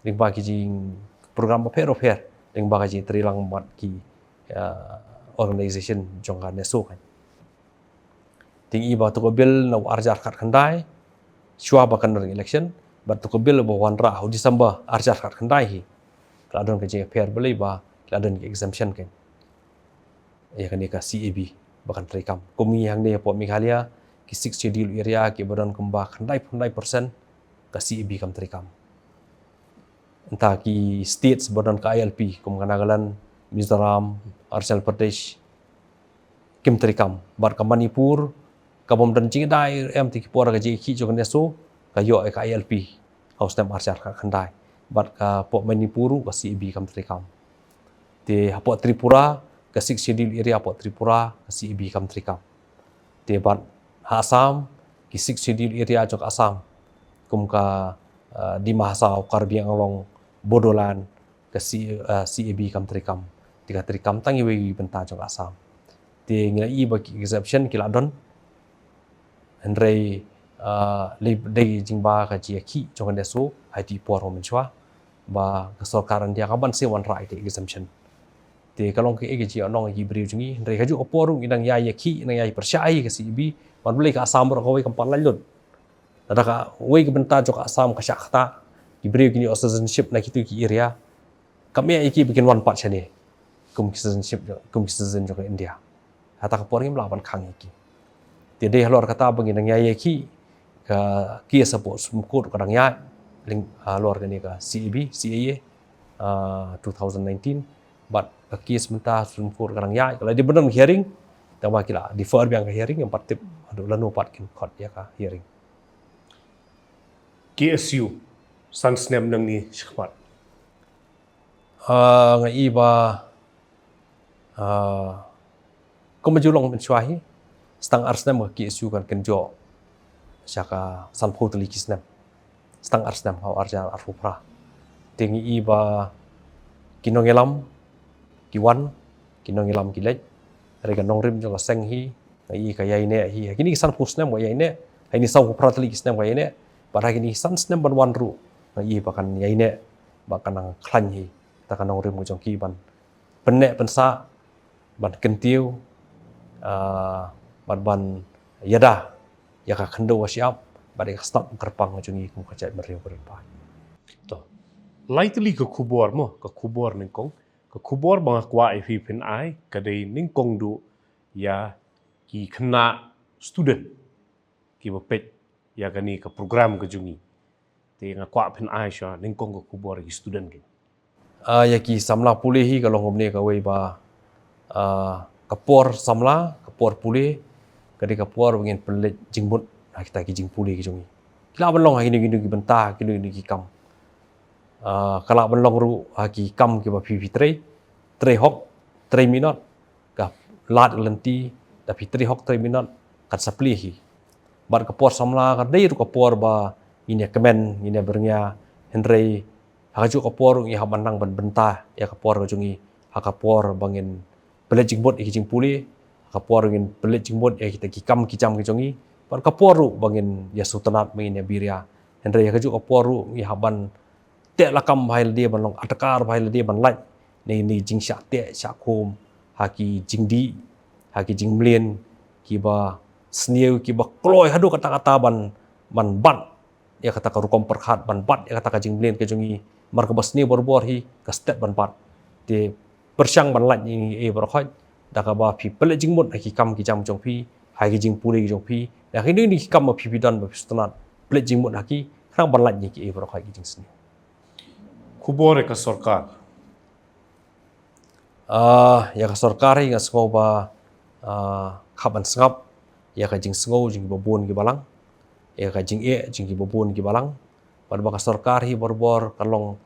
Lyngba ki jingprogram bapher bapher lyngba ka jingtreilang bad ki ah, organization jong ka NESO kan. Te ngi i ba tu ka bill na u arhajar khatkhyndai shuwa ba kan don election bad tu ka bill ba wanrah ha u December arhajar khatkhyndai hi. Ka la don ka jingïapher balei ba ka la don ka exemption kan. Ïa kane ka CAB ba kan treikam. Kum ngi hangne hapoh Meghalaya ki Sixth Schedule area kiba don kumba khyndai phew khyndai percent ka CAB kam treikam. Nangta ki states ba don ka ILP kum ka Nagaland, Mizoram, Arunachal Pradesh kim treikam. Bad ka Manipur ka bym don jingïada em te ki por ka jingïakhih jong ka NESO ka ïoh ïa ka ILP ha u snem arhajar khatkhyndai. Bad ka hapoh Manipur ruh ka CAB kam treikam. Te hapoh Tripura ka Sixth Schedule area hapoh Tripura ka CAB kam treikam. Te bad ha Assam ki Sixth Schedule area jong ka Assam kum ka ah, Dima Hasao, Karbi Anglong, Bodoland ka C, ah, CAB kam treikam. Te ka treikam tang iwei i bynta jong ka Assam. Te ngi la i ba ki exemption ki la don. Hynrei ah, lei dei jingba ka jingïakhih jong ka NESO ha iti i por mynshuwa ba ka sorkar India kam ban sngewwanrah ïa ka exemption. Te ka long kaei ka jingïakhih ïa ki briew jong ngi hynrei kajuh ka por ruh ngi dang ïai ïakhih ngi dang ïai pyrshah ïa ka CAB. Namar balei ka Assam baroh kawei kam pat lait lut. Lada kawei ka bynta jong ka Assam ka shah ktah ki briew kin ïoh citizenship na kitu ki area. Kam eh ïa ki ba kin wan pat shane kum ki citizenship kum ki citizen jong ka India. Hata ka por ngim lah ban khang ïa ki. Te dei halor kata ba ngi dang ïai ïakhih ka case hapoh Supreme Court ka dang ïaid lyngba halor kane ka CAB, CAA ah, two thousand nineteen. Bad ka case mynta Supreme Court ka dang ïaid ka la dei ban don hearing. Tangba ki la defer biang ka hearing ngam pat tip haduh lano pat kin khot ïa ka hearing. KSU san snem nangne shakhmat. Ah, nga i ba ah, kum ba ju long mynshuwa hi, sa tang ar snem ka KSU kan kynjoh sha ka sanphew tylli ki snem. Sa tang ar snem ha u arhajar arphew phra. Te ngi i ba ki nongïalam ki wan, ki nongïalam ki leit. Hynrei ka nongrim jong ka seng hi nga i ka ïaineh hi. Ha kine ki sanphew snem ka ïaineh, ha kine sanphew phra tylli ki snem ka ïaineh. Bad ha kine ki san snem ban wan ruh nga i ba kan ïaineh ba kan nang khlaiñ hi. Te ka nongrim ka jong ki ban pynneh pynsah, ban kyntiew ah, bad ban ïada ïa ka khyndew ka shyiap bad ïa ka shnat kyrpang ka jong ngi kum ka jaitbynriew ka ri paid. To, lai tylli ka khubor mo, ka khubor nyngkong, ka khubor ba nga kwah ïa phi phin ai ka dei nyngkong duh ïa ki khynnah student kiba peit ïa kane ka program ka jong ngi. Te nga kwah phin ai shuwa nyngkong ka khubor ïa ki student ki. Ah, ïa ki samla pule hi ka long kumne kawei ba ah, Ka por samla, ka por pule, ka dei ka por ba ngin pynleit jingmut ha kita ki jingpule ki jong ngi. Ki lah ban long ha kino kino ki bynta, kino kino ki kam. Ah, ka lah ban long ruh ha ki kam kiba phi phi trei, trei hok, trei minot, ka lad ka lynti, da phi trei hok trei minot, kan sa plie hi. Bad ka por samla ka dei ruh ka por ba ngin ïa kmen, ngin ïa byrngia, hynrei ha kajuh ka por ruh ngi hap ban nang ban bynta ïa ka por ka jong ngi ha ka por ba ngin pynleit jingmut ïa ki jingpule, ha ka por ngin pynleit jingmut ïa kita ki kam ki jam ki jong ngi, bad ka por ruh ba ngin ïa sngewtynnat, ba ngin ïa byrngia. Hynrei ha kajuh ka por ruh ngi hap ban teh lakam bha ïa lade, ban long adkar bha ïa lade, ban lait na kine ki jingshah teh shah khum ha ki jingdih, ha ki jingmlien kiba sniew, kiba kloi haduh katta katta ban, ban bat ïa kata ka rukom pyrkhat, ban bat ïa kata ka jingmlien ka jong ngi. Namar kaba sniew barabor hi ka stet ban bat. Te pyrshang ban lait ïa ngi, eh, baroh khoit, da kaba phi pynleit jingmut ha ki kam ki jam jong phi, ha ki jingpule ki jong phi, da kine ki kam ba phi phi don ba phi sngewtynnat, pynleit jingmut ha ki, khnang ban lait ïa ngi, eh, baroh khoit ki jingsniew. Khubor ïa ka sorkar. Ah, ïa ka sorkar hi nga sngew ba, ah, ka hap ban sngap ïa ka jingsngew jong kiba bun kiba lang, ïa ka jingeh jong kiba bun kiba lang. Bad ba ka sorkar hi barabor ka long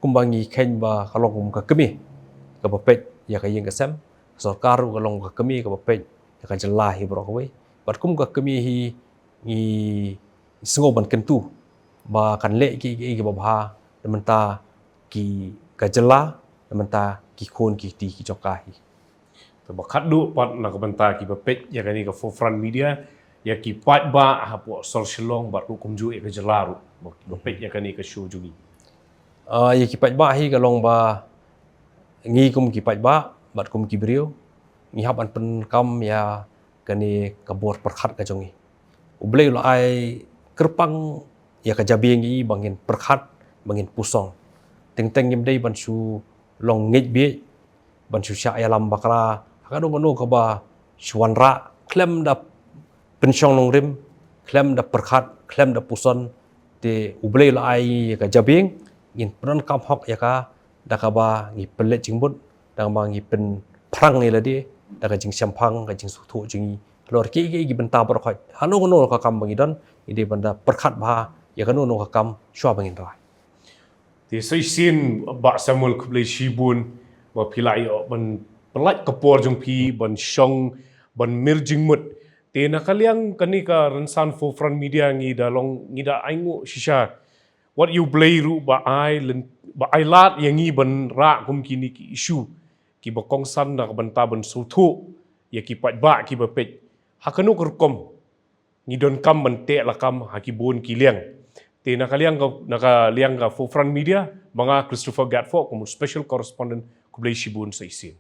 kumba ngi kheiñ ba ka long kum ka kmie kaba peit ïa ka ïing ka sem. Ka sorkar ruh ka long ka kmie kaba peit ïa ka jylla hi baroh kawei. Bad kum ka kmie hi ngi sngew ban kyntu ba kan leh ki, ki, kiba bha na bynta ki, ka jylla, na bynta ki khun ki kti ki jong ka hi. Te ba khatduh pat na ka bynta kiba peit ïa kane ka Forefront Media, ïa ki paidbah hapoh sor Shillong bad ruh kumjuh ïa ka jylla ruh ba, ba peit ïa kane ka show jong ngi. Ah, ïa ki paidbah hi ka long ba ngi kum ki paidbah bad kum ki briew ngi hap ban pyndonkam ïa kane ka bor pyrkhat ka jong ngi. U Blei u la ai kyrpang ïa ka jabieng ïa ngi ba ngin pyrkhat, ba ngin puson. Teng teng ngim dei ban shu long ngeit bieit, ban shu shah ïalam bakla ha kano kano kaba shu wanrah, khlem da pynshong nongrim, khlem da pyrkhat, khlem da puson. Te U Blei u la ai ïa ka jabieng, ngin pyndonkam hok ïa ka da kaba ngi pynleit jingmut, da kaba ngi pynphrang ïa lade da ka jingshemphang, ka jingsngewthuh jong ngi halor kiei kiei ki bynta baroh khoit. Hano hano ka kam ba ngi don, ngi dei ban da pyrkhat bha ïa kano kano ka kam shuwa ba ngin rai. Te sa shisien Bah Samuel, khublei shibun ba phi la ïoh ban pyllait ka por jong phi ban shong, ban mir jingmut. Te na ka liang kane ka rynsan Forefront Media ngi da long, ngi da ainguh shisha wat ïa U Blei ruh ba ai lyn, ba ai lad ïa ngi ban rah kum kine ki issue kiba kongsan na ka bynta ban sngewthuh ïa ki paidbah kiba peit. Ha kano ka rukom ngi donkam ban teh lakam ha ki bun ki liang. Te na ka liang ka, na ka liang ka Forefront Media, ba nga Christopher Gatfok kum u special correspondent, khublei shibun sa shisien.